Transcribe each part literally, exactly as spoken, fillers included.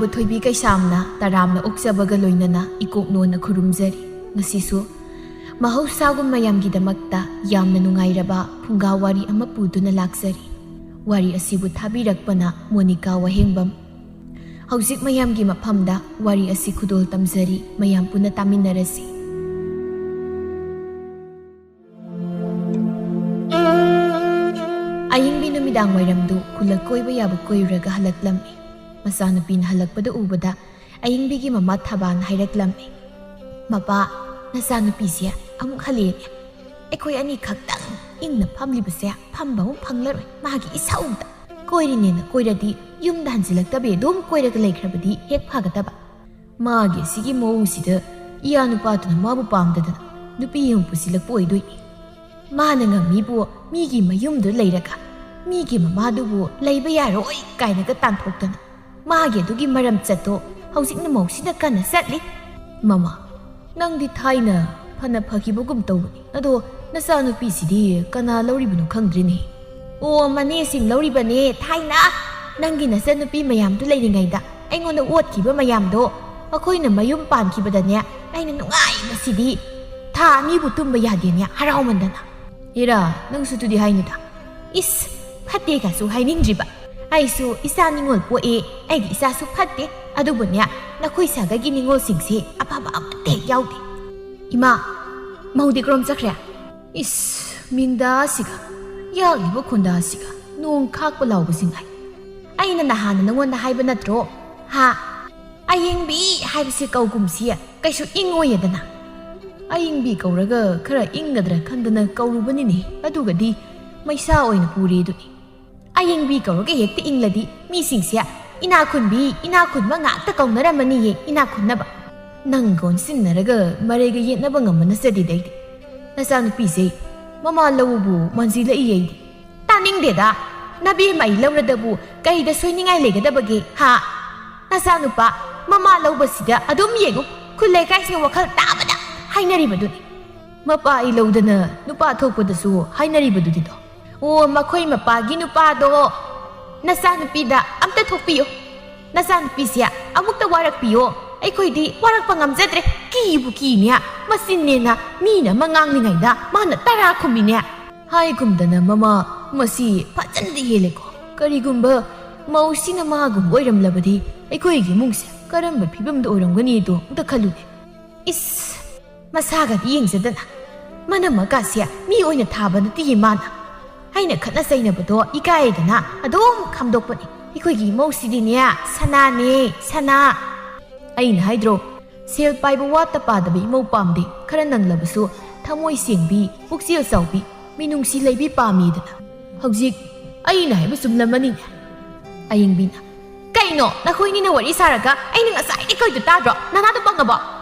ꯊꯣꯏꯕꯤ ꯀꯩꯁꯥꯝꯅ ꯇꯔꯥꯝꯅ ꯑꯣꯛꯆꯕꯒ ꯂꯣꯏꯅꯅ ꯏꯀꯣꯛ ꯅꯣꯟꯅ ꯈꯨꯔꯨꯝꯖꯔꯤ꯫ ꯉꯁꯤꯁꯨ ꯃꯍꯧꯁꯥꯒꯨꯝ ꯃꯌꯥꯝꯒꯤꯗꯃꯛꯇ ꯌꯥꯝꯅ ꯅꯨꯡꯉꯥꯏꯔꯕ ꯐꯨꯡꯒꯥ ꯋꯥꯔꯤ ꯑꯃ ꯄꯨꯗꯨꯅ ꯂꯥꯛꯆꯔꯤ꯫ ꯋꯥꯔꯤ ꯑꯁꯤꯕꯨ ꯊꯥꯕꯤꯔꯛꯄꯅ ꯃꯣꯅꯤꯀꯥ ꯋꯥꯍꯦꯡꯕꯝ꯫ ꯍꯧꯖꯤꯛ ꯃꯌꯥꯝꯒꯤ ꯃꯐꯝꯗ ꯋꯥꯔꯤ ꯑꯁꯤ ꯈꯨꯗꯣꯜ ꯇꯝꯖꯔꯤ, ꯃꯌꯥꯝ ꯄꯨꯟꯅ ꯇꯥꯃꯤꯟꯅꯔꯁꯤ꯫ ꯑꯌꯤꯡꯕꯤ ꯅꯨꯃꯤꯗꯥꯡ ꯋꯥꯏꯔꯝꯗꯨ ꯈꯨꯜꯂꯛ ꯀꯣꯏꯕ ꯌꯥꯕ ꯀꯣꯏꯔꯨꯔꯒ ꯍꯜꯂꯛꯂꯝꯃꯤ꯫ ꯃꯆꯥꯅꯨꯄꯤꯅ ꯍꯜꯂꯛꯄꯗ ꯎꯕꯗ ꯑꯌꯤꯡꯕꯤꯒꯤ ꯃꯃꯥ ꯊꯕꯥꯅ ꯍꯥꯏꯔꯛꯂꯝꯃꯤ, "ꯃꯄꯥ, ꯅꯆꯥꯅꯨꯄꯤꯁꯦ ꯑꯃꯨꯛ ꯍꯜꯂꯛꯑꯦꯅꯦ꯫ ꯑꯩꯈꯣꯏ ꯑꯅꯤ ꯈꯛꯇꯪ ꯏꯪꯅ ꯐꯝꯂꯤꯕꯁꯦ ꯐꯝꯕ ꯑꯃꯨꯛ ꯐꯪꯂꯔꯣꯏ꯫ ꯃꯥꯒꯤ ꯏꯁꯧꯗ ꯀꯣꯏꯔꯤꯅꯦꯅ ꯀꯣꯏꯔꯗꯤ ꯌꯨꯝꯗ ꯍꯟꯖꯤꯜꯂꯛꯇꯕꯤ ꯑꯗꯨꯝ ꯀꯣꯏꯔꯒ ꯂꯩꯈ꯭ꯔꯕꯗꯤ ꯍꯦꯛ ꯐꯒꯗꯕ꯫ ꯃꯥꯒꯤ ꯑꯁꯤꯒꯤ ꯃꯑꯣꯡꯁꯤꯗ ꯏꯌꯥ ꯅꯨꯄꯥꯗꯨꯅ ꯃꯥꯕꯨ ꯄꯥꯝꯗꯗꯅ ꯅꯨꯄꯤ ꯑꯃ ꯄꯨꯁꯤꯜꯂꯛꯄ ꯑꯣꯏꯗꯣꯏꯅꯤ꯫ ꯃꯥꯅ ꯉꯝꯃꯤꯕꯨ ꯃꯤꯒꯤ ꯃꯌꯨꯝꯗꯨ ꯂꯩꯔꯒ ꯃꯤꯒꯤ ꯃꯃꯥꯗꯨꯕꯨ ꯂꯩꯕ ꯌꯥꯔꯣꯏ ꯀꯥꯏꯅꯒ ꯇꯥꯟꯊꯣꯛꯇꯅ ꯃꯥꯒꯤ ꯑꯗꯨꯒꯤ ꯃꯔꯝ ꯆꯠꯇꯣ ꯍꯧꯖꯤꯛꯅ ꯃꯧꯁꯤꯅ ꯀꯟꯅ ꯆꯠꯂꯤ꯫ ꯃꯃꯥ, ꯅꯪꯗꯤ ꯊꯥꯏꯅ ꯐꯅ ꯐꯈꯤꯕꯒꯨꯝ ꯇꯧꯕꯅꯤ, ꯑꯗꯣ ꯅꯆꯥꯅꯨꯄꯤꯁꯤꯗꯤ ꯀꯅꯥ ꯂꯧꯔꯤꯕꯅꯣ ꯈꯪꯗ꯭ꯔꯤꯅꯦ꯫ ꯑꯣ, ꯃꯅꯦꯁꯤꯡ ꯂꯧꯔꯤꯕꯅꯦ꯫ ꯊꯥꯏꯅ ꯅꯪꯒꯤ ꯅꯆꯟꯅꯨꯄꯤ ꯃꯌꯥꯝꯗꯨ ꯂꯩꯔꯤꯉꯩꯗ ꯑꯩꯉꯣꯟꯗ ꯑꯣꯠꯈꯤꯕ ꯃꯌꯥꯝꯗꯣ ꯃꯈꯣꯏꯅ ꯃꯌꯨꯝ ꯄꯥꯟꯈꯤꯕꯗꯅꯦ ꯑꯩꯅ ꯅꯨꯡꯉꯥꯏꯕꯁꯤꯗꯤ ꯊꯥ ꯑꯅꯤꯕꯨ ꯇꯨꯝꯕ ꯌꯥꯗꯦꯅꯦ ꯍꯔꯥꯎꯃꯟꯗꯅ꯫ ꯏꯔꯥ, ꯅꯪꯁꯨ ꯑꯗꯨꯗꯤ ꯍꯥꯏꯅꯨꯗ꯫ ꯏꯁ, ꯐꯠꯇꯦ ꯀꯥꯏꯁꯨ ꯍꯥꯏꯅꯤꯡꯗ꯭ꯔꯤꯕ꯫ ꯑꯩꯁꯨ ꯏꯆꯥ ꯅꯤꯉꯣꯜ ꯄꯣꯛꯑꯦ, ꯑꯩꯒꯤ ꯏꯆꯥꯁꯨ ꯐꯠꯇꯦ꯫ ꯑꯗꯨꯕꯨꯅꯦ, ꯅꯈꯣꯏ ꯁꯥꯒꯩꯒꯤ ꯅꯤꯉꯣꯜꯁꯤꯡꯁꯦ ꯑꯐꯕ ꯑꯃꯠꯇ ꯍꯦꯛ ꯌꯥꯎꯗꯦ꯫ ꯏꯃꯥ, ꯃꯧꯗꯤ ꯀꯔꯣꯝ ꯆꯠꯈ꯭ꯔꯦ? ꯏꯁ, ꯃꯤꯟꯗꯥꯁꯤꯒ, ꯌꯥꯛꯂꯤꯕ ꯈꯣꯟꯗꯥꯁꯤꯒ, ꯅꯣꯡ ꯈꯥꯛꯄ ꯂꯥꯎꯕꯁꯤꯡ ꯍꯥꯏ꯫ ꯑꯩꯅ ꯅꯍꯥꯟꯅ ꯅꯉꯣꯟꯗ ꯍꯥꯏꯕ ꯅꯠꯇ꯭ꯔꯣ? ꯍꯥ? ꯑꯌꯤꯡꯕꯤ ꯍꯥꯏꯕꯁꯤ ꯀꯧꯒꯨꯝꯁꯤ, ꯀꯩꯁꯨ ꯏꯪꯉꯣꯏꯌꯦꯗꯅ꯫ ꯑꯌꯤꯡꯕꯤ ꯀꯧꯔꯒ ꯈꯔ ꯏꯪꯒꯗ꯭ꯔꯥ ꯈꯟꯗꯅ ꯀꯧꯔꯨꯕꯅꯤꯅꯦ, ꯑꯗꯨꯒꯗꯤ ꯃꯩꯁꯥ ꯑꯣꯏꯅ ꯄꯨꯔꯦꯗꯨꯅꯤ꯫ ꯑꯌꯤꯡꯕꯤ ꯀꯧꯔꯒ ꯍꯦꯛꯇ ꯏꯪꯂꯗꯤ ꯃꯤꯁꯤꯡꯁꯦ ꯏꯅꯥꯛꯈꯨꯟꯕꯤ, ꯏꯅꯥꯛꯈꯨꯟꯕ ꯉꯥꯛꯇ ꯀꯧꯅꯔꯝꯃꯅꯤꯌꯦ, ꯏꯅꯥꯛꯈꯨꯟꯅꯕ꯫ ꯅꯪꯒ ꯑꯣꯟꯁꯤꯟꯅꯔꯒ ꯃꯔꯩꯒ ꯌꯦꯠꯅꯕ ꯉꯝꯕ ꯅꯠꯆꯗꯦꯗ ꯑꯩꯗꯤ꯫ ꯅꯆꯥꯅꯨꯄꯤꯁꯦ ꯃꯃꯥ ꯂꯧꯕꯕꯨ ꯃꯥꯟꯁꯤꯜꯂꯛꯏ ꯑꯩꯗꯤ꯫ ꯇꯥꯅꯤꯡꯗꯦꯗ꯫ ꯅꯕꯦꯝꯃ ꯑꯩ ꯂꯧꯔꯗꯕꯨ ꯀꯩꯗ ꯁꯣꯏꯅꯤꯡꯉꯥꯏ ꯂꯩꯒꯗꯕꯒꯦ, ꯍꯥ? ꯅꯆꯥꯅꯨꯄꯥ ꯃꯃꯥ ꯂꯧꯕꯁꯤꯗ ꯑꯗꯨꯝ ꯌꯦꯡꯉꯨ, ꯈꯨꯜ ꯂꯩꯀꯥꯏꯁꯤꯅ ꯋꯥꯈꯜ ꯇꯥꯕꯗ ꯍꯥꯏꯅꯔꯤꯕꯗꯨꯅꯤ꯫ ꯃꯄꯥ ꯑꯩ ꯂꯧꯗꯅ ꯅꯨꯄꯥ ꯊꯣꯛꯄꯗꯁꯨ ꯍꯥꯏꯅꯔꯤꯕꯗꯨꯗꯤꯗꯣ꯫ ꯑꯣ, ꯃꯈꯣꯏ ꯃꯄꯥꯒꯤ ꯅꯨꯄꯥꯗꯣ ꯅꯆꯥꯅꯨꯄꯤꯗ ꯑꯝꯇ ꯊꯣꯛꯄꯤꯌꯨ꯫ "ꯅꯆꯥꯅꯨꯄꯤꯁꯦ ꯑꯃꯨꯛꯇ ꯋꯥꯔꯛꯄꯤꯌꯣ, ꯑꯩꯈꯣꯏꯗꯤ ꯋꯥꯔꯛꯄ ꯉꯝꯖꯗ꯭ꯔꯦ, ꯀꯤꯕꯨ ꯀꯤꯅꯦ, ꯃꯆꯤꯟꯅꯦꯅ ꯃꯤꯅ ꯑꯃ ꯉꯥꯡꯂꯤꯉꯩꯗ ꯃꯥꯅ ꯇꯔꯥ ꯈꯨꯝꯃꯤꯅꯦ꯫ ꯍꯥꯏꯒꯨꯝꯗꯅ ꯃꯃꯥ, ꯃꯁꯤ ꯐꯖꯅꯗꯤ ꯍꯦꯜꯂꯦꯀꯣ꯫ ꯀꯔꯤꯒꯨꯝꯕ ꯃꯧꯁꯤꯅ ꯃꯥꯒꯨꯝꯕ ꯑꯣꯏꯔꯝꯂꯕꯗꯤ ꯑꯩꯈꯣꯏꯒꯤ ꯏꯃꯨꯡꯁꯦ ꯀꯔꯝꯕ ꯐꯤꯕꯝꯗ ꯑꯣꯏꯔꯝꯒꯅꯤꯗꯣ ꯑꯝꯇ ꯈꯜꯂꯨꯅꯦ꯫ ꯏꯁ, ꯃꯁꯥꯒꯗꯤ ꯌꯦꯡꯖꯗꯅ, ꯃꯅꯝ ꯃꯀꯥꯁꯦ ꯃꯤ ꯑꯣꯏꯅ ꯊꯥꯕ ꯅꯠꯇꯦꯌꯦ ꯃꯥꯅ꯫ ꯑꯩꯅ ꯈꯠꯅ ꯆꯩꯅꯕꯗꯣ ꯏꯀꯥꯏꯗꯅ ꯑꯗꯨꯝ ꯈꯥꯝꯗꯣꯛꯄꯅꯤ꯫ ꯑꯩꯈꯣꯏꯒꯤ ꯏꯃꯧꯁꯤꯗꯤꯅꯦ, ꯁꯅꯥꯅꯦ, ꯁꯅꯥ꯫ ꯑꯩꯅ ꯍꯥꯏꯗ꯭ꯔꯣ, ꯁꯦꯜ ꯄꯥꯏꯕ ꯋꯥꯠꯇ ꯄꯥꯗꯕ ꯏꯃꯧ ꯄꯥꯝꯗꯦ, ꯈꯔ ꯅꯪꯂꯕꯁꯨ ꯊꯃꯣꯏ ꯁꯦꯡꯕꯤ, ꯄꯨꯛꯆꯦꯜ ꯆꯥꯎꯕꯤ, ꯃꯤꯅꯨꯡꯁꯤ ꯂꯩꯕꯤ ꯄꯥꯝꯃꯤꯗꯅ꯫ ꯍꯧꯖꯤꯛ ꯑꯩꯅ ꯍꯥꯏꯕ ꯆꯨꯝꯂꯝꯃꯅꯤꯅꯦ?" ꯑꯌꯤꯡꯕꯤꯅ, "ꯀꯩꯅꯣ, ꯅꯈꯣꯏꯅꯤꯅ ꯋꯥꯔꯤ ꯁꯥꯔꯒ ꯑꯩꯅ ꯉꯁꯥꯏꯗꯤ ꯀꯧꯏꯗꯣ ꯇꯥꯗ꯭ꯔꯣ? ꯅꯅꯥꯗꯣ ꯄꯪꯉꯕꯣ?"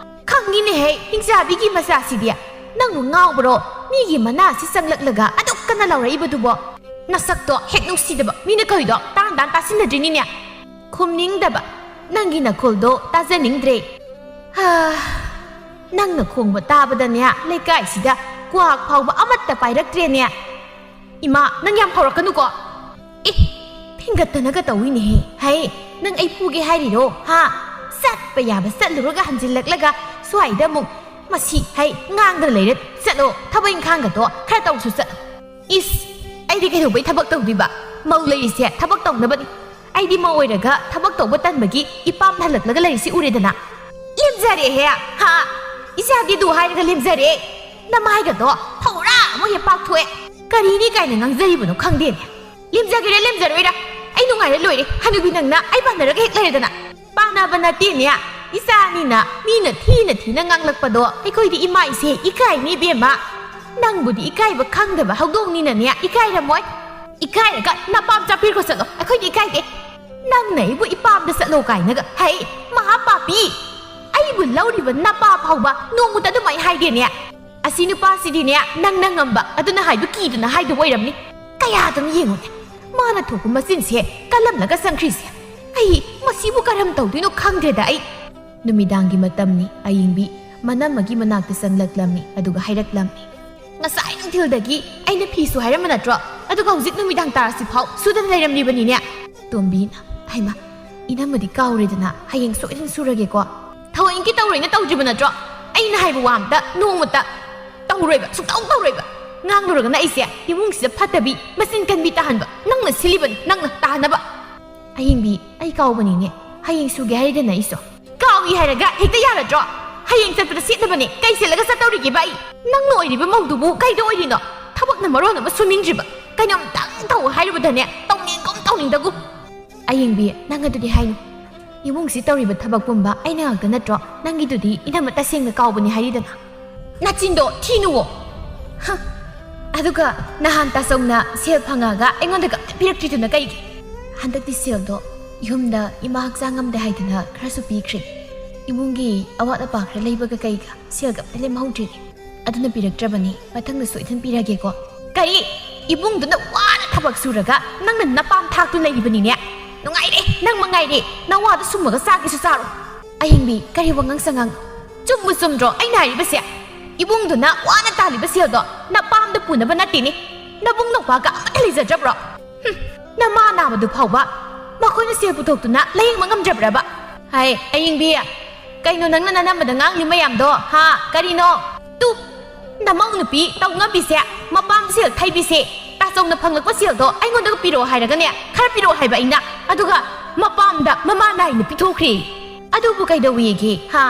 "ꯈꯪꯉꯤꯅꯦꯍꯦ, ꯍꯤꯡꯆꯥꯕꯤꯒꯤ ꯃꯆꯥꯁꯤꯗꯤ꯫ ꯅꯪꯕꯨ ꯉꯥꯎꯕ꯭ꯔꯣ? ꯃꯤꯒꯤ ꯃꯅꯥꯁꯤ ꯆꯪꯂꯛꯂꯒ ꯑꯗꯨꯛ ꯀꯟꯅ ꯂꯥꯎꯔꯛꯏꯕꯗꯨꯕꯣ? ꯅꯁꯛꯇꯣ ꯍꯦꯛ ꯅꯨꯡꯁꯤꯗꯕ, ꯃꯤꯅ ꯀꯧꯏꯗꯣ ꯇꯥꯟ ꯇꯥꯟ ꯇꯥꯁꯤꯟꯅꯗ꯭ꯔꯤꯅꯤꯅꯦ?" "ꯈꯨꯝꯅꯤꯡꯗꯕ, ꯅꯪꯒꯤ ꯅꯈꯣꯜꯗꯣ ꯇꯥꯖꯅꯤꯡꯗ꯭ꯔꯦ꯫ ꯍꯥ, ꯅꯪꯅ ꯈꯣꯡꯕ ꯇꯥꯕꯗꯅꯦ, ꯂꯩꯀꯥꯏꯁꯤꯗ ꯀ꯭ꯋꯥꯛ ꯐꯥꯎꯕ ꯑꯃꯠꯇ ꯄꯥꯏꯔꯛꯇ꯭ꯔꯦꯅꯦ꯫ ꯏꯃꯥ, ꯅꯪ ꯌꯥꯝ ꯍꯧꯔꯛꯀꯅꯨꯀꯣ꯫ ꯑꯦ, ꯐꯤꯡꯒꯠꯇꯅꯒ ꯇꯧꯏꯅꯦꯍꯦ꯫ ꯍꯩ, ꯅꯪ ꯑꯩ ꯐꯨꯒꯦ ꯍꯥꯏꯔꯤꯔꯣ? ꯍꯥ? ꯆꯠꯄ ꯌꯥꯕ ꯆꯠꯂꯨꯔꯒ ꯍꯟꯖꯤꯜꯂꯛꯂꯒ ꯁ꯭ꯋꯥꯏꯗ ꯑꯃꯨꯛ꯫ ꯃꯁꯤ, ꯍꯩ, ꯉꯥꯡꯗꯅ ꯂꯩꯔꯦ꯫ ꯆꯠꯂꯣ, ꯊꯕꯛ ꯏꯪꯈꯥꯡꯒꯗꯣ ꯈꯔ ꯇꯧꯁꯨ ꯆꯠꯂꯣ꯫" "ꯏꯁ, ꯑꯩꯗꯤ ꯀꯩꯗꯧꯕꯩ ꯊꯕꯛ ꯇꯧꯗꯣꯏꯕ? ꯃꯧ ꯂꯩꯔꯤꯁꯦ ꯊꯕꯛ ꯇꯧꯅꯕꯅꯤ꯫ ꯑꯩꯗꯤ ꯃꯧ ꯑꯣꯏꯔꯒ ꯊꯕꯛ ꯇꯧꯕ ꯇꯟꯕꯒꯤ ꯏꯄꯥꯝ ꯍꯜꯂꯛꯂꯒ ꯂꯩꯔꯤꯁꯤ ꯎꯔꯦꯗꯅ꯫" "ꯂꯦꯝꯖꯔꯦꯍꯦ, ꯍꯥ? ꯏꯆꯥꯗꯤ ꯑꯗꯨ ꯍꯥꯏꯔꯒ ꯂꯦꯝꯖꯔꯦ? ꯅꯃꯥꯏꯒꯗꯣ ꯐꯧꯔꯥ ꯑꯃ ꯍꯦꯛ ꯄꯥꯛꯊꯣꯛꯑꯦ꯫ ꯀꯔꯤꯅꯤ ꯀꯥꯏꯅ ꯉꯥꯡꯖꯔꯤꯕꯅꯣ ꯈꯪꯗꯦꯅꯦ꯫ ꯂꯦꯝꯖꯒꯦꯔꯥ ꯂꯦꯝꯖꯔꯣꯏꯔꯥ, ꯑꯩ ꯅꯨꯡꯉꯥꯏꯔ ꯂꯣꯏꯔꯦ꯫ ꯍꯅꯨꯕꯤ ꯅꯪꯅ ꯑꯩ ꯄꯥꯟꯅꯔꯒ ꯍꯦꯛ ꯂꯩꯔꯦꯗꯅ꯫" "ꯄꯥꯟꯅꯕ ꯅꯠꯇꯦꯅꯦ, ꯏꯆꯥꯅꯤꯅ ꯃꯤꯅ ꯊꯤꯅ ꯊꯤꯅ ꯉꯥꯡꯂꯛꯄꯗꯣ ꯑꯩꯈꯣꯏꯗꯤ ꯏꯃꯥ ꯏꯆꯦ ꯏꯀꯥꯏꯅꯤ ꯏꯕꯦꯝꯃ꯫ ꯅꯪꯕꯨꯗꯤ ꯏꯀꯥꯏꯕ ꯈꯪꯗꯕ ꯍꯧꯗꯣꯡꯅꯤꯅꯅꯦ ꯏꯀꯥꯏꯔꯝꯃꯣꯏ꯫ ꯏꯀꯥꯏꯔꯒ ꯅꯄꯥꯝ ꯆꯥꯄꯤꯈ꯭ꯔꯣ ꯆꯠꯂꯣ, ꯑꯩꯈꯣꯏꯗꯤ ꯏꯀꯥꯏꯗꯦ꯫ ꯅꯪꯅ ꯑꯩꯕꯨ ꯏꯄꯥꯝꯗ ꯆꯠꯂꯣ ꯀꯥꯏꯅꯒ, ꯍꯩ, ꯃꯍꯥ ꯄꯥꯄꯤ! ꯑꯩꯕꯨ ꯂꯧꯔꯤꯕ ꯅꯄꯥ ꯐꯥꯎꯕ ꯅꯣꯡꯃꯇ ꯑꯗꯨꯃꯥꯏ ꯍꯥꯏꯗꯦꯅꯦ꯫ ꯑꯁꯤ ꯅꯨꯄꯥꯁꯤꯗꯤꯅꯦ, ꯅꯪꯅ ꯉꯝꯕ ꯑꯗꯨꯅ ꯍꯥꯏꯗꯨ ꯀꯤꯗꯨꯅ ꯍꯥꯏꯗꯕ ꯑꯣꯏꯔꯝꯅꯤ꯫ ꯀꯌꯥꯗꯅꯣ ꯌꯦꯡꯉꯨꯅꯦ, ꯃꯥꯅ ꯊꯣꯛꯄ ꯃꯆꯤꯟꯁꯦ ꯀꯜꯂꯝꯂꯒ ꯆꯪꯈ꯭ꯔꯤꯁꯦ꯫ ꯑꯩ ꯃꯁꯤꯕꯨ ꯀꯔꯝ ꯇꯧꯗꯣꯏꯅꯣ ꯈꯪꯗ꯭ꯔꯦꯗ ꯑꯩ꯫" ꯅꯨꯃꯤꯗꯥꯡꯒꯤ ꯃꯇꯝꯅꯤ꯫ ꯑꯌꯤꯡꯕꯤ ꯃꯅꯝꯃꯒꯤ ꯃꯅꯥꯛꯇ ꯆꯪꯂꯛꯂꯝꯃꯤ, ꯑꯗꯨꯒ ꯍꯥꯏꯔꯛꯂꯝꯃꯤ, "ꯉꯁꯥꯏ ꯅꯨꯡꯊꯤꯜꯗꯒꯤ ꯑꯩꯅ ꯐꯤ ꯁꯨ ꯍꯥꯏꯔꯝꯕ ꯅꯠꯇ꯭ꯔꯣ? ꯑꯗꯨꯒ ꯍꯧꯖꯤꯛ ꯅꯨꯃꯤꯗꯥꯡ ꯇꯥꯔꯁꯤꯐꯥꯎ ꯁꯨꯗꯅ ꯂꯩꯔꯝꯂꯤꯕꯅꯤꯅꯦ꯫" ꯇꯣꯝꯕꯤꯅ, "ꯍꯩꯃꯥ, ꯏꯅꯝꯃꯗꯤ ꯀꯥꯎꯔꯦꯗꯅ, ꯍꯌꯦꯡ ꯁꯣꯏꯗꯅ ꯁꯨꯔꯒꯦꯀꯣ꯫ ꯊꯑꯣꯏꯀꯤ ꯇꯧꯔꯣꯏꯅ ꯇꯧꯗ꯭ꯔꯤꯕ ꯅꯠꯇ꯭ꯔꯣ? ꯑꯩꯅ ꯍꯥꯏꯕ ꯋꯥ ꯑꯝꯇ ꯅꯣꯡꯃꯇ ꯇꯧꯔꯣꯏꯕ, ꯁꯨꯡꯇꯧ ꯇꯧꯔꯣꯏꯕ꯫ ꯉꯥꯡꯂꯨꯔꯒꯅ ꯑꯩꯁꯦ ꯏꯃꯨꯡꯁꯤꯗ ꯐꯠꯇꯕꯤ, ꯃꯆꯤꯟ ꯀꯟꯕꯤ ꯇꯥꯍꯟꯕ꯫ ꯅꯪꯅ ꯁꯤꯜꯂꯤꯕꯅꯤ, ꯅꯪꯅ ꯇꯥꯅꯕ꯫ ꯑꯍꯤꯡꯕꯤ, ꯑꯩ ꯀꯥꯎꯕꯅꯤꯅꯦ, ꯍꯌꯦꯡ ꯁꯨꯒꯦ ꯍꯥꯏꯔꯤꯗꯅ ꯑꯩꯁꯨ꯫ ꯀꯥꯎꯏ ꯍꯥꯏꯔꯒ ꯍꯦꯛꯇ ꯌꯥꯔꯗ꯭ꯔꯣ? ꯍꯌꯦꯡ ꯆꯠꯄꯗ ꯁꯦꯠꯅꯕꯅꯦ꯫ ꯀꯩ ꯁꯦꯠꯂꯒ ꯆꯠꯇꯧꯔꯤꯒꯦꯕ ꯑꯩ? ꯅꯪꯅ ꯑꯣꯏꯔꯤꯕ ꯃꯧꯗꯨꯕꯨ ꯀꯩꯗ ꯑꯣꯏꯔꯤꯅꯣ? ꯊꯕꯛꯅ ꯃꯔꯣꯟ ꯑꯃ ꯁꯨꯅꯤꯡꯗ꯭ꯔꯤꯕ꯫ ꯀꯩꯅꯣꯝꯇꯪ ꯇꯧ ꯍꯥꯏꯔꯨꯕꯗꯅꯦ, ꯇꯧꯅꯤꯡꯒꯨꯝ ꯇꯧꯅꯤꯡꯗꯒꯨꯝ꯫ ꯑꯌꯦꯡꯕꯤ, ꯅꯪ ꯑꯗꯨꯗꯤ ꯍꯥꯏꯅꯨ꯫ ꯏꯃꯨꯡꯁꯤ ꯇꯧꯔꯤꯕ ꯊꯕꯛ ꯄꯨꯝꯕ ꯑꯩꯅ ꯉꯥꯛꯇ ꯅꯠꯇ꯭ꯔꯣ? ꯅꯪꯒꯤꯗꯨꯗꯤ ꯏꯅꯝꯃ ꯇꯁꯦꯡꯅ ꯀꯥꯎꯕꯅꯤ ꯍꯥꯏꯔꯤꯗꯅ꯫ ꯅꯆꯤꯟꯗꯣ ꯊꯤꯅꯨꯋꯣ꯫ ꯍ꯫ ꯑꯗꯨꯒ ꯅꯍꯥꯟ ꯇꯥꯆꯧꯅ ꯁꯦꯜ ꯐꯪꯉꯒ ꯑꯩꯉꯣꯟꯗꯒ ꯑꯝꯇ ꯄꯤꯔꯛꯇ꯭ꯔꯤꯗꯨꯅ ꯀꯩꯒꯤ? ꯍꯟꯗꯛꯇꯤ ꯁꯦꯜꯗꯣ ꯌꯨꯝꯗ ꯏꯃꯥ ꯍꯛꯆꯥꯡ ꯉꯝꯗꯦ ꯍꯥꯏꯗꯅ ꯈꯔꯁꯨ ꯄꯤꯈ꯭ꯔꯦ꯫ ꯏꯃꯨꯡꯒꯤ ꯑꯋꯥꯠ ꯑꯄꯥ ꯈꯔ ꯂꯩꯕꯒ ꯀꯩꯒ ꯁꯦꯜꯒ ꯑꯝꯇ ꯂꯦꯝꯍꯧꯗ꯭ꯔꯤꯅꯦ꯫ ꯑꯗꯨꯅ ꯄꯤꯔꯛꯇ꯭ꯔꯕꯅꯤ, ꯃꯊꯪꯗ ꯁꯣꯏꯗꯅ ꯄꯤꯔꯒꯦꯀꯣ꯫ ꯀꯔꯤ? ꯏꯕꯨꯡꯗꯨꯅ ꯋꯥꯅ ꯊꯕꯛ ꯁꯨꯔꯒ ꯅꯪꯅ ꯅꯄꯥꯝ ꯊꯥꯛꯇꯨꯅ ꯂꯩꯔꯤꯕꯅꯤꯅꯦ? ꯅꯨꯡꯉꯥꯏꯔꯦ, ꯅꯪ ꯃꯉꯥꯏꯔꯦ, ꯅꯋꯥꯗ ꯁꯨꯝꯃꯒ ꯆꯥꯒꯦꯁꯨ ꯆꯥꯔꯣ꯫ ꯑꯍꯤꯡꯕꯤ, ꯀꯔꯤ ꯋꯥꯉꯥꯡ ꯁꯉꯥꯡ? ꯆꯨꯝꯕꯨ ꯆꯨꯝꯗ꯭ꯔꯣ ꯑꯩꯅ ꯍꯥꯏꯔꯤꯕꯁꯦ? ꯏꯕꯨꯡꯗꯨꯅ ꯋꯥꯅ ꯇꯥꯜꯂꯤꯕ ꯁꯦꯜꯗꯣ ꯅꯄꯥꯝꯗ ꯄꯨꯅꯕ ꯅꯠꯇꯦꯅꯦ, ꯅꯕꯨꯡ ꯅꯧꯄꯥꯒ ꯑꯃꯠꯇ ꯂꯩꯖꯗ꯭ꯔꯕ꯭ꯔꯣ? ꯍꯨꯝ, ꯅꯃꯥ ꯅꯥꯕꯗꯨ ꯐꯥꯎꯕ ꯃꯈꯣꯏꯅ ꯁꯦꯜ ꯄꯨꯊꯣꯛꯇꯨꯅ ꯂꯥꯌꯦꯡꯕ ꯉꯝꯗ꯭ꯔꯕ꯭ꯔꯕ? ꯍꯥꯏ, ꯑꯌꯤꯡꯕꯤ, ꯀꯩꯅꯣ ꯅꯪꯅ ꯅꯅꯝꯃꯗ ꯉꯥꯡꯂꯤ ꯃꯌꯥꯝꯗꯣ, ꯍꯥ? ꯀꯔꯤꯅꯣ? ꯇꯨ, ꯅꯃꯧ ꯅꯨꯄꯤ ꯇꯧꯉꯝꯕꯤꯁꯦ, ꯃꯄꯥꯝ ꯁꯦꯜ ꯊꯩꯕꯤꯁꯦ, ꯇꯥꯆꯧꯅ ꯐꯪꯂꯛꯄ ꯁꯦꯜꯗꯣ ꯑꯩꯉꯣꯟꯗꯒ ꯄꯤꯔꯛꯑꯣ ꯍꯥꯏꯔꯒꯅꯦ, ꯈꯔ ꯄꯤꯔꯛꯑꯣ ꯍꯥꯏꯕ ꯑꯩꯅ, ꯑꯗꯨꯒ ꯃꯄꯥꯝꯗ ꯃꯃꯥ ꯅꯥꯏꯅ ꯄꯤꯊꯣꯛꯈ꯭ꯔꯦ꯫ ꯑꯗꯨꯕꯨ ꯀꯩꯗꯧꯋꯦꯒꯦ, ꯍꯥ?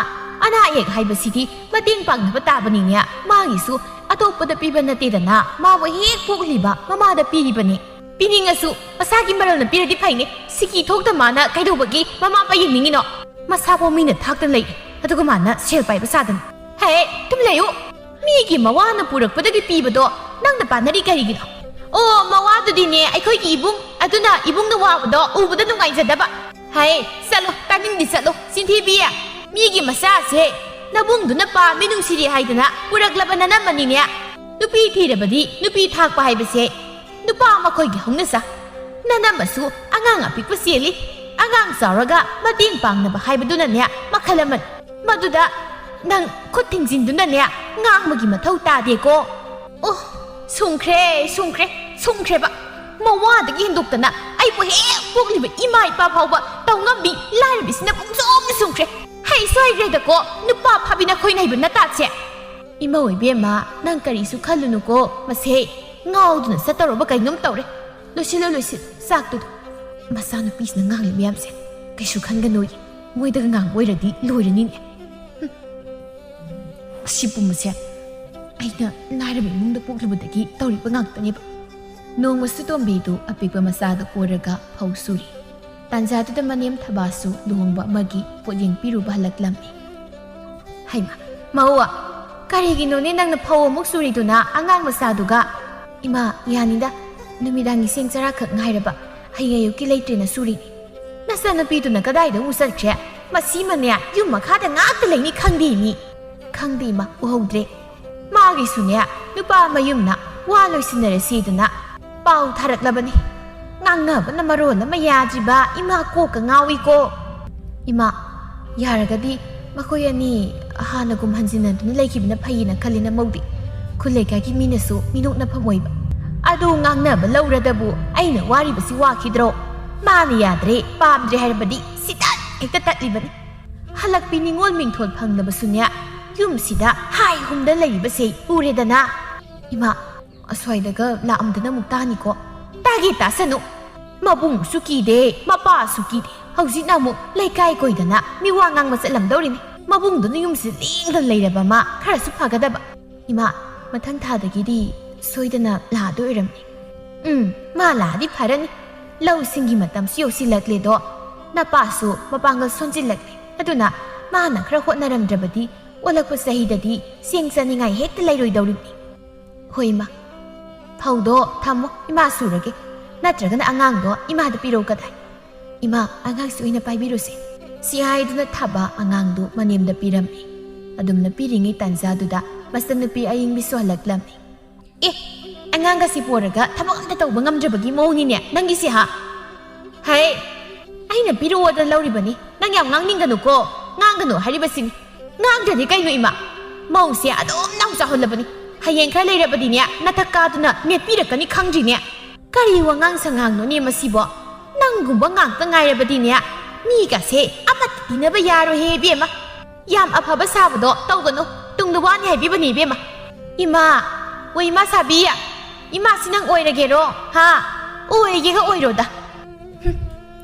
ꯑꯅꯥ ꯑꯌꯦꯛ ꯍꯥꯏꯕꯁꯤꯗꯤ ꯃꯇꯦꯡ ꯄꯥꯡꯅꯕ ꯇꯥꯕꯅꯤꯅꯦ, ꯃꯥꯒꯤꯁꯨ ꯑꯇꯣꯞꯄꯗ ꯄꯤꯕ ꯅꯠꯇꯦꯗꯅ, ꯃꯥꯕꯨ ꯍꯦꯛ ꯄꯣꯛꯂꯤꯕ ꯃꯃꯥꯗ ꯄꯤꯔꯤꯕꯅꯤ꯫ ꯄꯤꯅꯤꯡꯉꯁꯨ ꯃꯁꯥꯒꯤ ꯃꯔꯜꯅ ꯄꯤꯔꯗꯤ ꯐꯩꯅꯦ꯫ ꯁꯤꯀꯤ ꯊꯣꯛꯇ ꯃꯥꯅ ꯀꯩꯗꯧꯕꯒꯤ ꯃꯃꯥ ꯃꯄꯥ ꯌꯦꯡꯅꯤꯡꯉꯤꯅꯣ? ꯃꯁꯥꯐꯥꯎ ꯃꯤꯅ ꯊꯥꯛꯇꯅ ꯂꯩ, ꯑꯗꯨꯒ ꯃꯥꯅ ꯁꯦꯜ ꯄꯥꯏꯕ ꯁꯥꯗꯅ꯫ ꯍꯦ, ꯇꯨꯝ ꯂꯩꯌꯨ꯫ ꯃꯤꯒꯤ ꯃꯋꯥꯅ ꯄꯨꯔꯛꯄꯗꯒꯤ ꯄꯤꯕꯗꯣ ꯅꯪꯅ ꯄꯥꯟꯅꯔꯤ ꯀꯔꯤꯒꯤꯅꯣ? ꯑꯣ, ꯃꯋꯥꯗꯨꯗꯤꯅꯦ ꯑꯩꯈꯣꯏꯒꯤ ꯏꯕꯨꯡ, ꯑꯗꯨꯅ ꯏꯕꯨꯡꯅ ꯋꯥꯕꯗꯣ ꯎꯕꯗ ꯅꯨꯡꯉꯥꯏꯖꯗꯕ꯫ ꯍꯦ, ꯆꯠꯂꯣ, ꯇꯥꯅꯤꯡꯗꯦ, ꯆꯠꯂꯣ꯫ ꯆꯤꯟꯊꯤꯕꯤ, ꯃꯤꯒꯤ ꯃꯆꯥꯁꯦ ꯅꯕꯨꯡꯗꯨꯅ ꯄꯥꯝꯃꯤ ꯅꯨꯡꯁꯤꯔꯤ ꯍꯥꯏꯗꯅ ꯄꯨꯔꯛꯂꯕ ꯅꯅꯝꯃꯅꯤꯅꯦ꯫ ꯅꯨꯄꯤ ꯊꯤꯔꯕꯗꯤ ꯅꯨꯄꯤ ꯊꯥꯛꯄ ꯍꯥꯏꯕꯁꯦ ꯅꯨꯄꯥ ꯃꯈꯣꯏꯒꯤ ꯍꯧꯅꯁꯥ꯫ ꯅꯅꯝꯃꯁꯨ ꯑꯉꯥꯡ ꯑꯄꯤꯛꯄ ꯆꯦꯜꯂꯤ꯫ ꯑꯉꯥꯡ ꯆꯥꯎꯔꯒ ꯃꯇꯦꯡ ꯄꯥꯡꯅꯕ ꯍꯥꯏꯕꯗꯨꯅꯅꯦ ꯃꯈꯜ ꯑꯃꯅꯤ꯫ ꯃꯗꯨꯗ ꯅꯪ ꯈꯨꯠ ꯊꯤꯡꯖꯤꯟꯗꯨꯅꯅꯦ ꯉꯥꯡꯕꯒꯤ ꯃꯊꯧ ꯇꯥꯗꯦꯀꯣ꯫ ꯑꯣ, ꯁꯨꯝꯈ꯭ꯔꯦ, ꯁꯨꯝꯈ꯭ꯔꯦ, ꯁꯨꯝꯈ꯭ꯔꯦꯕ꯫ ꯃꯋꯥꯗꯒꯤ ꯍꯦꯟꯗꯣꯛꯇꯅ ꯑꯩꯕꯨ ꯍꯦꯛ ꯄꯣꯛꯂꯤꯕ ꯏꯃꯥ ꯏꯄꯥ ꯐꯥꯎꯕ ꯇꯧ ꯉꯝꯕꯤ ꯂꯥꯏꯔꯕꯤꯁꯤꯅ ꯄꯨꯡꯆꯣꯝ ꯆꯨꯝꯈ꯭ꯔꯦ꯫ ꯍꯩꯁꯨ ꯍꯩꯈ꯭ꯔꯦꯗꯀꯣ, ꯅꯨꯄꯥ ꯐꯥꯕꯤ ꯅꯈꯣꯏꯅ ꯍꯩꯕ ꯅꯇꯥꯠꯁꯦ꯫ ꯏꯃꯧ ꯏꯕꯦꯝꯃ, ꯅꯪ ꯀꯔꯤꯁꯨ ꯈꯜꯂꯨꯅꯨꯀꯣ, ꯃꯁꯦ ꯉꯥꯎꯗꯨꯅ ꯆꯠꯇꯧꯔꯕ ꯀꯩꯅꯣꯝ ꯇꯧꯔꯦ꯫ ꯂꯣꯏꯁꯤꯜꯂꯣ, ꯂꯣꯏꯁꯤꯜꯂꯣ ꯆꯥꯛꯇꯨꯗꯣ꯫ ꯃꯆꯥꯅꯨꯄꯤꯁꯤꯅ ꯉꯥꯡꯂꯤ ꯃꯌꯥꯝꯁꯦ ꯀꯩꯁꯨ ꯈꯟꯒꯅꯨꯌꯦ, ꯃꯣꯏꯗꯒ ꯉꯥꯡꯕ ꯑꯣꯏꯔꯗꯤ ꯂꯣꯏꯔꯅꯤꯅꯦ꯫ ꯍꯨꯝ꯫ ꯑꯁꯤ ꯄꯨꯝꯕꯁꯦ ꯑꯩꯅ ꯂꯥꯏꯔꯕ ꯏꯃꯨꯡꯗ ꯄꯣꯛꯂꯨꯕꯗꯒꯤ ꯇꯧꯔꯤꯕ ꯉꯥꯛꯇꯅꯦꯕ꯫ ꯅꯣꯡꯃꯁꯨ ꯇꯣꯝꯕꯤꯗꯨ ꯑꯄꯤꯛꯄ ꯃꯆꯥꯗꯨ ꯄꯣꯔꯒ ꯐꯧ ꯁꯨꯔꯤ꯫ ꯇꯥꯟꯖꯥꯗꯨꯗ ꯃꯅꯦꯝ ꯊꯕꯥꯁꯨ ꯂꯨꯍꯣꯡꯕ ꯑꯃꯒꯤ ꯄꯣꯠꯌꯦꯡ ꯄꯤꯔꯨꯕ ꯍꯜꯂꯛꯂꯝꯃꯤ꯫ ꯍꯩꯃꯥ, ꯃꯧ, ꯀꯔꯤꯒꯤꯅꯣꯅꯦ ꯅꯪꯅ ꯐꯧ ꯑꯃꯨꯛ ꯁꯨꯔꯤꯗꯨꯅ ꯑꯉꯥꯡ ꯃꯆꯥꯗꯨꯒ? ꯏꯃꯥ, ꯌꯥꯅꯤꯗ, ꯅꯨꯃꯤꯗꯥꯡꯒꯤ ꯆꯦꯡ ꯆꯔꯥꯈꯛ ꯉꯥꯏꯔꯕ, ꯍꯌꯦꯡ ꯑꯌꯨꯛꯀꯤ ꯂꯩꯇ꯭ꯔꯦꯅ ꯁꯨꯔꯤꯅꯤ꯫ ꯅꯆꯥꯅꯨꯄꯤꯗꯨꯅ ꯀꯗꯥꯏꯗ ꯑꯃꯨꯛ ꯆꯠꯈ꯭ꯔꯦ? ꯃꯁꯤꯃꯅꯦ ꯌꯨꯝ ꯃꯈꯥꯗ ꯉꯥꯛꯇ ꯂꯩꯅꯤ ꯈꯪꯗꯦ ꯃꯤ꯫ ꯈꯪꯗꯦ ꯏꯃꯥ, ꯎꯍꯧꯗ꯭ꯔꯦ꯫ ꯃꯥꯒꯤꯁꯨꯅꯦ ꯅꯨꯄꯥ ꯃꯌꯨꯝꯅ ꯋꯥ ꯂꯣꯏꯁꯤꯟꯅꯔꯁꯤꯗꯅ ꯄꯥꯎ ꯊꯥꯔꯛꯂꯕꯅꯤ꯫ ꯉꯥꯡꯅꯕꯅ ꯃꯔꯣꯜ ꯑꯃ ꯌꯥꯗ꯭ꯔꯤꯕ, ꯏꯃꯥ ꯀꯣꯛꯀ ꯉꯥꯎꯏꯀꯣ꯫ ꯏꯃꯥ, ꯌꯥꯔꯒꯗꯤ ꯃꯈꯣꯏ ꯑꯅꯤ ꯍꯥꯟꯅꯒꯨꯝ ꯍꯟꯖꯤꯟꯅꯗꯨꯅ ꯂꯩꯈꯤꯕꯅ ꯐꯩꯌꯦꯅ ꯈꯜꯂꯤ ꯅꯃꯧꯗꯤ꯫ ꯈꯨꯜ ꯂꯩꯀꯥꯏꯒꯤ ꯃꯤꯅꯁꯨ ꯃꯤꯅꯣꯛꯅꯐꯝ ꯑꯣꯏꯕ꯫ ꯑꯗꯨ ꯉꯥꯡꯅꯕ ꯂꯧꯔꯗꯕꯨ ꯑꯩꯅ ꯋꯥꯔꯤꯕꯁꯤ ꯋꯥꯈꯤꯗ꯭ꯔꯣ? ꯃꯥꯅ ꯌꯥꯗ꯭ꯔꯦ, ꯄꯥꯝꯗ꯭ꯔꯦ ꯍꯥꯏꯔꯕꯗꯤ ꯁꯤꯗ ꯍꯦꯛꯇ ꯇꯠꯂꯤꯕꯅꯤ꯫ ꯍꯜꯂꯛꯄꯤ ꯅꯤꯉꯣꯜ ꯃꯤꯡꯊꯣꯜ ꯐꯪꯂꯕꯁꯨꯅꯦ, ꯌꯨꯝꯁꯤꯗ ꯍꯥꯏ ꯍꯨꯝꯗ ꯂꯩꯔꯤꯕꯁꯦ ꯎꯔꯦꯗꯅ꯫ ꯏꯃꯥ, ꯑꯁ꯭ꯋꯥꯏꯗꯒ ꯂꯥꯛꯑꯝꯗꯅ ꯑꯃꯨꯛ ꯇꯥꯅꯤꯀꯣ꯫ ꯇꯥꯒꯦ ꯇꯥꯁꯅꯨ꯫ ꯃꯕꯨꯡꯁꯨ ꯀꯤꯗꯦ, ꯃꯄꯥꯁꯨ ꯀꯤꯗꯦ꯫ ꯍꯧꯖꯤꯛꯅ ꯑꯃꯨꯛ ꯂꯩꯀꯥꯏ ꯀꯣꯏꯗꯅ ꯃꯤ ꯋꯥ ꯉꯥꯡꯕ ꯆꯠꯂꯝꯗꯧꯔꯤꯅꯤ꯫ ꯃꯕꯨꯡꯗꯨꯅ ꯌꯨꯝꯁꯤ ꯂꯦꯡꯗꯅ ꯂꯩꯔꯕ ꯑꯃ ꯈꯔꯁꯨ ꯐꯒꯗꯕ꯫ ꯏꯃꯥ, ꯃꯊꯪ ꯊꯥꯗꯒꯤꯗꯤ ꯁꯣꯏꯗꯅ ꯂꯥꯛꯑꯗꯣꯏ ꯑꯣꯏꯔꯝꯅꯤ꯫ ꯎꯝ, ꯃꯥ ꯂꯥꯛꯑꯗꯤ ꯐꯔꯅꯤ꯫ ꯂꯧꯁꯤꯡꯒꯤ ꯃꯇꯝꯁꯨ ꯌꯧꯁꯤꯜꯂꯛꯂꯦꯗꯣ꯫ ꯅꯄꯥꯁꯨ ꯃꯄꯥꯡꯒꯜ ꯁꯣꯟꯖꯤꯜꯂꯛꯂꯦ꯫ ꯑꯗꯨꯅ ꯃꯥꯅ ꯈꯔ ꯍꯣꯠꯅꯔꯝꯗ꯭ꯔꯕꯗꯤ ꯑꯣꯜꯂꯛꯄ ꯆꯍꯤꯗꯗꯤ ꯆꯦꯡ ꯆꯥꯅꯤꯡꯉꯥꯏ ꯍꯦꯛꯇ ꯂꯩꯔꯣꯏꯗꯧꯔꯤꯕꯅꯤ꯫ ꯍꯣꯏ ꯏꯃꯥ, ꯐꯧꯗꯣ ꯊꯝꯃꯣ, ꯏꯃꯥ ꯁꯨꯔꯒꯦ꯫ ꯅꯠꯇ꯭ꯔꯒꯅ ꯑꯉꯥꯡꯗꯣ ꯏꯃꯥꯗ ꯄꯤꯔꯧ ꯀꯗꯥꯏ? ꯏꯃꯥ, ꯑꯉꯥꯡꯁꯤ ꯑꯣꯏꯅ ꯄꯥꯏꯕꯤꯔꯨꯁꯦ꯫ ꯁꯤ ꯍꯥꯏꯗꯨꯅ ꯊꯥꯕ ꯑꯉꯥꯡꯗꯨ ꯃꯅꯦꯝꯗ ꯄꯤꯔꯝꯃꯤ꯫ ꯑꯗꯨꯝꯅ ꯄꯤꯔꯤꯉꯩ ꯇꯥꯟꯖꯥꯗꯨꯗ ꯃꯆꯟꯅꯨꯄꯤ ꯑꯌꯤꯡꯕꯤꯁꯨ ꯍꯜꯂꯛꯂꯝꯃꯤ꯫ ꯑꯦ, ꯑꯉꯥꯡꯒꯁꯤ ꯄꯣꯔꯒ ꯊꯕꯛ ꯑꯝꯇ ꯇꯧꯕ ꯉꯝꯗ꯭ꯔꯕꯒꯤ ꯃꯑꯣꯡꯅꯤꯅꯦ ꯅꯪꯒꯤꯁꯦ, ꯍꯥ? ꯍꯩ, ꯑꯩꯅ ꯄꯤꯔꯛꯑꯣꯗꯅ ꯂꯧꯔꯤꯕꯅꯤ꯫ ꯅꯪ ꯌꯥꯝ ꯉꯥꯡꯅꯤꯡꯒꯅꯨꯀꯣ꯫ ꯉꯥꯡꯒꯅꯨ ꯍꯥꯏꯔꯤꯕꯁꯤꯅꯤ꯫ ꯉꯥꯡꯗ꯭ꯔꯗꯤ ꯀꯩꯅꯣ ꯏꯃꯥ? ꯃꯧꯁꯦ ꯑꯗꯨꯝ ꯅꯥꯎ ꯆꯥꯎꯍꯜꯂꯕꯅꯤ꯫ ꯍꯌꯦꯡ ꯈꯔ ꯂꯩꯔꯕꯗꯤꯅꯦ, ꯅꯊꯛ ꯀꯥꯗꯨꯅ ꯅꯦꯠꯄꯤꯔꯛꯀꯅꯤ ꯈꯪꯗ꯭ꯔꯤꯅꯦ꯫ ꯀꯔꯤ ꯋꯥꯉꯥꯡ ꯁꯉꯥꯡꯅꯣꯅꯦ ꯃꯁꯤꯕꯣ? ꯅꯪꯒꯨꯝꯕ ꯉꯥꯛꯇ ꯉꯥꯏꯔꯕꯗꯤꯅꯦ, ꯃꯤꯒꯁꯦ ꯑꯃꯠꯇ ꯇꯤꯟꯅꯕ ꯌꯥꯔꯣꯏꯍꯦ ꯏꯕꯦꯝꯃ꯫ ꯌꯥꯝ ꯑꯐꯕ ꯁꯥꯕꯗꯣ ꯇꯧꯒꯅꯨ꯫ ꯇꯨꯡꯗ ꯋꯥꯅꯤ ꯍꯥꯏꯕꯤꯕꯅꯤ ꯏꯕꯦꯝꯃ꯫ ꯏꯃꯥ, ꯑꯣ ꯏꯃꯥ ꯁꯥꯕꯤ, ꯏꯃꯥꯁꯤ ꯅꯪ ꯑꯣꯏꯔꯒꯦꯔꯣ? ꯍꯥ? ꯑꯣꯏꯔꯒꯦꯒ ꯑꯣꯏꯔꯣꯗ꯫ ꯍꯨꯝ,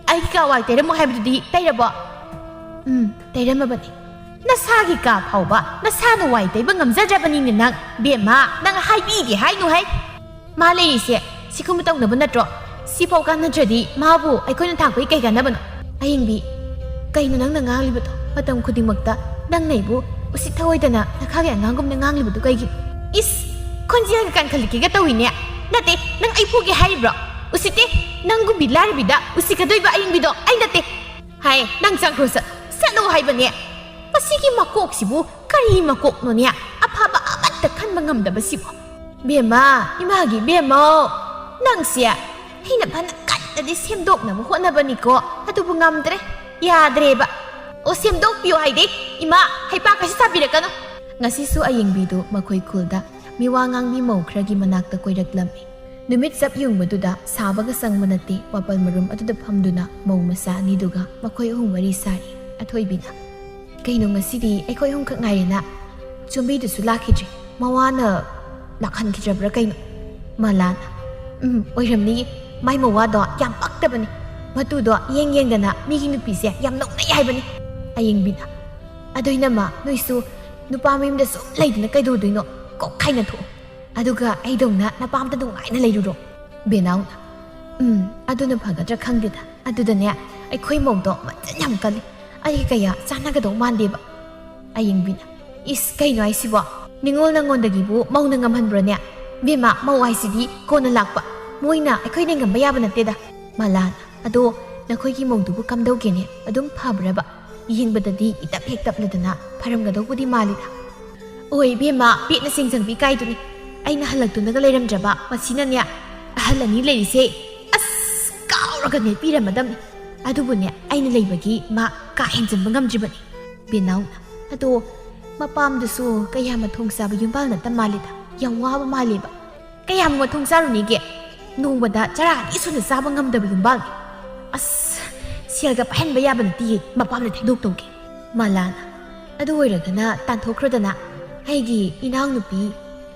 ꯑꯩꯒꯤ ꯀꯥ ꯋꯥꯏ ꯇꯩꯔꯝꯃꯣ ꯍꯥꯏꯕꯗꯨꯗꯤ ꯇꯩꯔꯕꯣ? ꯎꯝ, ꯇꯩꯔꯝꯃꯕꯅꯤ꯫ ꯅꯁꯥꯒꯤ ꯀꯥ ꯐꯥꯎꯕ ꯅꯁꯥꯅ ꯋꯥꯏ ꯇꯩꯕ ꯉꯝꯖꯗ꯭ꯔꯕꯅꯤꯅꯦ ꯅꯪ꯫ ꯕꯦꯝꯃ, ꯅꯪ ꯍꯥꯏꯕꯤꯗꯦ ꯍꯥꯏꯅꯨ ꯍꯥꯏ꯫ ꯃꯥ ꯂꯩꯔꯤꯁꯦ ꯁꯤꯒꯨꯝꯕ ꯇꯧꯅꯕ ꯅꯠꯇ꯭ꯔꯣ? ꯁꯤꯐꯥꯎ ꯀꯥꯟꯅꯗ꯭ꯔꯗꯤ ꯃꯥꯕꯨ ꯑꯩꯈꯣꯏꯅ ꯊꯥꯛꯄꯒꯤ ꯀꯩ ꯀꯥꯟꯅꯕꯅꯣ? ꯑꯌꯤꯡꯕꯤ, ꯀꯩꯅꯣ ꯅꯪꯅ ꯉꯥꯡꯂꯤꯕꯗꯣ? ꯃꯇꯝ ꯈꯨꯗꯤꯡꯃꯛꯇ ꯅꯪꯅ ꯑꯩꯕꯨ ꯎꯁꯤꯠ ꯊꯑꯣꯏꯗꯅ ꯅꯈꯥꯒꯤ ꯑꯉꯥꯡꯒꯨꯝꯅ ꯉꯥꯡꯂꯤꯕꯗꯨ ꯀꯩꯒꯤꯅꯣ? ꯏꯁ, ꯈꯣꯟꯖꯦꯜꯒ ꯀꯥꯟꯈꯠꯂꯛꯀꯦꯒ ꯇꯧꯏꯅꯦ꯫ ꯅꯠꯇꯦ, ꯅꯪ ꯑꯩ ꯐꯨꯒꯦ ꯍꯥꯏꯔꯤꯕ꯭ꯔꯣ? ꯎꯁꯤꯠꯇꯦ, ꯅꯪꯒꯨꯝꯕꯤ ꯂꯥꯏꯔꯕꯤꯗ ꯎꯁꯤꯠꯀꯗꯣꯏꯕ ꯑꯌꯤꯡꯕꯤꯗꯣ ꯑꯩ ꯅꯠꯇꯦ꯫ ꯍꯥꯏ, ꯅꯪ ꯆꯪꯈ꯭ꯔꯣ, ꯆꯠ-, ꯆꯠꯂꯣ ꯍꯥꯏꯕꯅꯦ꯫ ꯃꯁꯤꯒꯤ ꯃꯀꯣꯛꯁꯤꯕꯨ ꯀꯔꯤ ꯃꯀꯣꯛꯅꯣꯅꯦ? ꯑꯐꯕ ꯑꯃꯠꯇ ꯈꯟꯕ ꯉꯝꯗꯕꯁꯤꯕꯨ꯫ ꯕꯦꯝꯃ, ꯏꯃꯥꯒꯤ ꯕꯦꯝꯃꯧ, ꯅꯪꯁꯦ ꯑꯩꯅ ꯐꯅ ꯀꯟꯅꯗꯤ ꯁꯦꯝꯗꯣꯛꯅꯕ ꯍꯣꯠꯅꯕꯅꯤꯀꯣ, ꯑꯗꯨꯕꯨ ꯉꯝꯗ꯭ꯔꯦ, ꯌꯥꯗ꯭ꯔꯦꯕ꯫ ꯑꯣ, ꯁꯦꯝꯗꯣꯛꯄꯤꯌꯣ ꯍꯥꯏꯗꯤ, ꯏꯃꯥ, ꯍꯩꯄꯥ ꯀꯩꯁꯨ ꯁꯥꯕꯤꯔꯛꯀꯅꯨ꯫ ꯉꯁꯤꯁꯨ ꯑꯌꯤꯡꯕꯤꯗꯨ ꯃꯈꯣꯏ ꯈꯨꯜꯗ ꯃꯤꯋꯥ ꯉꯥꯡꯕꯤ ꯃꯧ ꯈꯔꯒꯤ ꯃꯅꯥꯛꯇ ꯀꯣꯏꯔꯛꯂꯝꯃꯤ꯫ ꯅꯨꯃꯤꯠ ꯆꯞ ꯌꯨꯡꯕꯗꯨꯗ ꯁꯥꯕꯒ ꯆꯪꯕ ꯅꯠꯇꯦ, ꯋꯥꯄꯜ ꯃꯔꯨꯝ ꯑꯗꯨꯗ ꯐꯝꯗꯨꯅ ꯃꯧ ꯃꯆꯥ ꯑꯅꯤꯗꯨꯒ ꯃꯈꯣꯏ ꯑꯍꯨꯝ ꯋꯥꯔꯤ ꯁꯥꯔꯤ꯫ ꯑꯊꯣꯏꯕꯤꯅ, "ꯀꯩꯅꯣ ꯉꯁꯤꯗꯤ ꯑꯩꯈꯣꯏ ꯑꯍꯨꯝꯈꯛ ꯉꯥꯏꯔꯦꯅ? ꯆꯨꯝꯕꯤꯗꯨꯁꯨ ꯂꯥꯛꯈꯤꯗ꯭ꯔꯦ, ꯃꯋꯥꯅ ꯂꯥꯛꯍꯟꯈꯤꯗ꯭ꯔꯕ꯭ꯔꯥ ꯀꯩꯅꯣ?" ꯃꯂꯥꯅ, "ꯎꯝ, ꯑꯣꯏꯔꯝꯅꯤꯌꯦ, ꯃꯥꯏ ꯃꯋꯥꯗꯣ ꯌꯥꯝ ꯄꯛꯇꯕꯅꯤ, ꯃꯇꯨꯗꯣ ꯌꯦꯡ ꯌꯦꯡꯗꯅ ꯃꯤꯒꯤ ꯅꯨꯄꯤꯁꯦ ꯌꯥꯝ ꯅꯣꯛꯅꯩ ꯍꯥꯏꯕꯅꯤ꯫" ꯑꯌꯤꯡꯕꯤꯅ, "ꯑꯗꯣ ꯏꯅꯝꯃ, ꯅꯣꯏꯁꯨ ꯅꯨꯄꯥ ꯃꯌꯨꯝꯗ ꯁꯨꯝ ꯂꯩꯗꯅ ꯀꯩꯗꯧꯗꯣꯏꯅꯣ? ꯀꯣꯛ ꯈꯥꯏꯅ ꯊꯣꯛꯑꯣ꯫ ꯑꯗꯨꯒ ꯑꯩꯗꯧꯅ ꯅꯄꯥꯝꯗ ꯅꯨꯡꯉꯥꯏꯅ ꯂꯩꯔꯨꯔꯣ꯫" ꯕꯦꯅꯥꯎꯅ, "ꯎꯝ, ꯑꯗꯨꯅ ꯐꯒꯗ꯭ꯔꯥ ꯈꯪꯗꯦꯗ꯫ ꯑꯗꯨꯗꯅꯦ, ꯑꯩꯈꯣꯏ ꯃꯧꯗꯣ ꯃꯆꯤꯟ ꯌꯥꯝ ꯀꯜꯂꯤ꯫ ꯑꯩꯒ ꯀꯌꯥ ꯆꯥꯟꯅꯒꯗꯧ ꯃꯥꯟꯗꯦꯕ꯫" ꯑꯌꯤꯡꯕꯤꯅ, "ꯏꯁ, ꯀꯩꯅꯣ ꯍꯥꯏꯁꯤꯕꯣ? ꯅꯤꯉꯣꯜ ꯅꯉꯣꯟꯗꯒꯤꯕꯨ ꯃꯧꯅ ꯉꯝꯍꯟꯕ꯭ꯔꯣꯅꯦ? ꯕꯦꯝꯃ, ꯃꯧ ꯍꯥꯏꯁꯤꯗꯤ ꯀꯣꯟꯅ ꯂꯥꯛꯄ꯫ ꯃꯣꯏꯅ ꯑꯩꯈꯣꯏꯗ ꯉꯝꯕ ꯌꯥꯕ ꯅꯠꯇꯦꯗ꯫" ꯃꯂꯥꯅ, "ꯑꯗꯣ ꯅꯈꯣꯏꯒꯤ ꯃꯧꯗꯨꯕꯨ ꯀꯝꯗꯧꯒꯦꯅꯦ? ꯑꯗꯨꯝ ꯐꯕ꯭ꯔꯕ? ꯌꯦꯡꯕꯗꯗꯤ ꯏꯇꯞ ꯍꯦꯛ ꯇꯞꯂꯗꯅ ꯐꯔꯝꯒꯗꯧꯕꯨꯗꯤ ꯃꯥꯜꯂꯤꯗ꯫" "ꯑꯣꯏ ꯏꯕꯦꯝꯃ, ꯄꯦꯠꯅ ꯁꯦꯡꯖꯪꯕꯤ ꯀꯥꯏꯗꯨꯅꯤ꯫ ꯑꯩꯅ ꯍꯜꯂꯛꯇꯨꯅꯒ ꯂꯩꯔꯝꯗ꯭ꯔꯕ ꯃꯁꯤꯅꯅꯦ, ꯑꯍꯜ ꯑꯅꯤ ꯂꯩꯔꯤꯁꯦ ꯑꯁ ꯀꯥꯎꯔꯒ ꯅꯦꯠꯄꯤꯔꯝꯃꯗꯝꯅꯤ꯫ ꯑꯗꯨꯕꯨꯅꯦ, ꯑꯩꯅ ꯂꯩꯕꯒꯤ ꯃꯥ ꯀꯥ ꯍꯦꯟꯖꯟꯕ ꯉꯝꯗ꯭ꯔꯤꯕꯅꯤ꯫" ꯕꯦꯅꯥꯎꯅ, "ꯑꯗꯣ ꯃꯄꯥꯝꯗꯨꯁꯨ ꯀꯌꯥ ꯃꯊꯣꯡ ꯆꯥꯕ ꯌꯨꯝꯕꯥꯜ ꯅꯠꯇ ꯃꯥꯜꯂꯤꯗ, ꯌꯥꯝ ꯋꯥꯕ ꯃꯥꯜꯂꯦꯕ꯫ ꯀꯌꯥꯝ ꯃꯊꯣꯡ ꯆꯥꯔꯨꯅꯤꯒꯦ? ꯅꯣꯡꯃꯗ ꯆꯔꯥ ꯑꯅꯤ ꯁꯨꯅ ꯆꯥꯕ ꯉꯝꯗꯕ ꯌꯨꯝꯕꯥꯜꯅꯤ꯫ ꯑꯁ, ꯁꯦꯜꯒ ꯄꯥꯏꯍꯟꯕ ꯌꯥꯕ ꯅꯠꯇꯤꯌꯦ, ꯃꯄꯥꯝꯗ ꯊꯩꯗꯣꯛꯇꯧꯒꯦ꯫ ꯃꯂꯥꯅ, ꯑꯗꯨ ꯑꯣꯏꯔꯒꯅ ꯇꯥꯟꯊꯣꯛꯈ꯭ꯔꯗꯅ, ꯑꯩꯒꯤ ꯏꯅꯥꯎꯅꯨꯄꯤ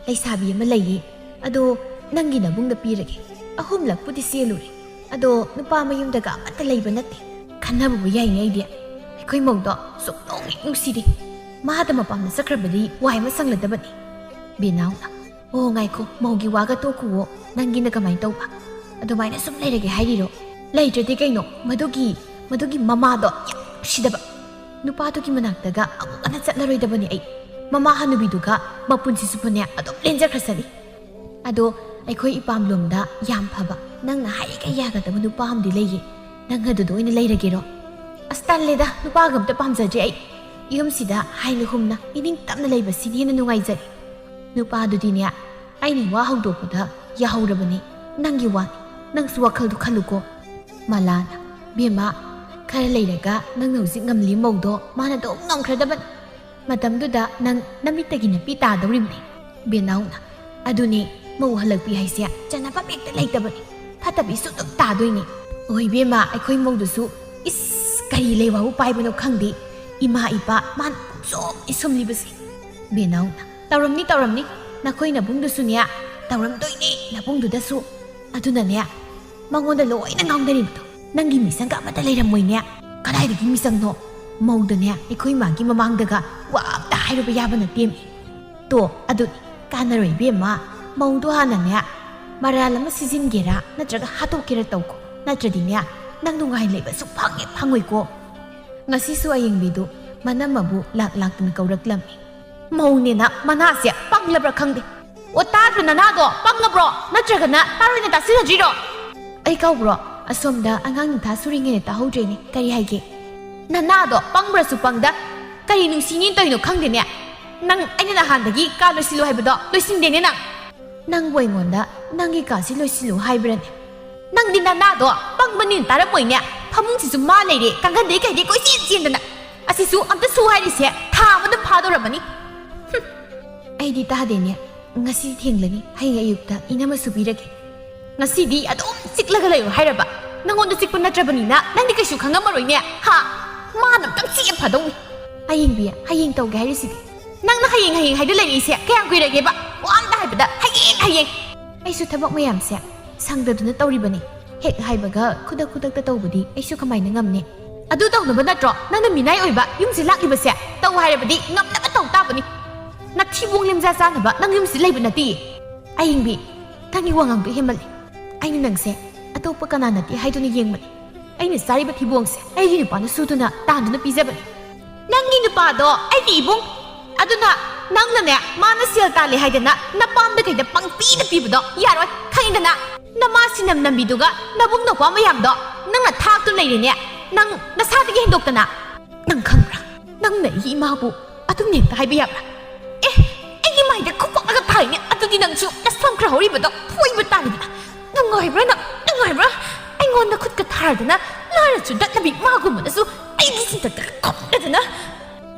ꯂꯩꯁꯥꯕꯤ ꯑꯃ ꯂꯩꯌꯦ, ꯑꯗꯣ ꯅꯪꯒꯤ ꯅꯕꯨꯡꯗ ꯄꯤꯔꯒꯦ꯫ ꯑꯍꯨꯝꯂꯛꯄꯨꯗꯤ ꯆꯦꯜꯂꯨꯔꯦ, ꯑꯗꯣ ꯅꯨꯄꯥ ꯃꯌꯨꯝꯗꯒ ꯑꯃꯠꯇ ꯂꯩꯕ ꯅꯠꯇꯦ꯫ ꯈꯟꯅꯕꯕꯨ ꯌꯥꯏꯅꯦ ꯑꯩꯗꯤ꯫ ꯑꯩꯈꯣꯏ ꯃꯧꯗꯣ ꯁꯨꯛꯅꯨꯡ ꯍꯦꯛ ꯅꯨꯡꯁꯤꯗꯦ꯫ ꯃꯥꯗ ꯃꯄꯥꯝꯗ ꯆꯠꯈ꯭ꯔꯕꯗꯤ ꯋꯥꯏ ꯑꯃ ꯁꯪꯂꯗꯕꯅꯤ꯫ ꯕꯦꯅꯥꯎꯅ, ꯑꯣ ꯉꯥꯏꯈꯣ, ꯃꯧꯒꯤ ꯋꯥꯒ ꯇꯣꯛꯈꯨꯋꯣ꯫ ꯅꯪꯒꯤꯅ ꯀꯃꯥꯏꯅ ꯇꯧꯕ? ꯑꯗꯨꯃꯥꯏꯅ ꯁꯨꯝ ꯂꯩꯔꯒꯦ ꯍꯥꯏꯔꯤꯔꯣ? ꯂꯩꯇ꯭ꯔꯗꯤ ꯀꯩꯅꯣ, ꯃꯗꯨꯒꯤ, ꯃꯗꯨꯒꯤ ꯃꯃꯥꯗꯣ ꯌꯥꯝ ꯅꯨꯡꯁꯤꯗꯕ꯫ ꯅꯨꯄꯥꯗꯨꯒꯤ ꯃꯅꯥꯛꯇꯒ ꯑꯃꯨꯛ ꯍꯟꯅ ꯆꯠꯂꯔꯣꯏꯗꯕꯅꯤ ꯑꯩ꯫ ꯃꯃꯥ ꯍꯅꯨꯕꯤꯗꯨꯒ ꯃꯄꯨꯟꯁꯤ ꯆꯨꯞꯄꯅꯦ ꯑꯗꯨꯝ ꯂꯦꯟꯖꯈ꯭ꯔꯁꯅꯤ꯫ ꯑꯗꯣ ꯑꯩꯈꯣꯏ ꯏꯄꯥꯝꯂꯣꯝꯗ ꯌꯥꯝ ꯐꯕ, ꯅꯪꯅ ꯍꯥꯏꯔꯤꯒꯩ ꯌꯥꯒꯗꯕ ꯅꯨꯄꯥ ꯑꯃꯗꯤ ꯂꯩꯌꯦ꯫ ꯅꯪ ꯑꯗꯨꯗ ꯑꯣꯏꯅ ꯂꯩꯔꯒꯦꯔꯣ? ꯑꯁ, ꯇꯜꯂꯦꯗ, ꯅꯨꯄꯥꯒ ꯑꯝꯇ ꯄꯥꯝꯖꯗ꯭ꯔꯦ ꯑꯩ꯫ ꯌꯨꯝꯁꯤꯗ ꯍꯥꯏꯅ ꯍꯨꯝꯅ ꯏꯅꯤꯡ ꯇꯞꯅ ꯂꯩꯕꯁꯤꯅ ꯍꯦꯟꯅ ꯅꯨꯡꯉꯥꯏꯖꯔꯦ꯫ ꯅꯨꯄꯥꯗꯨꯗꯤꯅꯦ, ꯑꯩꯅ ꯋꯥ ꯍꯧꯗꯣꯛꯄꯗ ꯌꯥꯍꯧꯔꯕꯅꯤ꯫ ꯅꯪꯒꯤ ꯋꯥꯅꯤ, ꯅꯪꯁꯨ ꯋꯥꯈꯜꯗꯨ ꯈꯜꯂꯨꯀꯣ꯫ ꯃꯂꯥꯅ, ꯕꯦꯝꯃ, ꯈꯔ ꯂꯩꯔꯒ ꯅꯪꯅ ꯍꯧꯖꯤꯛ ꯉꯝꯂꯤ ꯃꯧꯗꯣ ꯃꯥꯅ ꯑꯗꯨꯝ ꯉꯝꯈ꯭ꯔꯗꯕꯅꯤ꯫ ꯃꯇꯝꯗꯨꯗ ꯅꯪ ꯅꯃꯤꯠꯇꯒꯤ ꯅꯄꯤ ꯇꯥꯗꯧꯔꯤꯕꯅꯤ꯫ ꯕꯦꯅꯥꯎꯅ, ꯑꯗꯨꯅꯦ, ꯃꯧ ꯍꯜꯂꯛꯄꯤ ꯍꯥꯏꯁꯦ ꯆꯟꯅꯐꯝ ꯍꯦꯛꯇ ꯂꯩꯇꯕꯅꯤ꯫ ꯐꯠꯇꯕꯤꯁꯨ ꯑꯗꯨꯝ ꯇꯥꯗꯣꯏꯅꯤ꯫ ꯍꯣꯏ ꯏꯕꯦꯝꯃ, ꯑꯩꯈꯣꯏ ꯃꯧꯗꯨꯁꯨ ꯏꯁ ꯀꯔꯤ ꯂꯩꯋꯥꯕꯨ ꯄꯥꯏꯕꯅꯣ ꯈꯪꯗꯦ꯫ ꯏꯃꯥ ꯏꯄꯥ ꯃꯥꯅ ꯄꯨꯡꯁꯨꯝ ꯏꯁꯨꯝꯂꯤꯕꯁꯦ꯫ ꯕꯦꯅꯥꯎꯅ, ꯇꯧꯔꯝꯅꯤ, ꯇꯧꯔꯝꯅꯤ꯫ ꯅꯈꯣꯏ ꯅꯕꯨꯡꯗꯨꯁꯨꯅꯦ ꯇꯧꯔꯝꯗꯣꯏꯅꯦ, ꯅꯕꯨꯡꯗꯨꯗꯁꯨ꯫ ꯑꯗꯨꯅꯅꯦ, ꯃꯉꯣꯟꯗ ꯂꯣꯏꯅ ꯉꯥꯡꯅꯔꯤꯕꯗꯣ꯫ ꯅꯪꯒꯤ ꯃꯤꯆꯪꯒ ꯑꯃꯠꯇ ꯂꯩꯔꯝꯃꯣꯏꯅꯦ꯫ ꯀꯗꯥꯏꯗꯒꯤ ꯃꯤꯆꯪꯅꯣ? ꯃꯧꯗꯅꯦ ꯑꯩꯈꯣꯏ ꯃꯥꯒꯤ ꯃꯃꯥꯡꯗꯒ ꯋꯥ ꯑꯝꯇ ꯍꯥꯏꯔꯨꯕ ꯌꯥꯕ ꯅꯠꯇꯦꯃꯤ꯫ ꯇꯣ, ꯑꯗꯨꯗꯤ ꯀꯥꯟꯅꯔꯣꯏ ꯏꯕꯦꯝꯃ꯫ ꯃꯧꯗꯣ ꯍꯥꯟꯅꯅꯦ ꯃꯔꯥꯜ ꯑꯃ ꯁꯤꯖꯤꯟꯒꯦꯔꯥ ꯅꯠꯇ꯭ꯔꯒ ꯍꯥꯠꯇꯣꯛꯀꯦꯔꯥ ꯇꯧꯀꯣ꯫ ꯅꯠꯇ꯭ꯔꯗꯤꯅꯦ ꯅꯪ ꯅꯨꯡꯉꯥꯏꯅ ꯂꯩꯕ ꯁꯨꯡꯐꯪ ꯍꯦꯛ ꯐꯪꯉꯣꯏꯀꯣ꯫ ꯉꯁꯤꯁꯨ ꯑꯌꯦꯡꯕꯤꯗꯨ ꯃꯅꯝꯃꯕꯨ ꯂꯥꯛ ꯂꯥꯛꯇꯅ ꯀꯧꯔꯛꯂꯝꯃꯤ꯫ ꯃꯧꯅꯦꯅ ꯃꯅꯥꯁꯦ ꯄꯪꯂꯕ꯭ꯔꯥ ꯈꯪꯗꯦ꯫ ꯑꯣ, ꯇꯥꯗ꯭ꯔꯣ ꯅꯅꯥꯗꯣ? ꯄꯪꯉꯕ꯭ꯔꯣ? ꯅꯠꯇ꯭ꯔꯒꯅ ꯇꯥꯔꯣꯏꯅ ꯇꯥꯁꯤꯟꯅꯗ꯭ꯔꯤꯔꯣ? ꯑꯩ ꯀꯥꯎꯕ꯭ꯔꯣ? ꯑꯁꯣꯝꯗ ꯑꯉꯥꯡ ꯅꯤꯡꯊꯥ ꯁꯨꯔꯤꯉꯩꯗ ꯇꯥꯍꯧꯗ꯭ꯔꯦꯅꯦ꯫ ꯀꯔꯤ ꯍꯥꯏꯒꯦ? ꯅꯅꯥꯗꯣ ꯄꯪꯕ꯭ꯔꯁꯨ ꯄꯪꯗ꯫ ꯀꯔꯤ ꯅꯨꯡꯁꯤꯅꯤ ꯇꯧꯔꯤꯅꯣ ꯈꯪꯗꯦꯅꯦ꯫ ꯅꯪ ꯑꯩꯅ ꯅꯍꯥꯟꯗꯒꯤ ꯀꯥ ꯂꯣꯏꯁꯤꯜꯂꯨ ꯍꯥꯏꯕꯗꯣ ꯂꯣꯏꯁꯤꯟꯗꯦꯅꯦ ꯅꯪ꯫ ꯅꯪꯕꯨ ꯑꯩꯉꯣꯟꯗ ꯅꯪꯒꯤ ꯀꯥꯁꯤ ꯂꯣꯏꯁꯤꯜꯂꯨ ꯍꯥꯏꯕ꯭ꯔꯅꯦ? ꯅꯪꯗꯤ ꯅꯅꯥꯗꯣ ꯄꯪꯕꯅꯤꯅ ꯇꯥꯔꯝꯃꯣꯏꯅꯦ꯫ ꯐꯃꯨꯡꯁꯤꯁꯨ ꯃꯥ ꯂꯩꯔꯦ, ꯀꯥꯡꯒꯟꯗꯩ ꯀꯩꯗꯩ ꯀꯣꯏꯆꯦꯟ ꯆꯦꯟꯗꯅ꯫ ꯑꯁꯤꯁꯨ ꯑꯝꯇ ꯁꯨ ꯍꯥꯏꯔꯤꯁꯦ ꯊꯥ ꯑꯃꯗ ꯐꯥꯗꯧꯔꯕꯅꯤ꯫ ꯍꯨꯝ, ꯑꯩꯗꯤ ꯇꯥꯗꯦꯅꯦ꯫ ꯉꯁꯤ ꯊꯦꯡꯂꯅꯤ, ꯍꯌꯦꯡ ꯑꯌꯨꯛꯇ ꯏꯅꯝꯃ ꯁꯨꯕꯤꯔꯒꯦ꯫ ꯉꯁꯤꯗꯤ ꯑꯗꯨꯝ ꯆꯤꯛꯂꯒ ꯂꯩꯌꯨ ꯍꯥꯏꯔꯕ? ꯅꯪꯉꯣꯟꯗ ꯆꯤꯛꯄ ꯅꯠꯇ꯭ꯔꯕꯅꯤꯅ ꯅꯪꯗꯤ ꯀꯩꯁꯨ ꯈꯪꯉꯝꯃꯔꯣꯏꯅꯦ꯫ ꯍꯥ? ꯃꯥꯅ ꯑꯝꯇꯪ ꯆꯤꯛꯑ ꯐꯗꯧꯅꯤ꯫ ꯑꯌꯦꯡꯕꯤ, ꯍꯌꯦꯡ ꯇꯧꯒꯦ ꯍꯥꯏꯔꯤꯁꯤꯗꯤ? ꯅꯪꯅ ꯍꯌꯦꯡ ꯍꯌꯦꯡ ꯍꯥꯏꯗ ꯂꯩꯔꯛꯏꯁꯦ ꯀꯌꯥꯝ ꯀꯨꯏꯔꯒꯦꯕ? ꯋꯥ ꯑꯝꯇ ꯍꯥꯏꯕꯗ ꯍꯌꯦꯡ ꯍꯌꯦꯡ꯫ ꯑꯩꯁꯨ ꯊꯕꯛ ꯃꯌꯥꯝꯁꯦ ꯁꯪꯗꯗꯨꯅ ꯇꯧꯔꯤꯕꯅꯤ꯫ ꯍꯦꯛ ꯍꯥꯏꯕꯒ ꯈꯨꯗꯛ ꯈꯨꯗꯛꯇ ꯇꯧꯕꯗꯤ ꯑꯩꯁꯨ ꯀꯃꯥꯏꯅ ꯉꯝꯅꯤ? ꯑꯗꯨ ꯇꯧꯅꯕ ꯅꯠꯇ꯭ꯔꯣ ꯅꯪꯅ ꯃꯤꯅꯥꯏ ꯑꯣꯏꯕ ꯌꯨꯝꯁꯦ ꯂꯥꯛꯂꯤꯕꯁꯦ? ꯇꯧ ꯍꯥꯏꯔꯕꯗꯤ ꯉꯝꯅꯕ ꯇꯧ ꯇꯥꯕꯅꯤ꯫ ꯅꯊꯤꯕꯣꯡ ꯂꯦꯝꯖꯥ ꯆꯥꯅꯕ ꯅꯪ ꯌꯨꯝꯁꯤꯗ ꯂꯩꯕ ꯅꯠꯇꯦ꯫ ꯑꯌꯦꯡꯕꯤ, ꯅꯪꯒꯤ ꯋꯥꯉꯥꯡꯗꯣ ꯍꯦꯟꯃꯜꯂꯦ꯫ ꯑꯩꯅ ꯅꯪꯁꯦ ꯑꯇꯣꯞꯄ ꯀꯅꯥ ꯅꯠꯇꯦ ꯍꯥꯏꯗꯨꯅ ꯌꯦꯡꯕꯅꯤ꯫ ꯑꯩꯅ ꯆꯥꯔꯤꯕ ꯊꯤꯕꯣꯡꯁꯦ ꯑꯩꯒꯤ ꯅꯨꯄꯥꯅ ꯁꯨꯗꯨꯅ ꯇꯥꯟꯗꯨꯅ ꯄꯤꯖꯕꯅꯤ꯫ ꯅꯪꯒꯤ ꯅꯨꯄꯥꯗꯣ ꯑꯩꯒꯤ ꯏꯕꯨꯡ꯫ ꯑꯗꯨꯅ ꯅꯪꯅꯅꯦ, ꯃꯥꯅ ꯁꯦꯜ ꯇꯥꯜꯂꯦ ꯍꯥꯏꯗꯅ ꯅꯄꯥꯝꯗ ꯀꯩꯗ ꯄꯪꯄꯤꯗ ꯄꯤꯕꯗꯣ ꯌꯥꯔꯣꯏ, ꯈꯪꯉꯤꯗꯅ? ꯅꯃꯥ ꯁꯤꯅꯝ ꯅꯝꯕꯤꯗꯨꯒ ꯅꯕꯨꯡ ꯅꯧꯄꯥ ꯃꯌꯥꯝꯗꯣ ꯅꯪꯅ ꯊꯥꯛꯇꯨꯅ ꯂꯩꯔꯦꯅꯦ꯫ ꯅꯪ ꯅꯁꯥꯗꯒꯤ ꯍꯦꯟꯗꯣꯛꯇꯅ꯫ ꯅꯪ ꯈꯪꯕ꯭ꯔꯥ? ꯅꯪꯅ ꯑꯩꯒꯤ ꯏꯃꯥꯕꯨ ꯑꯗꯨꯝ ꯍꯦꯛꯇ ꯍꯥꯏꯕ ꯌꯥꯕ꯭ꯔꯥ? ꯑꯦ, ꯑꯩꯒꯤ ꯃꯥꯏꯗ ꯈꯨꯄꯥꯛꯂꯒ ꯊꯥꯏꯅꯦ꯫ ꯑꯗꯨꯗꯤ ꯅꯪꯁꯨ ꯅꯁꯝ ꯈꯔ ꯍꯧꯔꯤꯕꯗꯣ ꯐꯣꯏꯕ ꯇꯥꯔꯦꯗꯅ꯫ ꯅꯨꯡꯉꯥꯏꯕ꯭ꯔꯥ ꯅꯪ? ꯅꯨꯡꯉꯥꯏꯕ꯭ꯔꯥ? ꯑꯩꯉꯣꯟꯗ ꯈꯨꯠꯀ ꯊꯥꯔꯗꯅ ꯂꯥꯏꯔ ꯆꯨꯗꯠꯅꯕꯤ ꯃꯥꯒꯨꯝꯕꯅꯁꯨ ꯑꯩꯒꯤ ꯆꯤꯟꯊꯛꯇ ꯈꯣꯝꯂꯗꯅ꯫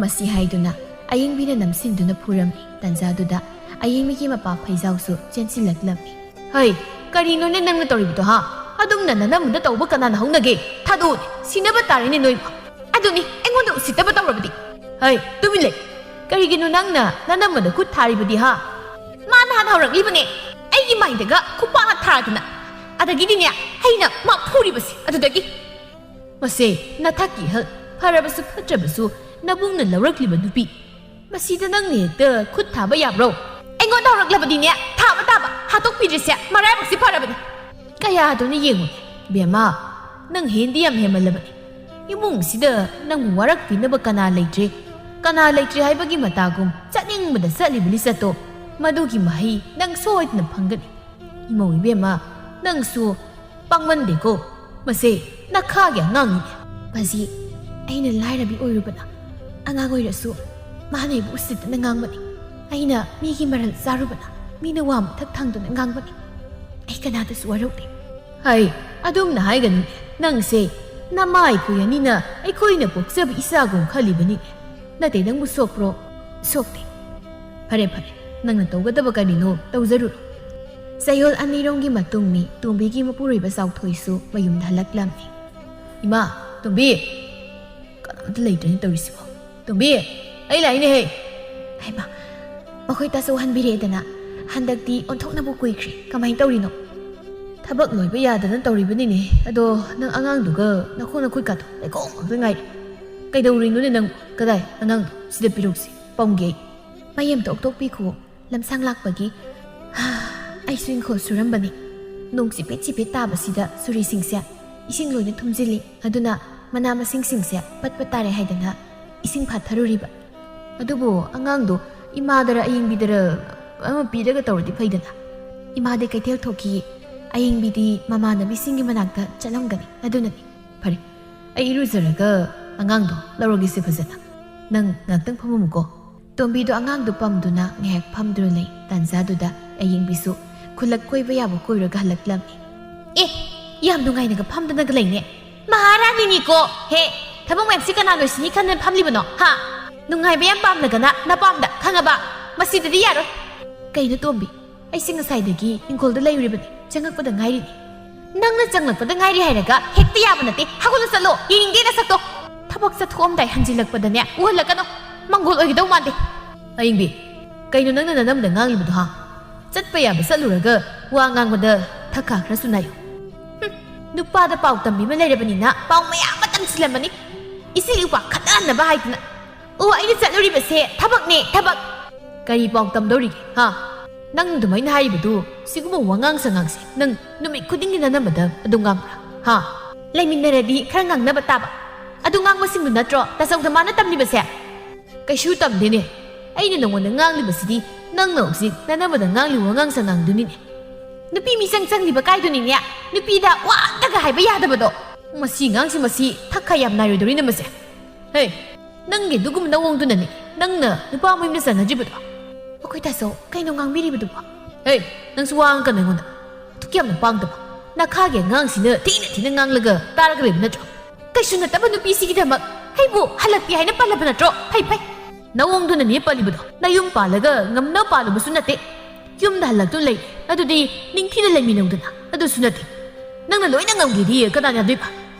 ꯃꯁꯤ ꯍꯥꯏꯗꯨꯅ ꯑꯌꯦꯡꯕꯤꯅ ꯅꯝꯁꯤꯟꯗꯨꯅ ꯐꯨꯔꯝꯃꯤ꯫ ꯇꯟꯖꯥꯗꯨꯗ ꯑꯌꯦꯡꯕꯤꯒꯤ ꯃꯄꯥ ꯐꯩꯖꯥꯎꯁꯨ ꯆꯦꯟꯁꯤꯜꯂꯛꯂꯝꯃꯤ꯫ ꯍꯩ, ꯀꯔꯤꯅꯣꯅꯦ ꯅꯪꯅ ꯇꯧꯔꯤꯕꯗꯣ, ꯍꯥ? ꯑꯗꯨꯝꯅ ꯅꯅꯝꯃꯗ ꯇꯧꯕ ꯀꯅꯥꯅ ꯍꯧꯅꯒꯦ? ꯊꯥꯗꯣꯛꯎꯅꯦ, ꯁꯤꯅꯕ ꯇꯥꯔꯦꯅꯦ ꯅꯣꯏꯕꯨ꯫ ꯑꯗꯨꯅꯤ, ꯑꯩꯉꯣꯟꯗ ꯎꯁꯤꯠꯇꯕ ꯇꯧꯔꯕꯗꯤ꯫ ꯍꯩ, ꯇꯨꯃꯤꯟ ꯂꯩ꯫ ꯀꯔꯤꯒꯤꯅꯣ ꯅꯪꯅ ꯅꯅꯝꯃꯗ ꯈꯨꯠ ꯊꯥꯔꯤꯕꯗꯤ, ꯍꯥ? ꯃꯥꯅ ꯍꯥꯟꯅ ꯍꯧꯔꯛꯂꯤꯕꯅꯦ, ꯑꯩꯒꯤ ꯃꯥꯏꯗꯒ ꯈꯨꯄꯥꯛꯅ ꯊꯥꯗꯅ꯫ ꯑꯗꯒꯤꯗꯤꯅꯦ, ꯑꯩꯅ ꯃꯥ ꯐꯨꯔꯤꯕꯁꯦ ꯑꯗꯨꯗꯒꯤ꯫ ꯃꯁꯦ, ꯅꯊꯛꯀꯤ ꯑꯍꯜ, ꯐꯔꯕꯁꯨ ꯐꯠꯇ꯭ꯔꯕꯁꯨ ꯅꯕꯨꯡꯅ ꯂꯧꯔꯛꯂꯤꯕ ꯅꯨꯄꯤ꯫ ꯃꯁꯤꯗ ꯅꯪꯅ ꯍꯦꯛꯇ ꯈꯨꯠ ꯊꯥꯕ ꯌꯥꯕ꯭ꯔꯣ? ꯑꯩꯉꯣꯟꯗ ꯍꯧꯔꯛꯂꯕꯗꯤꯅꯦ, ꯊꯥꯕ ꯇꯥꯕ, ꯍꯥꯠꯇꯣꯛꯄꯤꯗ꯭ꯔꯤꯁꯦ ꯃꯔꯥꯏꯕꯛꯁꯤ ꯐꯔꯕꯅꯤ꯫ ꯀꯌꯥꯗꯨꯅ ꯌꯦꯡꯉꯨꯅꯦ, ꯕꯦꯝꯃ, ꯅꯪ ꯍꯦꯟꯗꯤ ꯌꯥꯝ ꯍꯦꯟꯃꯜꯂꯕꯅꯤ꯫ ꯏꯃꯨꯡꯁꯤꯗ ꯅꯪꯕꯨ ꯋꯥꯔꯛꯄꯤꯅꯕ ꯀꯅꯥ ꯂꯩꯇ꯭ꯔꯦ? ꯀꯅꯥ ꯂꯩꯇ꯭ꯔꯦ ꯍꯥꯏꯕꯒꯤ ꯃꯇꯥꯒꯨꯝ ꯆꯠꯅꯤꯡꯕꯗ ꯆꯠꯂꯤꯕ ꯂꯤꯆꯠꯇꯣ, ꯃꯗꯨꯒꯤ ꯃꯍꯩ ꯅꯪ ꯁꯣꯏꯗꯅ ꯐꯪꯒꯅꯤ꯫ ꯏꯃꯧ ꯏꯕꯦꯝꯃ, ꯅꯪꯁꯨ ꯄꯥꯡꯃꯟꯗꯦꯀꯣ꯫ ꯃꯁꯦ ꯅꯈꯥꯒꯤ ꯑꯉꯥꯡꯅꯤꯅꯦ꯫ ꯃꯁꯤ ꯑꯩꯅ ꯂꯥꯏꯔꯕꯤ ꯑꯣꯏꯔꯨꯕꯅ, ꯑꯉꯥꯡ ꯑꯣꯏꯔꯁꯨ ꯃꯥꯅ ꯑꯩꯕꯨ ꯎꯁꯤꯠꯇꯅ ꯉꯥꯡꯕꯅꯤ꯫ ꯑꯩꯅ ꯃꯤꯒꯤ ꯃꯔꯜ ꯆꯥꯔꯨꯕꯅ, ꯃꯤꯅ ꯋꯥ ꯃꯊꯛ ꯊꯥꯡꯗꯨꯅ ꯉꯥꯡꯕꯅꯤ꯫ ꯑꯩ ꯀꯅꯥꯗꯁꯨ ꯋꯥꯔꯧꯗꯦ꯫ ꯍꯩ, ꯑꯗꯨꯝꯅ ꯍꯥꯏꯒꯅꯨ꯫ ꯅꯪꯁꯦ ꯅꯃꯥ ꯑꯩꯈꯣꯏ ꯑꯅꯤꯅ ꯑꯩꯈꯣꯏꯅ ꯄꯣꯛꯆꯕ ꯏꯆꯥꯒꯨꯝ ꯈꯜꯂꯤꯕꯅꯤ꯫ ꯅꯠꯇꯦ, ꯅꯪꯕꯨ ꯁꯣꯛꯄ꯭ꯔꯣ? ꯁꯣꯛꯇꯦ꯫ ꯐꯔꯦ, ꯐꯔꯦ, ꯅꯪꯅ ꯇꯧꯒꯗꯕ ꯀꯔꯤꯅꯣ ꯇꯧꯖꯔꯨꯔꯣ꯫ ꯆꯌꯣꯜ ꯑꯅꯤꯔꯣꯝꯒꯤ ꯃꯇꯨꯡꯅꯤ꯫ ꯇꯣꯝꯕꯤꯒꯤ ꯃꯄꯨꯔꯣꯏꯕ ꯆꯥꯎꯊꯣꯏꯁꯨ ꯃꯌꯨꯝꯗ ꯍꯜꯂꯛꯂꯝꯃꯤ꯫ "ꯏꯃꯥ, ꯇꯣꯝꯕꯤ, ꯀꯅꯥꯝꯇ ꯂꯩꯇ꯭ꯔꯦꯅꯦ ꯇꯧꯔꯤꯁꯤꯕꯣ꯫ ꯇꯣꯝꯕꯤ, ꯑꯩ ꯂꯥꯛꯏꯅꯦꯍꯦ!" ꯍꯩꯃꯥ, ꯃꯈꯣꯏ ꯇꯥꯆꯧ ꯍꯟꯕꯤꯔꯛꯑꯦꯗꯅ꯫ ꯍꯟꯗꯛꯇꯤ ꯑꯣꯟꯊꯣꯛꯅꯕꯨ ꯀꯨꯏꯈ꯭ꯔꯦ꯫ ꯀꯃꯥꯏꯅ ꯇꯧꯔꯤꯅꯣ? "ꯊꯕꯛ ꯂꯣꯏꯕ ꯌꯥꯗꯅ ꯇꯧꯔꯤꯕꯅꯤꯅꯦ꯫ ꯑꯗꯣ ꯅꯪ ꯑꯉꯥꯡꯗꯨꯒ ꯅꯈꯣꯡ ꯅꯈꯨꯠꯀꯥꯗꯣ ꯂꯩꯈꯣꯝ ꯉꯥꯛꯇ ꯉꯥꯏꯔꯦ꯫ ꯀꯩꯗꯧꯔꯤꯅꯣꯅꯦ ꯅꯪꯕꯨ? ꯀꯗꯥꯏ ꯑꯉꯥꯡꯗꯣ? ꯁꯤꯗ ꯄꯤꯔꯛꯁꯤ, ꯄꯝꯒꯦ ꯑꯩ꯫ ꯃꯩ ꯑꯝꯇ ꯑꯣꯛꯊꯣꯛꯄꯤꯈꯣ꯫ ꯂꯝꯁꯥꯡ ꯂꯥꯛꯄꯒꯤ ꯑꯩꯁꯨ ꯏꯪꯈꯣꯜ ꯁꯨꯔꯝꯕꯅꯤ꯫ ꯅꯣꯡ ꯆꯤꯐꯦꯠ ꯆꯤꯐꯦꯠ ꯇꯥꯕꯁꯤꯗ ꯁꯨꯔꯤꯁꯤꯡꯁꯦ ꯏꯁꯤꯡ ꯂꯣꯏꯅ ꯊꯨꯝꯖꯤꯜꯂꯤ꯫ ꯑꯗꯨꯅ ꯃꯅꯥ ꯃꯁꯤꯡꯁꯤꯡꯁꯦ ꯄꯠꯄ ꯇꯥꯔꯦ ꯍꯥꯏꯗꯅ ꯏꯁꯤꯡ ꯐꯥꯠꯊꯔꯨꯔꯤꯕ꯫ ꯑꯗꯨꯕꯨ ꯑꯉꯥꯡꯗꯣ ꯏꯃꯥꯗꯔ ꯑꯌꯤꯡꯕꯤꯗꯔ ꯑꯃ ꯄꯤꯔꯒ ꯇꯧꯔꯗꯤ ꯐꯩꯗꯅ꯫ ꯏꯃꯥꯗꯤ ꯀꯩꯊꯦꯜ ꯊꯣꯛꯈꯤ꯫ ꯑꯌꯤꯡꯕꯤꯗꯤ ꯃꯃꯥꯟꯅꯕꯤꯁꯤꯡꯒꯤ ꯃꯅꯥꯛꯇ ꯆꯠꯂꯝꯒꯅꯤ꯫ ꯑꯗꯨꯅꯅꯤ꯫ ꯐꯔꯦ, ꯑꯩ ꯏꯔꯨꯖꯔꯒ ꯑꯉꯥꯡꯗꯣ ꯂꯧꯔꯒꯦꯁꯦ ꯐꯖꯅ꯫ ꯅꯪ ꯉꯥꯛꯇꯪ ꯐꯝꯃꯝꯃꯨꯀꯣ꯫ ꯇꯣꯝꯕꯤꯗꯣ ꯑꯉꯥꯡꯗꯣ ꯄꯝꯗꯨꯅ ꯉꯥꯏꯍꯥꯛ ꯐꯝꯗꯨꯅ ꯂꯩ꯫ ꯇꯥꯟꯖꯥꯗꯨꯗ ꯑꯌꯤꯡꯕꯤꯁꯨ ꯈꯨꯜꯂꯛ ꯀꯣꯏꯕ ꯌꯥꯕ ꯀꯣꯏꯔꯒ ꯍꯜꯂꯛꯂꯝꯃꯤ꯫ "ꯑꯦ, ꯌꯥꯝ ꯅꯨꯡꯉꯥꯏꯅꯒ ꯐꯝꯗꯅꯒ ꯂꯩꯅꯦ꯫ ꯃꯍꯥꯔꯥꯅꯤꯅꯤꯀꯣ꯫ ꯍꯦ, ꯊꯕꯛ ꯃꯌꯥꯝꯁꯤ ꯀꯅꯥ ꯂꯣꯏꯁꯤꯟꯅꯤ ꯈꯟꯗꯅ ꯐꯝꯂꯤꯕꯅꯣ? ꯍꯥ? ꯅꯨꯡꯉꯥꯏꯕ ꯌꯥꯝ ꯄꯥꯝꯂꯒꯅ ꯅꯄꯥꯝꯗ, ꯈꯪꯉꯕ? ꯃꯁꯤꯗꯗꯤ ꯌꯥꯔꯣꯏ꯫" "ꯀꯩꯅꯣ ꯇꯣꯝꯕꯤ? ꯑꯩꯁꯦ ꯉꯁꯥꯏꯗꯒꯤ ꯏꯪꯈꯣꯜꯗ ꯂꯩꯔꯨꯔꯤꯕꯅꯤ, ꯆꯪꯉꯛꯄꯗ ꯉꯥꯏꯔꯤꯅꯤ꯫" "ꯅꯪꯅ ꯆꯪꯂꯛꯄꯗ ꯉꯥꯏꯔꯤ ꯍꯥꯏꯔꯒ ꯍꯦꯛꯇ ꯌꯥꯕ ꯅꯠꯇꯦ꯫ ꯍꯧꯒꯠꯂ ꯆꯠꯂꯣ, ꯌꯦꯡꯅꯤꯡꯗꯦ ꯅꯁꯛꯇꯣ꯫ ꯊꯕꯛ ꯆꯠꯊꯣꯛꯑꯝꯗꯥꯏ ꯍꯟꯖꯤꯜꯂꯛꯄꯗꯅꯦ ꯎꯍꯜꯂꯛꯀꯅꯨ꯫ ꯃꯪꯒꯣꯜ ꯑꯣꯏꯒꯗꯧ ꯃꯥꯟꯗꯦ꯫" "ꯑꯌꯤꯡꯕꯤ, ꯀꯩꯅꯣ ꯅꯪꯅ ꯅꯅꯝꯗ ꯉꯥꯡꯂꯤꯕꯗꯣ, ꯍꯥ? ꯆꯠꯄ ꯌꯥꯕ ꯆꯠꯂꯨꯔꯒ ꯋꯥ ꯉꯥꯡꯕꯗ ꯊꯛꯀꯥ ꯈꯔꯁꯨ ꯅꯥꯏꯌꯨ꯫" ꯍꯨꯝ, ꯅꯨꯄꯥꯗ ꯄꯥꯎ ꯇꯝꯕꯤ ꯑꯃ ꯂꯩꯔꯕꯅꯤꯅ ꯄꯥꯎ ꯃꯌꯥꯝ ꯑꯃ ꯇꯝꯁꯤꯜꯂꯝꯃꯅꯤ꯫ ꯏꯆꯤꯜ ꯏꯄꯥ ꯈꯠꯅꯍꯟꯅꯕ ꯍꯥꯏꯗꯅ꯫ ꯑꯣ, ꯑꯩꯅ ꯆꯠꯂꯨꯔꯤꯕꯁꯦ ꯊꯕꯛꯅꯦ, ꯊꯕꯛ꯫ "ꯀꯔꯤ ꯄꯥꯎ ꯇꯝꯗꯧꯔꯤꯒꯦ, ꯍꯥ? ꯅꯪ ꯑꯗꯨꯃꯥꯏꯅ ꯍꯥꯏꯔꯤꯕꯗꯨ, ꯁꯤꯒꯨꯝꯕ ꯋꯥꯉꯥꯡ ꯁꯉꯥꯡꯁꯦ ꯅꯪ ꯅꯨꯃꯤꯠ ꯈꯨꯗꯤꯡꯒꯤ ꯅꯅꯝꯕꯗ ꯑꯗꯨꯝ ꯉꯥꯡꯕ꯭ꯔꯥ, ꯍꯥ? ꯂꯩꯃꯤꯟꯅꯔꯗꯤ ꯈꯔ ꯉꯥꯡꯅꯕ ꯇꯥꯕ꯫ ꯑꯗꯨ ꯉꯥꯡꯕꯁꯤꯡꯗꯨ ꯅꯠꯇ꯭ꯔꯣ ꯇꯥꯆꯧꯗ ꯃꯥꯅ ꯇꯝꯂꯤꯕꯁꯦ?" "ꯀꯩꯁꯨ ꯇꯝꯗꯦꯅꯦ꯫ ꯑꯩꯅ ꯅꯉꯣꯟꯗ ꯉꯥꯡꯂꯤꯕꯁꯤꯗꯤ ꯅꯪꯅ ꯍꯧꯖꯤꯛ ꯅꯅꯝꯕꯗ ꯉꯥꯡꯂꯤꯕ ꯋꯥꯉꯥꯡ ꯁꯉꯥꯡꯗꯨꯅꯤꯅꯦ꯫ ꯅꯨꯄꯤ ꯃꯤꯆꯪ ꯆꯪꯂꯤꯕ ꯀꯥꯏꯗꯨꯅꯤꯅꯦ꯫ ꯅꯨꯄꯤꯗ ꯋꯥ ꯑꯝꯇꯒ ꯍꯥꯏꯕ ꯌꯥꯗꯕꯗꯣ꯫ ꯃꯁꯤ ꯑꯉꯥꯡꯁꯤ, ꯃꯁꯤ ꯊꯛ ꯈꯥ ꯌꯥꯝ ꯅꯥꯏꯔꯣꯏꯗꯧꯔꯤꯅꯦ ꯃꯁꯦ꯫ ꯍꯦ, ꯅꯪꯒꯤ ꯑꯗꯨꯒꯨꯝꯕ ꯅꯑꯣꯡꯗꯨꯅꯅꯦ ꯅꯪꯅ ꯅꯨꯄꯥ ꯃꯌꯨꯝꯗ ꯆꯪꯅꯗ꯭ꯔꯤꯕꯗꯣ꯫" "ꯑꯩꯈꯣꯏ ꯇꯥꯆꯧ, ꯀꯩꯅꯣ ꯉꯥꯡꯕꯤꯔꯤꯕꯗꯨꯕꯣ?" "ꯍꯦ, ꯅꯪꯁꯨ ꯋꯥ ꯉꯥꯡꯒꯅꯨ ꯑꯩꯉꯣꯟꯗ꯫ ꯑꯗꯨꯛ ꯌꯥꯝꯅ ꯄꯥꯡꯗꯕ꯫ ꯅꯈꯥꯒꯤ ꯑꯉꯥꯡꯁꯤꯅ ꯊꯤꯅ ꯊꯤꯅ ꯉꯥꯡꯂꯒ ꯇꯥꯔꯒ ꯂꯩꯕ ꯅꯠꯇ꯭ꯔꯣ? ꯀꯩꯁꯨ ꯅꯠꯇꯕ ꯅꯨꯄꯤꯁꯤꯒꯤꯗꯃꯛ ꯑꯩꯕꯨ ꯍꯜꯂꯛꯇꯦ ꯍꯥꯏꯅ ꯄꯜꯂꯕ ꯅꯠꯇ꯭ꯔꯣ? ꯐꯩ, ꯐꯩ꯫ ꯅꯑꯣꯡꯗꯨꯅꯅꯦ ꯄꯜꯂꯤꯕꯗꯣ꯫ ꯅꯌꯨꯝ ꯄꯥꯜꯂꯒ ꯉꯝꯅ ꯄꯥꯜꯂꯨꯕꯁꯨ ꯅꯠꯇꯦ꯫ ꯌꯨꯝꯗ ꯍꯜꯂꯛꯇꯨꯅ ꯂꯩ꯫ ꯑꯗꯨꯗꯤ ꯅꯤꯡꯊꯤꯅ ꯂꯩꯃꯤꯟꯅꯧꯗꯅ꯫ ꯑꯗꯨꯁꯨ ꯅꯠꯇꯦ꯫ ꯅꯪꯅ ꯂꯣꯏꯅ ꯉꯝꯒꯦꯗꯤ ꯀꯅꯥꯅ ꯌꯥꯗꯣꯏꯕ?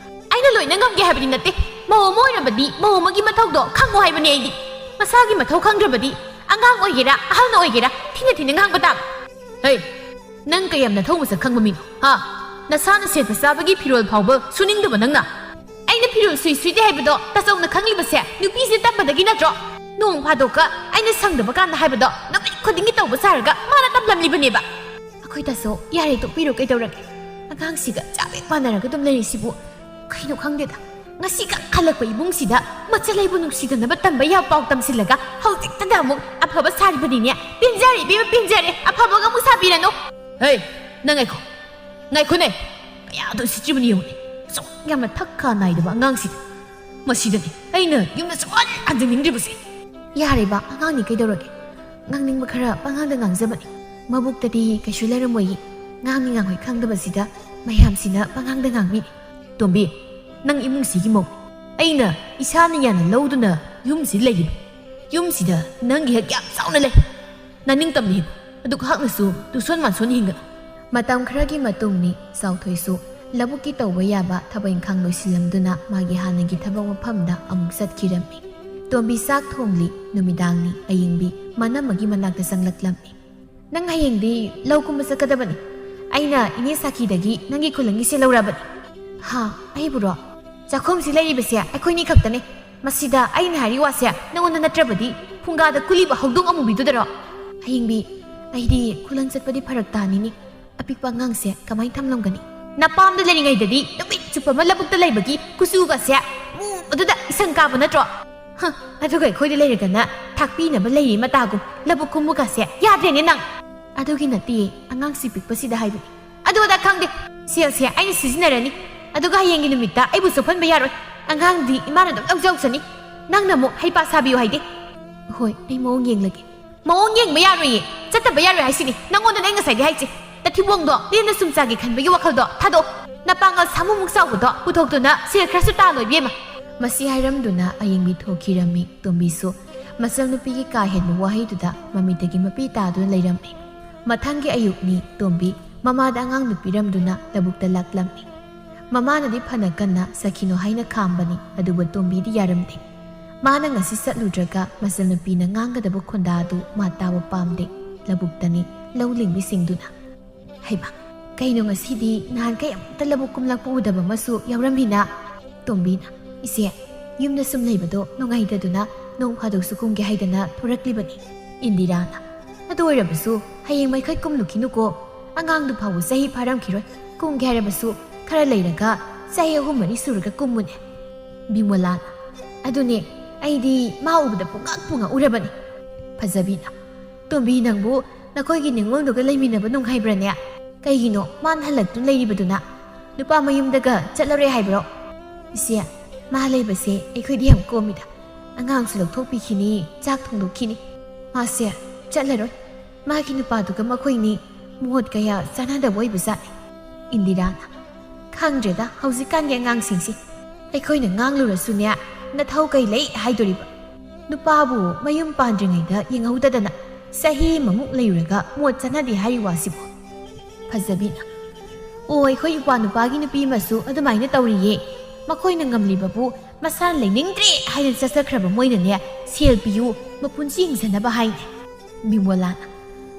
ꯑꯩꯅ ꯂꯣꯏꯅ ꯉꯝꯒꯦ ꯍꯥꯏꯕꯗꯤ ꯅꯠꯇꯦ꯫ ꯃꯧ ꯑꯃ ꯑꯣꯏꯔꯕꯗꯤ ꯃꯧ ꯑꯃꯒꯤ ꯃꯊꯧꯗꯣ ꯈꯪꯉꯣ ꯍꯥꯏꯕꯅꯦ ꯑꯩꯗꯤ꯫ ꯃꯁꯥꯒꯤ ꯃꯊꯧ ꯈꯪꯗ꯭ꯔꯕꯗꯤ ꯑꯉꯥꯡ ꯑꯣꯏꯒꯦꯔꯥ ꯑꯍꯜ ꯑꯣꯏꯒꯦꯔꯥ ꯊꯤꯅ ꯊꯤꯅ ꯉꯥꯡꯕ ꯇꯥꯕ꯫ ꯍꯩ, ꯅꯪ ꯀꯌꯥꯝ ꯅꯊꯧ ꯃꯁꯛ ꯈꯪꯕ ꯃꯤꯅꯣ? ꯍꯥ? ꯅꯁꯥꯅ ꯁꯦꯠꯄ ꯆꯥꯕꯒꯤ ꯐꯤꯔꯣꯜ ꯐꯥꯎꯕ ꯁꯨꯅꯤꯡꯗꯕ ꯅꯪꯅ? ꯑꯩꯅ ꯐꯤꯔꯣꯜ ꯁꯨꯏ ꯁꯨꯏꯗꯦ ꯍꯥꯏꯕꯗꯣ ꯇꯆꯧꯅ ꯈꯪꯂꯤꯕꯁꯦ ꯅꯨꯄꯤꯁꯦ ꯇꯝꯕꯗꯒꯤ ꯅꯠꯇ꯭ꯔꯣ? ꯅꯣꯡ ꯐꯥꯗꯣꯛꯀ ꯑꯩꯅ ꯁꯪꯗꯕ ꯀꯥꯟꯗ ꯍꯥꯏꯕꯗꯣ ꯅꯨꯃꯤꯠ ꯈꯨꯗꯤꯡꯒꯤ ꯇꯧꯕ ꯁꯥꯔꯒ ꯃꯥꯅ ꯇꯝꯂꯝꯂꯤꯕꯅꯦꯕ꯫ ꯑꯩꯈꯣꯏ ꯇꯥꯆꯧ, ꯌꯥꯔꯦ, ꯇꯣꯛꯄꯤꯔꯣ, ꯀꯩꯗꯧꯔꯒꯦ? ꯑꯉꯥꯡꯁꯤꯒ ꯆꯥꯕ ꯍꯦꯛ ꯃꯥꯟꯅꯔꯒ ꯑꯗꯨꯝ ꯂꯩꯔꯤꯁꯤꯕꯨ ꯀꯩꯅꯣ ꯈꯪꯗꯦꯗ꯫ ꯉꯁꯤ ꯈꯛ ꯍꯜꯂꯛꯄ ꯏꯃꯨꯡꯁꯤꯗ ꯃꯆꯜ ꯑꯩꯕꯨ ꯅꯨꯡꯁꯤꯗꯅꯕ ꯇꯝꯕ ꯌꯥꯕ ꯄꯥꯎ ꯇꯝꯁꯤꯜꯂꯒ ꯍꯧꯖꯤꯛꯇꯗ ꯑꯃꯨꯛ ꯑꯐꯕ ꯁꯥꯔꯤꯕꯅꯤꯅꯦ꯫ ꯄꯦꯟꯖꯔꯦ ꯏꯕꯦꯝꯃ, ꯄꯦꯟꯖꯔꯦ꯫ ꯑꯐꯕꯒ ꯑꯃꯨꯛ ꯁꯥꯕꯤꯔꯅꯨ꯫ ꯍꯦ, ꯅꯪ ꯉꯥꯏꯈꯣ, ꯉꯥꯏꯈꯣꯅꯦ꯫ ꯀꯌꯥꯗ ꯎꯁꯤꯠꯇ꯭ꯔꯤꯕꯅꯤ ꯌꯦꯡꯉꯨꯅꯦ꯫ ꯑꯁꯨꯛ ꯌꯥꯝꯅ ꯊꯛ ꯈꯥ ꯅꯥꯏꯗꯕ ꯑꯉꯥꯡꯁꯤꯗ꯫ ꯃꯁꯤꯗꯅꯤ ꯑꯩꯅ ꯌꯨꯝꯗ ꯁꯨꯡꯍꯟ ꯍꯟꯖꯅꯤꯡꯗ꯭ꯔꯤꯕꯁꯦ꯫ ꯌꯥꯔꯦꯕ, ꯑꯉꯥꯡꯅꯤ, ꯀꯩꯗꯧꯔꯒꯦ? ꯉꯥꯡꯅꯤꯡꯕ ꯈꯔ ꯄꯉꯥꯡꯗ ꯉꯥꯡꯖꯕꯅꯤ꯫ ꯃꯕꯨꯛꯇꯗꯤ ꯀꯩꯁꯨ ꯂꯩꯔꯝꯃꯣꯏꯌꯦ꯫ ꯉꯥꯡꯅꯤ ꯉꯥꯡꯉꯣꯏ ꯈꯪꯗꯕꯁꯤꯗ ꯃꯌꯥꯝꯁꯤꯅ ꯄꯉꯥꯡꯗ ꯉꯥꯡꯕꯤꯅꯤ꯫ ꯇꯣꯝꯕꯤ, ꯅꯪ ꯏꯃꯨꯡꯁꯤꯒꯤ ꯃꯧ꯫ ꯑꯩꯅ ꯏꯁꯥꯅ ꯌꯥꯅ ꯂꯧꯗꯨꯅ ꯌꯨꯝꯁꯤꯗ ꯂꯩꯔꯤꯕ꯫ ꯌꯨꯝꯁꯤꯗ ꯅꯪꯒꯤ ꯍꯛ ꯌꯥꯝ ꯆꯥꯎꯅ ꯂꯩ꯫ ꯅꯅꯤꯡꯇꯝꯅ ꯍꯤꯞꯄꯨ꯫ ꯑꯗꯨ ꯈꯛꯅꯁꯨ ꯇꯨꯁꯣꯟ ꯃꯥꯟꯁꯣꯟ ꯍꯤꯡꯒꯅꯨ꯫ ꯃꯇꯝ ꯈꯔꯒꯤ ꯃꯇꯨꯡꯅꯤ ꯆꯥꯎꯊꯣꯏꯁꯨ ꯂꯧꯕꯨꯛꯀꯤ ꯇꯧꯕ ꯌꯥꯕ ꯊꯕꯛ ꯏꯪꯈꯥꯡ ꯂꯣꯏꯁꯤꯜꯂꯝꯗꯨꯅ ꯃꯥꯒꯤ ꯍꯥꯟꯅꯒꯤ ꯊꯕꯛ ꯃꯐꯝꯗ ꯑꯃꯨꯛ ꯆꯠꯈꯤꯔꯝꯃꯤ꯫ ꯇꯣꯝꯕꯤ ꯆꯥꯛ ꯊꯣꯡꯂꯤ꯫ ꯅꯨꯃꯤꯗꯥꯡꯅꯤ꯫ ꯑꯌꯤꯡꯕꯤ ꯃꯅꯝ ꯑꯃꯒꯤ ꯃꯅꯥꯛꯇ ꯆꯪꯂꯛꯂꯝꯃꯤ꯫ "ꯅꯪ ꯍꯌꯦꯡꯗꯤ ꯂꯧ ꯀꯨꯝꯕ ꯆꯠꯀꯗꯕꯅꯤ꯫ ꯑꯩꯅ ꯏꯅꯦ ꯁꯥꯈꯤꯗꯒꯤ ꯅꯪꯒꯤ ꯈꯨꯂꯪꯒꯤꯁꯦ ꯂꯧꯔꯕꯅꯤ꯫" "ꯍꯥ? ꯑꯩꯕꯨꯔꯣ? ꯆꯥꯛꯈꯨꯝꯁꯤ ꯂꯩꯔꯤꯕꯁꯦ ꯑꯩꯈꯣꯏꯅꯤ ꯈꯛꯇꯅꯤ꯫ ꯃꯁꯤꯗ ꯑꯩꯅ ꯍꯥꯏꯔꯤ ꯋꯥꯁꯦ ꯅꯉꯣꯟꯗ ꯅꯠꯇ꯭ꯔꯕꯗꯤ ꯐꯨꯡꯒꯥꯗ ꯀꯨꯂꯤꯕ ꯍꯧꯗꯣꯡ ꯑꯃꯨꯕꯤꯗꯨꯗꯔꯣ?" "ꯑꯌꯤꯡꯕꯤ, ꯑꯩꯗꯤ ꯈꯨꯂꯪ ꯆꯠꯄꯗꯤ ꯐꯔꯛ ꯇꯥꯅꯤꯅꯦ꯫ ꯑꯄꯤꯛꯄ ꯑꯉꯥꯡꯁꯦ ꯀꯃꯥꯏꯅ ꯊꯝꯂꯝꯒꯅꯤ?" "ꯅꯄꯥꯝꯗ ꯂꯩꯔꯤꯉꯩꯗꯗꯤ ꯅꯨꯃꯤꯠ ꯆꯨꯞꯄ ꯑꯃ ꯂꯧꯕꯨꯛꯇ ꯂꯩꯕꯒꯤ ꯀꯨꯆꯨꯒꯁꯦ ꯃꯨꯕꯗꯨꯗ ꯏꯁꯪ ꯀꯥꯕ ꯅꯠꯇ꯭ꯔꯣ? ꯍ, ꯑꯗꯨꯒ ꯑꯩꯈꯣꯏꯗ ꯂꯩꯔꯒꯅ ꯊꯥꯛꯄꯤꯅꯕ ꯂꯩꯔꯤ ꯃꯇꯥꯒꯨꯝ ꯂꯧꯕꯨꯛ ꯀꯨꯝꯕꯒꯁꯦ ꯌꯥꯗ꯭ꯔꯦꯅꯦ ꯅꯪ꯫ ꯑꯗꯨꯒꯤ ꯅꯠꯇꯦ, ꯑꯉꯥꯡꯁꯤ ꯄꯤꯛꯄꯁꯤꯗ ꯍꯥꯏꯕꯅꯤ꯫ ꯑꯗꯨ ꯑꯗꯥ ꯈꯪꯗꯦ, ꯁꯦꯜꯁꯦ ꯑꯩꯅ ꯁꯤꯖꯤꯟꯅꯔꯅꯤ꯫ ꯑꯗꯨꯒ ꯍꯌꯦꯡꯒꯤ ꯅꯨꯃꯤꯠꯇ ꯑꯩꯕꯨ ꯆꯣꯞꯍꯟꯕ ꯌꯥꯔꯣꯏ꯫ ꯑꯉꯥꯡꯗꯤ ꯏꯃꯥꯅ ꯑꯗꯨꯝ ꯂꯧꯖꯍꯧꯁꯅꯤ꯫ ꯅꯪꯅ ꯑꯃꯨꯛ ꯍꯩꯄꯥ ꯁꯥꯕꯤꯌꯨ ꯍꯥꯏꯗꯦ꯫" "ꯍꯣꯏ, ꯑꯩ ꯃꯑꯣꯡ ꯌꯦꯡꯂꯒꯦ꯫" "ꯃꯑꯣꯡ ꯌꯦꯡꯕ ꯌꯥꯔꯣꯏꯌꯦ꯫ ꯆꯠꯇꯕ ꯌꯥꯔꯣꯏ ꯍꯥꯏꯁꯤꯅꯤ꯫ ꯅꯪꯉꯣꯟꯗꯅꯦ ꯑꯩ ꯉꯁꯥꯏꯗꯤ ꯍꯥꯏꯁꯦ꯫ ꯅꯊꯤꯕꯣꯡꯗꯣ ꯂꯦꯝꯅ ꯁꯨꯝ ꯆꯥꯒꯦ ꯈꯟꯕꯒꯤ ꯋꯥꯈꯜꯗꯣ ꯊꯥꯗꯣꯛꯑꯣ꯫ ꯅꯄꯥꯡꯒꯜ ꯁꯥꯃꯨꯃꯨꯛ ꯆꯥꯎꯕꯗꯣ ꯄꯨꯊꯣꯛꯇꯨꯅ ꯁꯦꯜ ꯈꯔꯁꯨ ꯇꯥꯜꯂꯣ ꯏꯕꯦꯝꯃ꯫" ꯃꯁꯤ ꯍꯥꯏꯔꯝꯗꯨꯅ ꯑꯌꯤꯡꯕꯤ ꯊꯣꯛꯈꯤꯔꯝꯃꯤ꯫ ꯇꯣꯝꯕꯤꯁꯨ ꯃꯆꯜ ꯅꯨꯄꯤꯒꯤ ꯀꯥ ꯍꯦꯟꯕ ꯋꯥꯍꯩꯗꯨꯗ ꯃꯃꯤꯠꯇꯒꯤ ꯃꯄꯤ ꯇꯥꯗꯨꯅ ꯂꯩꯔꯝꯃꯤ꯫ ꯃꯊꯪꯒꯤ ꯑꯌꯨꯛꯅꯤ꯫ ꯇꯣꯝꯕꯤ ꯃꯃꯥꯗ ꯑꯉꯥꯡꯗꯨ ꯄꯤꯔꯝꯗꯨꯅ ꯂꯧꯕꯨꯛꯇ ꯂꯥꯛꯂꯝꯃꯤ꯫ ꯃꯃꯥꯅꯗꯤ ꯐꯅ ꯀꯟꯅ ꯆꯠꯈꯤꯅꯣ ꯍꯥꯏꯅ ꯈꯥꯝꯕꯅꯤ, ꯑꯗꯨꯕꯨ ꯇꯣꯝꯕꯤꯗꯤ ꯌꯥꯔꯝꯗꯦ꯫ ꯃꯥꯅ ꯉꯁꯤ ꯆꯠꯂꯨꯗ꯭ꯔꯒ ꯃꯆꯟꯅꯨꯄꯤꯅ ꯉꯥꯡꯒꯗꯕ ꯈꯣꯟꯗꯥ ꯑꯗꯨ ꯃꯥ ꯇꯥꯕ ꯄꯥꯝꯗꯦ꯫ ꯂꯧꯕꯨꯛꯇꯅꯤ ꯂꯧ ꯂꯤꯡꯕꯤꯁꯤꯡꯗꯨꯅ꯫ "ꯍꯩꯃꯥ, ꯀꯩꯅꯣ ꯉꯁꯤꯗꯤ ꯅꯍꯥꯟꯈꯩ ꯑꯃꯨꯛꯇ ꯂꯧꯕꯨꯛ ꯀꯨꯝꯂꯛꯄ ꯎꯗꯕ ꯑꯃꯁꯨ ꯌꯥꯎꯔꯝꯃꯤꯅ?" ꯇꯣꯝꯕꯤꯅ꯫ "ꯏꯆꯦ, ꯌꯨꯝꯗ ꯁꯨꯝ ꯂꯩꯕꯗꯣ ꯅꯨꯡꯉꯥꯏꯇꯗꯨꯅ ꯅꯣꯡ ꯐꯥꯗꯣꯛꯁꯨ ꯀꯨꯝꯒꯦ ꯍꯥꯏꯗꯅ ꯊꯣꯔꯛꯂꯤꯕꯅꯤ꯫" ꯏꯟꯗꯤꯔꯥꯅ꯫ "ꯑꯗꯨ ꯑꯣꯏꯔꯕꯁꯨ ꯍꯌꯦꯡ ꯃꯩꯈꯩ ꯀꯨꯝꯂꯨꯈꯤꯅꯨꯀꯣ꯫ ꯑꯉꯥꯡꯗꯨ ꯐꯥꯎꯕ ꯆꯍꯤ ꯐꯥꯔꯝꯈꯤꯔꯣꯏ꯫ ꯀꯨꯝꯒꯦ ꯍꯥꯏꯔꯕꯁꯨ ꯈꯔ ꯂꯩꯔꯒ ꯆꯍꯤ ꯑꯍꯨꯝ ꯃꯔꯤ ꯁꯨꯔꯒ ꯀꯨꯝꯃꯨꯅꯦ꯫" ꯕꯤꯃꯣꯂꯥꯅ꯫ "ꯑꯗꯨꯅꯦ, ꯑꯩꯗꯤ ꯃꯥ ꯎꯕꯗ ꯄꯨꯡꯉꯛ ꯄꯨꯡꯉꯛ ꯎꯔꯕꯅꯤ꯫" ꯐꯖꯕꯤꯅ꯫ "ꯇꯣꯝꯕꯤ, ꯅꯪꯕꯨ ꯅꯈꯣꯏꯒꯤ ꯅꯤꯉꯣꯜꯗꯨꯒ ꯂꯩꯃꯤꯟꯅꯕ ꯅꯨꯡꯉꯥꯏꯕ꯭ꯔꯅꯦ? ꯀꯩꯒꯤꯅꯣ ꯃꯥꯅ ꯍꯜꯂꯛꯇꯨꯅ ꯂꯩꯔꯤꯕꯗꯨꯅ? ꯅꯨꯄꯥ ꯃꯌꯨꯝꯗꯒ ꯆꯠꯂꯔꯣꯏ ꯍꯥꯏꯕ꯭ꯔꯣ?" "ꯏꯆꯦ, ꯃꯥ ꯂꯩꯕꯁꯦ ꯑꯩꯈꯣꯏꯗꯤ ꯌꯥꯝ ꯀꯣꯝꯃꯤꯗ꯫ ꯑꯉꯥꯡꯁꯨ ꯂꯧꯊꯣꯛꯄꯤꯈꯤꯅꯤ, ꯆꯥꯛ ꯊꯣꯡꯗꯣꯛꯈꯤꯅꯤ꯫ ꯃꯥꯁꯦ ꯆꯠꯂꯔꯣꯏ꯫ ꯃꯥꯒꯤ ꯅꯨꯄꯥꯗꯨꯒ ꯃꯈꯣꯏꯅꯤ ꯃꯣꯠ ꯀꯌꯥ ꯆꯥꯟꯅꯗꯕ ꯑꯣꯏꯕꯖꯥꯠꯅꯤ꯫" ꯏꯟꯗꯤꯔꯥꯅ꯫ "ꯈꯪꯗ꯭ꯔꯦꯗ, ꯍꯧꯖꯤꯛꯀꯥꯟꯒꯤ ꯑꯉꯥꯡꯁꯤꯡꯁꯦ꯫ ꯑꯩꯈꯣꯏꯅ ꯉꯥꯡꯂꯨꯔꯁꯨꯅꯦ, ꯅꯊꯧ ꯀꯩ ꯂꯩ ꯍꯥꯏꯗꯣꯔꯤꯕ? ꯅꯨꯄꯥꯕꯨ ꯃꯌꯨꯝ ꯄꯥꯟꯗ꯭ꯔꯤꯉꯩꯗ ꯌꯦꯡꯍꯧꯗꯗꯅ ꯆꯍꯤ ꯑꯃꯃꯨꯛ ꯂꯩꯔꯨꯔꯒ ꯃꯣꯠ ꯆꯥꯟꯅꯗꯦ ꯍꯥꯏꯔꯤ ꯋꯥꯁꯤꯕꯨ?" ꯐꯖꯕꯤꯅ꯫ "ꯑꯣ, ꯑꯩꯈꯣꯏ ꯏꯄ꯭ꯋꯥ ꯅꯨꯄꯥꯒꯤ ꯅꯨꯄꯤ ꯑꯃꯁꯨ ꯑꯗꯨꯃꯥꯏꯅ ꯇꯧꯔꯤꯌꯦ꯫ ꯃꯈꯣꯏꯅ ꯉꯝꯂꯤꯕꯕꯨ ꯃꯁꯥꯅ ꯂꯩꯅꯤꯡꯗ꯭ꯔꯦ ꯍꯥꯏꯅ ꯆꯠꯆꯈ꯭ꯔꯕ ꯃꯣꯏꯅꯅꯦ, ꯁꯦꯜ ꯄꯤꯌꯨ, ꯃꯄꯨꯟꯁꯤ ꯍꯤꯡꯖꯅꯕ ꯍꯥꯏꯅꯦ꯫" ꯕꯤꯃꯣꯂꯥꯅ꯫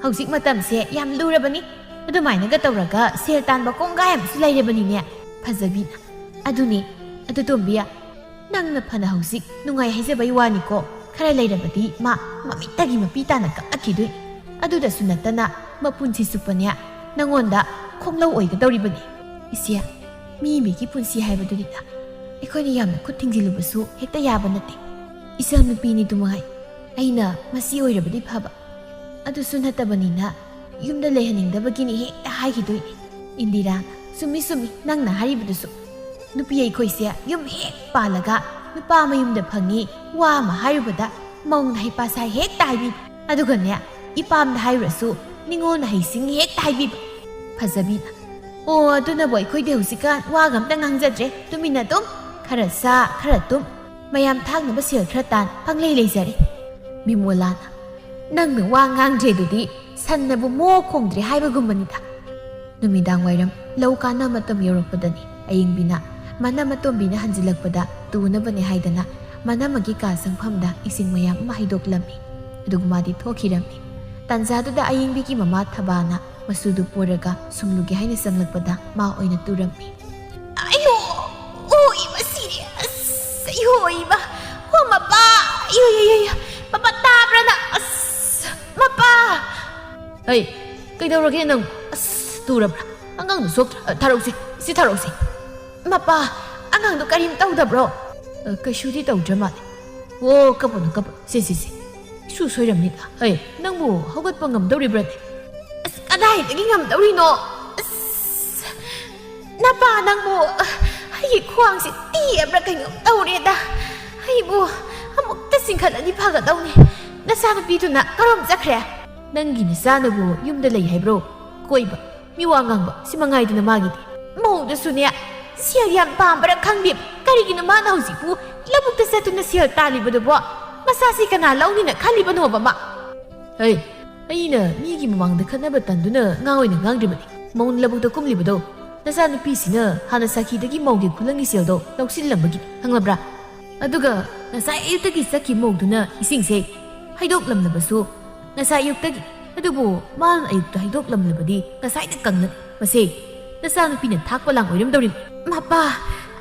"ꯍꯧꯖꯤꯛ ꯃꯇꯝꯁꯦ ꯌꯥꯝ ꯂꯨꯔꯕꯅꯤ꯫ ꯑꯗꯨꯃꯥꯏꯅꯒ ꯇꯧꯔꯒ ꯁꯦꯜ ꯇꯥꯟꯕ ꯀꯣꯡꯒꯥꯏ ꯑꯃꯁꯨ ꯂꯩꯔꯕꯅꯤꯅꯦ꯫" ꯐꯖꯕꯤꯅ꯫ "ꯑꯗꯨꯅꯤ, ꯑꯗꯨ ꯇꯣꯝꯕꯤ, ꯅꯪꯅ ꯐꯅ ꯍꯧꯖꯤꯛ ꯅꯨꯡꯉꯥꯏ ꯍꯥꯏꯖꯕꯩ ꯋꯥꯅꯤꯀꯣ, ꯈꯔ ꯂꯩꯔꯕꯗꯤ ꯃꯥ ꯃꯃꯤꯠꯇꯒꯤ ꯃꯄꯤ ꯇꯥꯅ ꯀꯛꯂꯛꯈꯤꯗꯣꯏꯅꯤ꯫ ꯑꯗꯨꯗꯁꯨ ꯅꯠꯇꯅ ꯃꯄꯨꯟꯁꯤ ꯆꯨꯞꯄꯅꯦ ꯅꯉꯣꯟꯗ ꯈꯣꯡꯂꯧ ꯑꯣꯏꯒꯗꯧꯔꯤꯕꯅꯤ꯫" "ꯏꯆꯦ, ꯃꯤ ꯃꯤꯒꯤ ꯄꯨꯟꯁꯤ ꯍꯥꯏꯕꯗꯨꯅꯤꯗ꯫ ꯑꯩꯈꯣꯏꯅ ꯌꯥꯝꯅ ꯈꯨꯠ ꯊꯤꯡꯖꯤꯜꯂꯨꯕꯁꯨ ꯍꯦꯛꯇ ꯌꯥꯕ ꯅꯠꯇꯦ꯫ ꯏꯆꯟꯅꯨꯄꯤꯅꯤꯗꯨ ꯃꯉꯥꯏ꯫ ꯑꯩꯅ ꯃꯁꯤ ꯑꯣꯏꯔꯕꯗꯤ ꯐꯕ꯫ ꯑꯗꯨꯁꯨ ꯅꯠꯇꯕꯅꯤꯅ ꯌꯨꯝꯗ ꯂꯩꯍꯟꯅꯤꯡꯗꯕꯒꯤꯅꯤ ꯍꯦꯛꯇ ꯍꯥꯏꯈꯤꯗꯣꯏꯅꯤ꯫" ꯏꯟꯗꯤꯔꯥ꯫ "ꯆꯨꯝꯃꯤ, ꯆꯨꯝꯃꯤ, ꯅꯪꯅ ꯍꯥꯏꯔꯤꯕꯗꯨꯁꯨ꯫ ꯅꯨꯄꯤ ꯑꯩꯈꯣꯏꯁꯦ ꯌꯨꯝ ꯍꯦꯛ ꯄꯥꯜꯂꯒ ꯅꯨꯄꯥ ꯃꯌꯨꯝꯗ ꯐꯪꯉꯤ ꯋꯥ ꯑꯃ ꯍꯥꯏꯔꯨꯕꯗ ꯃꯧꯅ ꯍꯩꯄꯥ ꯁꯥꯏ ꯍꯦꯛꯇ ꯍꯥꯏꯕꯤꯕ꯫ ꯑꯗꯨꯒꯅꯦ, ꯏꯄꯥꯝꯗ ꯍꯥꯏꯔꯨꯔꯁꯨ ꯅꯤꯉꯣꯜꯅ ꯍꯩꯁꯤꯡꯉꯤ ꯍꯦꯛꯇ ꯍꯥꯏꯕꯤꯕ꯫" ꯐꯖꯕꯤꯅ꯫ "ꯑꯣ, ꯑꯗꯨꯅꯕꯨ ꯑꯩꯈꯣꯏꯗꯤ ꯍꯧꯖꯤꯛꯀꯥꯟ ꯋꯥꯒ ꯑꯝꯇ ꯉꯥꯡꯖꯗ꯭ꯔꯦ꯫ ꯇꯨꯃꯤꯟꯅ ꯑꯗꯨꯝ ꯈꯔ ꯆꯥ, ꯈꯔ ꯇꯨꯝ, ꯃꯌꯥꯝ ꯊꯥꯛꯅꯕ ꯁꯦꯜ ꯈꯔ ꯇꯥꯟ, ꯄꯪꯂꯩ ꯂꯩꯖꯔꯦ꯫" ꯕꯤꯃꯣꯂꯥꯅ꯫ ꯅꯪꯅ ꯋꯥ ꯉꯥꯡꯗ꯭ꯔꯦꯗꯨꯗꯤ ꯁꯟꯅꯕꯨ ꯃꯣ ꯈꯣꯡꯗ꯭ꯔꯦ ꯍꯥꯏꯕꯒꯨꯝꯕꯅꯤꯗ꯫ ꯅꯨꯃꯤꯗꯥꯡ ꯋꯥꯏꯔꯝ ꯂꯧ ꯀꯥꯟꯅ ꯃꯇꯝ ꯌꯧꯔꯛꯄꯗꯅꯤ ꯑꯌꯤꯡꯕꯤꯅ ꯃꯅꯝ ꯑꯇꯣꯝꯕꯤꯅ ꯍꯟꯖꯤꯜꯂꯛꯄꯗ ꯇꯨꯅꯕꯅꯦ ꯍꯥꯏꯗꯅ ꯃꯅꯝꯃꯒꯤ ꯀꯥ ꯆꯪꯐꯝꯗ ꯏꯁꯤꯡ ꯃꯌꯥꯝ ꯑꯃ ꯍꯩꯗꯣꯛꯂꯝꯃꯤ꯫ ꯑꯗꯨꯒ ꯃꯥꯗꯤ ꯊꯣꯛꯈꯤꯔꯝꯃꯤ꯫ ꯇꯥꯟꯖꯥꯗꯨꯗ ꯑꯌꯤꯡꯕꯤꯒꯤ ꯃꯃꯥ ꯊꯕꯥꯅ ꯃꯆꯨꯗꯨ ꯄꯣꯔꯒ ꯁꯨꯝꯂꯨꯒꯦ ꯍꯥꯏꯅ ꯆꯪꯂꯛꯄꯗ ꯃꯥ ꯑꯣꯏꯅ ꯇꯨꯔꯝꯃꯤ꯫ ꯑꯌꯣ! ꯑꯣ, ꯏꯃꯥ ꯁꯤꯔꯦ! ꯑꯁ! ꯑꯌꯣ, ꯏꯃꯥ! ꯑꯣ, ꯃꯄꯥ! ꯑꯌꯣ, ꯑꯌꯣ, ꯑꯌꯣ, ꯑꯌꯣ! ꯃꯄꯥ ꯇꯥꯕ꯭ꯔꯥ ꯅꯪ? ꯑꯁ! ꯃꯄꯥ! ꯍꯩ, ꯀꯩꯗꯧꯔꯒꯦ ꯅꯪ? ꯑꯁ, ꯇꯨꯔꯕ꯭ꯔꯥ? ꯑꯉꯥꯡꯗꯣ ꯁꯣꯛꯇ꯭ꯔꯥ? ꯑ, ꯊꯥꯔꯛꯎꯁꯦ, ꯁꯤ ꯊꯥꯔꯛꯎꯁꯦ꯫ ꯃꯄꯥ, ꯑꯉꯥꯡꯗꯣ ꯀꯔꯤꯝ ꯇꯧꯗꯕ꯭ꯔꯣ? ꯑ, ꯀꯩꯁꯨꯗꯤ ꯇꯧꯗ꯭ꯔ ꯃꯥꯜꯂꯦ꯫ ꯑꯣ, ꯀꯞꯄꯨꯅꯨ, ꯀꯞꯄꯨꯅꯨ꯫ ꯁꯦ, ꯁꯦ, ꯁꯦ꯫ ꯏꯁꯨ ꯁꯣꯏꯔꯝꯅꯤꯗ꯫ ꯍꯩ, ꯅꯪꯕꯨ ꯍꯧꯒꯠꯄ ꯉꯝꯗꯧꯔꯤꯕ꯭ꯔꯅꯦ? ꯑꯁ, ꯀꯗꯥꯏꯗꯒꯤ ꯉꯝꯗꯧꯔꯤꯅꯣ? ꯑꯁ, ꯅꯄꯥ ꯅꯪꯕꯨ, ꯑꯩꯒꯤ ꯈ꯭ꯋꯥꯡꯁꯦ ꯇꯦꯛꯑꯕ꯭ꯔꯥ ꯀꯩꯅꯣꯝ ꯇꯧꯔꯦꯗ꯫ ꯑꯩꯕꯨ ꯑꯃꯨꯛꯇ ꯆꯤꯡꯈꯠꯂꯗꯤ ꯐꯒꯗꯧꯅꯤ꯫ ꯅꯆꯥꯅꯨꯄꯤꯗꯨꯅ ꯀꯔꯣꯝ ꯆꯠꯈ꯭ꯔꯦ? ꯅꯪꯒꯤ ꯅꯆꯥꯅꯕꯨ ꯌꯨꯝꯗ ꯂꯩ ꯍꯥꯏꯕ꯭ꯔꯣ? ꯀꯣꯏꯕ, ꯃꯤ ꯋꯥ ꯉꯥꯡꯕ, ꯁꯤ ꯃꯉꯥꯏꯗꯅ ꯃꯥꯒꯤꯗꯤ꯫ ꯃꯧꯗꯁꯨꯅꯦ, ꯁꯦꯜ ꯌꯥꯝ ꯄꯥꯝꯕ꯭ꯔꯥ ꯈꯪꯗꯦ, ꯀꯔꯤꯒꯤꯅꯣ ꯃꯥꯅ ꯍꯧꯖꯤꯛꯄꯨ ꯂꯧꯕꯨꯛꯇ ꯆꯠꯇꯨꯅ ꯁꯦꯜ ꯇꯥꯜꯂꯤꯕꯗꯨꯕꯣ? ꯃꯆꯥꯁꯤ ꯀꯅꯥ ꯂꯧꯅꯤꯅ ꯈꯜꯂꯤꯕꯅꯣꯕ ꯃꯥ? ꯍꯩ, ꯑꯩꯅ ꯃꯤꯒꯤ ꯃꯃꯥꯡꯗ ꯈꯠꯅꯕ ꯇꯟꯗꯨꯅ ꯉꯥ ꯑꯣꯏꯅ ꯉꯥꯡꯗ꯭ꯔꯤꯕꯅꯤ꯫ ꯃꯧꯅ ꯂꯧꯕꯨꯛꯇ ꯀꯨꯝꯂꯤꯕꯗꯣ, ꯅꯆꯥꯅꯨꯄꯤꯁꯤꯅ ꯍꯥꯟꯅ ꯁꯥꯈꯤꯗꯒꯤ ꯃꯧꯒꯤ ꯈꯨꯂꯪꯒꯤ ꯁꯦꯜꯗꯣ ꯂꯧꯁꯤꯜꯂꯝꯕꯒꯤ, ꯈꯪꯂꯕ꯭ꯔꯥ? ꯑꯗꯨꯒ ꯉꯁꯥꯏ ꯑꯌꯨꯛꯇꯒꯤ ꯆꯠꯈꯤ ꯃꯧꯗꯨꯅ ꯏꯁꯤꯡꯁꯦ ꯍꯩꯗꯣꯛꯂꯝꯂꯕꯁꯨ ꯉꯁꯥꯏ ꯑꯌꯨꯛꯇꯒꯤ, ꯑꯗꯨꯕꯨ ꯃꯥꯅ ꯑꯌꯨꯛꯇ ꯍꯩꯗꯣꯛꯂꯝꯂꯕꯗꯤ ꯉꯁꯥꯏꯗ ꯀꯪꯂꯅꯤ꯫ ꯃꯁꯦ ꯅꯆꯥꯅꯨꯄꯤꯅ ꯊꯥꯛꯄ ꯂꯥꯡ ꯑꯣꯏꯔꯝꯗꯧꯔꯤꯕꯅꯤ꯫ ꯃꯄꯥ,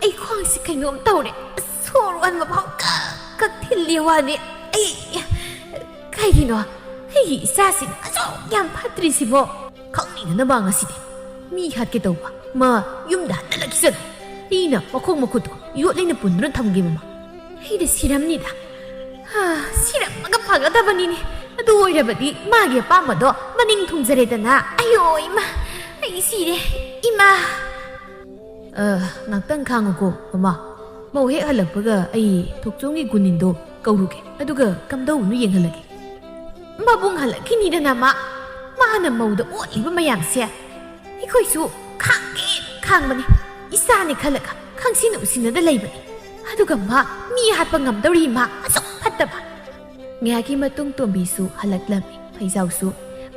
ꯑꯩ ꯈ꯭ꯋꯥꯡꯁꯤ ꯀꯩꯅꯣꯝ ꯇꯧꯔꯦ꯫ ꯁꯣꯔ ꯍꯣꯟꯕ ꯐꯥꯎ ꯀꯛ ꯀꯛ ꯊꯤꯜꯂꯤ ꯋꯥꯅꯤ꯫ ꯑꯩ, ꯀꯩꯒꯤꯅꯣ ꯑꯩꯒꯤ ꯏꯆꯥꯁꯤꯅ ꯑꯁꯨꯛ ꯌꯥꯝ ꯐꯠꯇ꯭ꯔꯤꯁꯤꯕꯣ? ꯈꯪꯅꯤꯡꯗꯅꯕ ꯉꯁꯤꯗꯤ ꯃꯤ ꯍꯥꯠꯀꯦ ꯇꯧꯕ꯫ ꯃꯥ ꯌꯨꯝꯗ ꯍꯟꯅ ꯂꯥꯛꯈꯤꯁꯅꯨ꯫ ꯑꯩꯅ ꯃꯈꯣꯡ ꯃꯈꯨꯠꯇꯣ ꯌꯣꯠꯂꯤꯅ ꯄꯨꯟꯗꯨꯅ ꯊꯝꯒꯦꯕ ꯃꯥ꯫ ꯑꯩꯗꯤ ꯁꯤꯔꯝꯅꯤꯗ꯫ ꯍꯥ, ꯁꯤꯔꯝꯃꯒ ꯐꯒꯗꯕꯅꯤꯅꯦ꯫ ꯑꯗꯨ ꯑꯣꯏꯔꯕꯗꯤ ꯃꯥꯒꯤ ꯑꯄꯥꯝꯕꯗꯣ ꯃꯅꯤꯡ ꯊꯨꯡꯖꯔꯦꯗꯅ꯫ ꯑꯌꯣ ꯏꯃꯥ, ꯑꯩ ꯁꯤꯔꯦ꯫ ꯏꯃꯥ꯫ ꯑ, ꯉꯥꯛꯇꯪ ꯈꯥꯡꯉꯨꯀꯣ, ꯃꯃꯥ꯫ ꯃꯧ ꯍꯦꯛ ꯍꯜꯂꯛꯄꯒ ꯑꯩ ꯊꯣꯛꯆꯣꯝꯒꯤ ꯒꯨꯅꯤꯟꯗꯣ ꯀꯧꯔꯨꯒꯦ, ꯑꯗꯨꯒ ꯀꯝꯗꯧꯕꯅꯣ ꯌꯦꯡꯍꯜꯂꯒꯦ꯫ ꯃꯕꯨꯡ ꯍꯜꯂꯛꯈꯤꯅꯤꯗꯅ ꯃꯥ꯫ ꯃꯥꯅ ꯃꯧꯗ ꯑꯣꯠꯂꯤꯕ ꯃꯌꯥꯝꯁꯦ ꯑꯩꯈꯣꯏꯁꯨ ꯈꯥꯡꯒꯦ ꯈꯥꯡꯕꯅꯤ꯫ ꯏꯆꯥꯅꯤ ꯈꯜꯂꯒ ꯈꯪꯁꯤꯟ ꯎꯁꯤꯟꯅꯗ ꯂꯩꯕꯅꯤ꯫ ꯑꯗꯨꯒ ꯃꯥ ꯃꯤ ꯍꯥꯠꯄ ꯉꯝꯗꯧꯔꯤ ꯃꯥ ꯑꯁꯨꯛ ꯐꯠꯇꯕ꯫ ꯉꯥꯏꯍꯥꯛꯀꯤ ꯃꯇꯨꯡ ꯇꯣꯝꯕꯤꯁꯨ ꯍꯜꯂꯛꯂꯝꯃꯤ꯫ ꯐꯩꯖꯥꯎꯁꯨ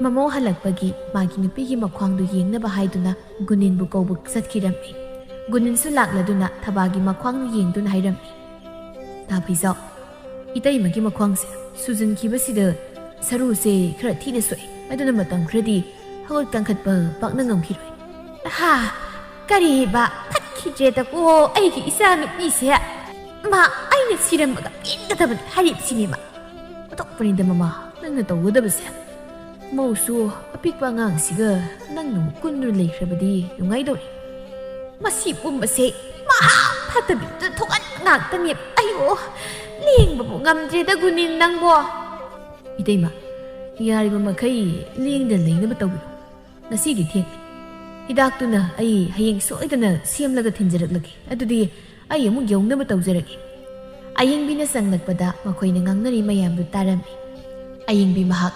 ꯃꯃꯧ ꯍꯜꯂꯛꯄꯒꯤ ꯃꯥꯒꯤ ꯅꯨꯄꯤꯒꯤ ꯃꯈ꯭ꯋꯥꯡꯗꯨ ꯌꯦꯡꯅꯕ ꯍꯥꯏꯗꯨꯅ ꯒꯨꯅꯤꯟꯕꯨ ꯀꯧꯕ ꯆꯠꯈꯤꯔꯝꯃꯤ꯫ ꯒꯨꯅꯤꯟꯁꯨ ꯂꯥꯛꯂꯗꯨꯅ ꯊꯕꯥꯒꯤ ꯃꯈ꯭ꯋꯥꯡꯗꯨ ꯌꯦꯡꯗꯨꯅ ꯍꯥꯏꯔꯝꯃꯤ, "ꯅꯥ ꯐꯩꯖꯥꯎ, ꯏꯇꯩꯃꯒꯤ ꯃꯈ꯭ꯋꯥꯡꯁꯦ ꯁꯨꯖꯟꯈꯤꯕꯁꯤꯗ ꯁꯔꯨꯁꯦ ꯈꯔ ꯊꯤꯅ ꯁꯣꯛꯑꯦ꯫ ꯑꯗꯨꯅ ꯃꯇꯝ ꯈꯔꯗꯤ ꯍꯧꯒꯠ ꯀꯥꯡꯈꯠꯄ ꯄꯥꯛꯅ ꯉꯝꯈꯤꯔꯣꯏ꯫" "ꯍꯥ? ꯀꯔꯤꯕ? ꯐꯠꯈꯤꯗ꯭ꯔꯦꯗꯀꯣ ꯑꯩꯒꯤ ꯏꯆꯥ ꯅꯨꯄꯤꯁꯦ꯫ ꯃꯥ ꯑꯩꯅ ꯁꯤꯔꯝꯃꯒ ꯄꯦꯟꯒꯗꯕꯅꯤ ꯍꯥꯏꯔꯤꯕꯁꯤꯅꯦ ꯃꯥ꯫ ꯑꯣꯟꯊꯣꯛꯄꯅꯤꯗ ꯃꯃꯥ, ꯅꯪꯅ ꯇꯧꯒꯗꯕꯁꯦ꯫ ꯃꯧꯁꯨ ꯑꯄꯤꯛꯄ ꯑꯉꯥꯡꯁꯤꯒ ꯅꯪꯅ ꯑꯃꯨꯛ ꯀꯨꯟꯗꯨꯅ ꯂꯩꯈ꯭ꯔꯕꯗꯤ ꯅꯨꯡꯉꯥꯏꯗꯧꯔꯤ꯫ ꯃꯁꯤ ꯄꯨꯝꯕꯁꯦ ꯃꯍꯥ ꯐꯠꯇꯕꯤꯗ ꯊꯣꯛꯍꯟꯕ ꯉꯥꯛꯇꯅꯦ꯫ ꯑꯩꯌꯣ, ꯂꯦꯡꯕꯕꯨ ꯉꯝꯗ꯭ꯔꯦꯗ ꯒꯨꯅꯤꯟ ꯅꯪꯕꯣ꯫" "ꯏꯇꯩꯃ, ꯌꯥꯔꯤꯕ ꯃꯈꯩ ꯂꯦꯡꯗꯅ ꯂꯩꯅꯕ ꯇꯧꯕꯤꯌꯨ꯫ ꯉꯁꯤꯗꯤ ꯊꯦꯡꯂꯦ꯫ ꯍꯤꯗꯥꯛꯇꯨꯅ ꯑꯩ ꯍꯌꯦꯡ ꯁꯣꯏꯗꯅ ꯁꯦꯝꯂꯒ ꯊꯤꯟꯖꯔꯛꯂꯒꯦ꯫ ꯑꯗꯨꯗꯤ ꯑꯩ ꯑꯃꯨꯛ ꯌꯧꯅꯕ ꯇꯧꯖꯔꯒꯦ꯫" ꯑꯌꯦꯡꯕꯤꯅ ꯆꯪꯂꯛꯄꯗ ꯃꯈꯣꯏꯅ ꯉꯥꯡꯅꯔꯤ ꯃꯌꯥꯝꯗꯨ ꯇꯥꯔꯝꯃꯤ꯫ ꯑꯌꯦꯡꯕꯤ ꯃꯍꯥꯛ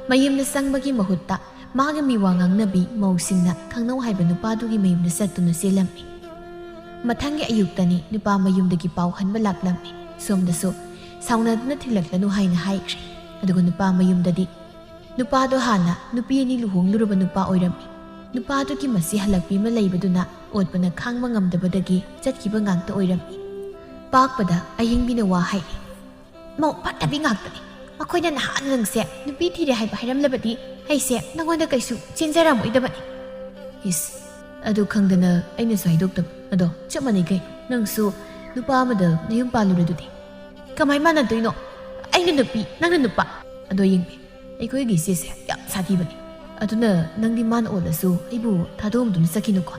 ꯃꯌꯨꯝꯗ ꯆꯪꯕꯒꯤ ꯃꯍꯨꯠꯇ ꯃꯥꯒ ꯃꯤꯋꯥ ꯉꯥꯡꯅꯕꯤ ꯃꯧꯁꯤꯡꯅ ꯈꯪꯅꯧ ꯍꯥꯏꯕ ꯅꯨꯄꯥꯗꯨꯒꯤ ꯃꯌꯨꯝꯗ ꯆꯠꯇꯨꯅ ꯆꯦꯜꯂꯝꯃꯤ꯫ ꯃꯊꯪꯒꯤ ꯑꯌꯨꯛꯇꯅꯤ ꯅꯨꯄꯥ ꯃꯌꯨꯝꯗꯒꯤ ꯄꯥꯎ ꯍꯟꯕ ꯂꯥꯛꯂꯝꯃꯤ꯫ ꯁꯣꯝꯗꯁꯨ ꯁꯥꯎꯅꯗꯨꯅ ꯊꯤꯜꯂꯛꯂꯅꯨ ꯍꯥꯏꯅ ꯍꯥꯏꯈ꯭ꯔꯦ꯫ ꯑꯗꯨꯒ ꯅꯨꯄꯥ ꯃꯌꯨꯝꯗꯗꯤ ꯅꯨꯄꯥꯗꯣ ꯍꯥꯟꯅ ꯅꯨꯄꯤ ꯑꯅꯤ ꯂꯨꯍꯣꯡꯂꯨꯔꯕ ꯅꯨꯄꯥ ꯑꯣꯏꯔꯝꯃꯤ꯫ ꯅꯨꯄꯥꯗꯨꯒꯤ ꯃꯆꯦ ꯍꯜꯂꯛꯄꯤ ꯑꯃ ꯂꯩꯕꯗꯨꯅ ꯑꯣꯠꯄꯅ ꯈꯥꯡꯕ ꯉꯝꯗꯕꯗꯒꯤ ꯆꯠꯈꯤꯕ ꯉꯥꯛꯇ ꯑꯣꯏꯔꯝꯃꯤ꯫ ꯄꯥꯛꯄꯗ ꯑꯌꯦꯡꯕꯤꯅ ꯋꯥ ꯍꯥꯏꯔꯤ, "ꯃꯧ ꯐꯠꯇꯕꯤ ꯉꯥꯛꯇꯅꯤ꯫ ꯃꯈꯣꯏꯅ ꯅꯍꯥꯟ ꯅꯪꯁꯦ ꯅꯨꯄꯤ ꯊꯤꯔꯦ ꯍꯥꯏꯕ ꯍꯥꯏꯔꯝꯂꯕꯗꯤ ꯑꯩꯁꯦ ꯅꯉꯣꯟꯗ ꯀꯩꯁꯨ ꯆꯦꯟꯖꯔꯝꯃꯣꯏꯗꯕꯅꯤ꯫" "ꯏꯁ, ꯑꯗꯨ ꯈꯪꯗꯅ ꯑꯩꯅꯁꯨ ꯍꯥꯏꯗꯣꯛꯇꯕ꯫ ꯑꯗꯣ ꯆꯞ ꯃꯥꯟꯅꯩ ꯀꯩꯅꯣ, ꯅꯪꯁꯨ ꯅꯨꯄꯥ ꯑꯃꯗ ꯅꯌꯨꯝ ꯄꯥꯜꯂꯨꯔꯗꯨꯗꯤ꯫" "ꯀꯃꯥꯏ ꯃꯥꯟꯅꯗꯣꯏꯅꯣ? ꯑꯩꯅ ꯅꯨꯄꯤ, ꯅꯪꯅ ꯅꯨꯄꯥ꯫" "ꯑꯗꯣ ꯌꯦꯡꯕꯤ, ꯑꯩꯈꯣꯏꯒꯤ ꯏꯆꯦꯁꯦ ꯌꯥꯝ ꯁꯥꯊꯤꯕꯅꯤ꯫ ꯑꯗꯨꯅ ꯅꯪꯗꯤ ꯃꯥꯅ ꯑꯣꯠꯂꯁꯨ ꯑꯩꯕꯨ ꯊꯥꯗꯣꯛꯑꯝꯗꯨꯅ ꯆꯠꯈꯤꯅꯨꯀꯣ꯫"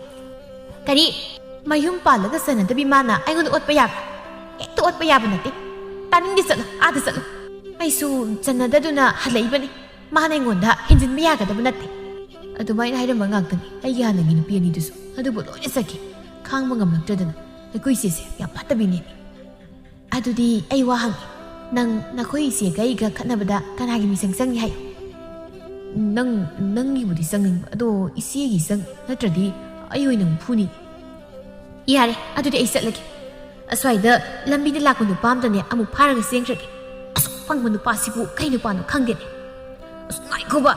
"ꯀꯔꯤ? ꯃꯌꯨꯝ ꯄꯥꯜꯂꯒ ꯆꯟꯅꯗꯕꯤ ꯃꯥꯅ ꯑꯩꯉꯣꯟꯗ ꯑꯣꯠꯄ ꯌꯥꯕ꯭ꯔꯥ? ꯍꯦꯛꯇ ꯑꯣꯠꯄ ꯌꯥꯕ ꯅꯠꯇꯦ꯫ ꯇꯥꯅꯤꯡꯗꯦ, ꯆꯠꯂꯣ, ꯑꯥꯗ ꯆꯠꯂꯣ꯫ ꯑꯩꯁꯨ ꯆꯟꯅꯗꯗꯨꯅ ꯍꯜꯂꯛꯏꯕꯅꯤ꯫ ꯃꯥꯅ ꯑꯩꯉꯣꯟꯗ ꯍꯦꯟꯖꯤꯟꯕ ꯌꯥꯒꯗꯕ ꯅꯠꯇꯦ꯫" ꯑꯗꯨꯃꯥꯏꯅ ꯍꯥꯏꯔꯝꯕ ꯉꯥꯛꯇꯅꯤ ꯑꯩꯒꯤ ꯍꯥꯟꯅꯒꯤ ꯅꯨꯄꯤ ꯑꯅꯤꯗꯨꯁꯨ꯫ ꯑꯗꯨꯕꯨ ꯂꯣꯏꯅ ꯆꯠꯈꯤ꯫ ꯈꯥꯡꯕ ꯉꯝꯂꯛꯇ꯭ꯔꯗꯅ ꯑꯩꯈꯣꯏ ꯏꯆꯦꯁꯦ ꯌꯥꯝ ꯐꯠꯇꯕꯤꯅꯦ꯫ "ꯑꯗꯨꯗꯤ ꯑꯩ ꯋꯥ ꯍꯪꯒꯦ꯫ ꯅꯪ ꯅꯈꯣꯏ ꯏꯆꯦꯒ ꯑꯩꯒ ꯈꯠꯅꯕꯗ ꯀꯅꯥꯒꯤ ꯃꯤꯆꯪ ꯆꯪꯉꯤ ꯍꯥꯏꯌꯨ?" "ꯅꯪ, ꯅꯪꯒꯤꯕꯨꯗꯤ ꯆꯪꯅꯤꯡꯕ, ꯑꯗꯣ ꯏꯆꯦꯒꯤ ꯆꯪ, ꯅꯠꯇ꯭ꯔꯗꯤ ꯑꯩ ꯑꯣꯏꯅ ꯑꯃꯨꯛ ꯐꯨꯅꯤ꯫" "ꯌꯥꯔꯦ, ꯑꯗꯨꯗꯤ ꯑꯩ ꯆꯠꯂꯒꯦ꯫ ꯑꯁ꯭ꯋꯥꯏꯗ ꯂꯝꯕꯤꯗ ꯂꯥꯛꯄ ꯅꯨꯄꯥ ꯑꯝꯗꯅꯦ ꯑꯃꯨꯛ ꯐꯥꯔꯒ ꯆꯦꯟꯈ꯭ꯔꯒꯦ꯫" ꯑꯁꯨꯛ ꯄꯪꯕ ꯅꯨꯄꯥꯁꯤꯕꯨ ꯀꯩ ꯅꯨꯄꯥꯅꯣ ꯈꯪꯗꯦꯅꯦ꯫ ꯑꯁ, ꯉꯥꯏꯈꯣꯕ,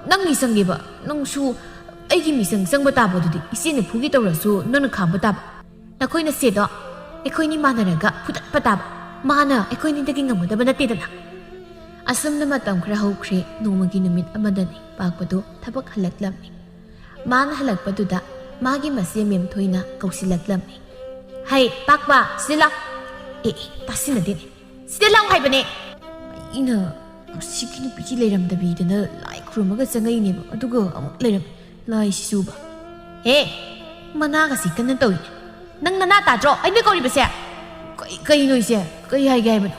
ꯅꯪ ꯃꯤꯆꯪꯒꯦꯕ, ꯅꯪꯁꯨ ꯑꯩꯒꯤ ꯃꯤꯆꯪ ꯆꯪꯕ ꯇꯥꯕ ꯑꯗꯨꯗꯤ ꯏꯆꯦꯅ ꯐꯨꯒꯦ ꯇꯧꯔꯁꯨ ꯅꯪꯅ ꯈꯥꯝꯕ ꯇꯥꯕ꯫ ꯅꯈꯣꯏ ꯅꯆꯦꯗꯣ ꯑꯩꯈꯣꯏꯅꯤ ꯃꯥꯟꯅꯔꯒ ꯐꯨꯗꯠꯄ ꯇꯥꯕ꯫ ꯃꯥꯅ ꯑꯩꯈꯣꯏꯅꯤꯗꯒꯤ ꯉꯝꯒꯗꯕ ꯅꯠꯇꯦꯗꯅ꯫ ꯑꯁꯨꯝꯅ ꯃꯇꯝ ꯈꯔ ꯍꯧꯈ꯭ꯔꯦ꯫ ꯅꯣꯡꯃꯒꯤ ꯅꯨꯃꯤꯠ ꯑꯃꯗꯅꯤ ꯄꯥꯛꯄꯗꯨ ꯊꯕꯛ ꯍꯜꯂꯛꯂꯝꯃꯤ꯫ ꯃꯥꯅ ꯍꯜꯂꯛꯄꯗꯨꯗ ꯃꯥꯒꯤ ꯃꯆꯦ ꯃꯦꯝꯊꯣꯏꯅ ꯀꯧꯁꯤꯜꯂꯛꯂꯝꯃꯤ꯫ "ꯍꯩ, ꯄꯥꯛꯄ, ꯁꯤꯗ ꯂꯥꯎ!" "ꯑꯦ, ꯑꯦ, ꯇꯥꯁꯤꯟꯅꯗꯦꯅꯦ꯫ ꯁꯤꯗ ꯂꯥꯎ ꯍꯥꯏꯕꯅꯦ!" ꯑꯩꯅ ꯃꯁꯤꯒꯤ ꯅꯨꯄꯤꯁꯤ ꯂꯩꯔꯝꯗꯕꯤꯗꯅ ꯂꯥꯏ ꯈꯨꯔꯨꯝꯃꯒ ꯆꯪꯉꯛꯏꯅꯦꯕ, ꯑꯗꯨꯒ ꯑꯃꯨꯛ ꯂꯩꯔꯝꯃꯤ꯫ ꯂꯥꯏꯁꯤꯁꯨꯕ꯫ "ꯍꯦ, ꯃꯅꯥꯒꯁꯤ ꯀꯟꯅ ꯇꯧꯏꯅꯦ꯫ ꯅꯪ ꯅꯅꯥ ꯇꯥꯗ꯭ꯔꯣ ꯑꯩꯅ ꯀꯧꯔꯤꯕꯁꯦ?" "ꯀꯩ-, ꯀꯩꯅꯣ ꯏꯆꯦ? ꯀꯩ ꯍꯥꯏꯒꯦ ꯍꯥꯏꯕꯅꯣ?"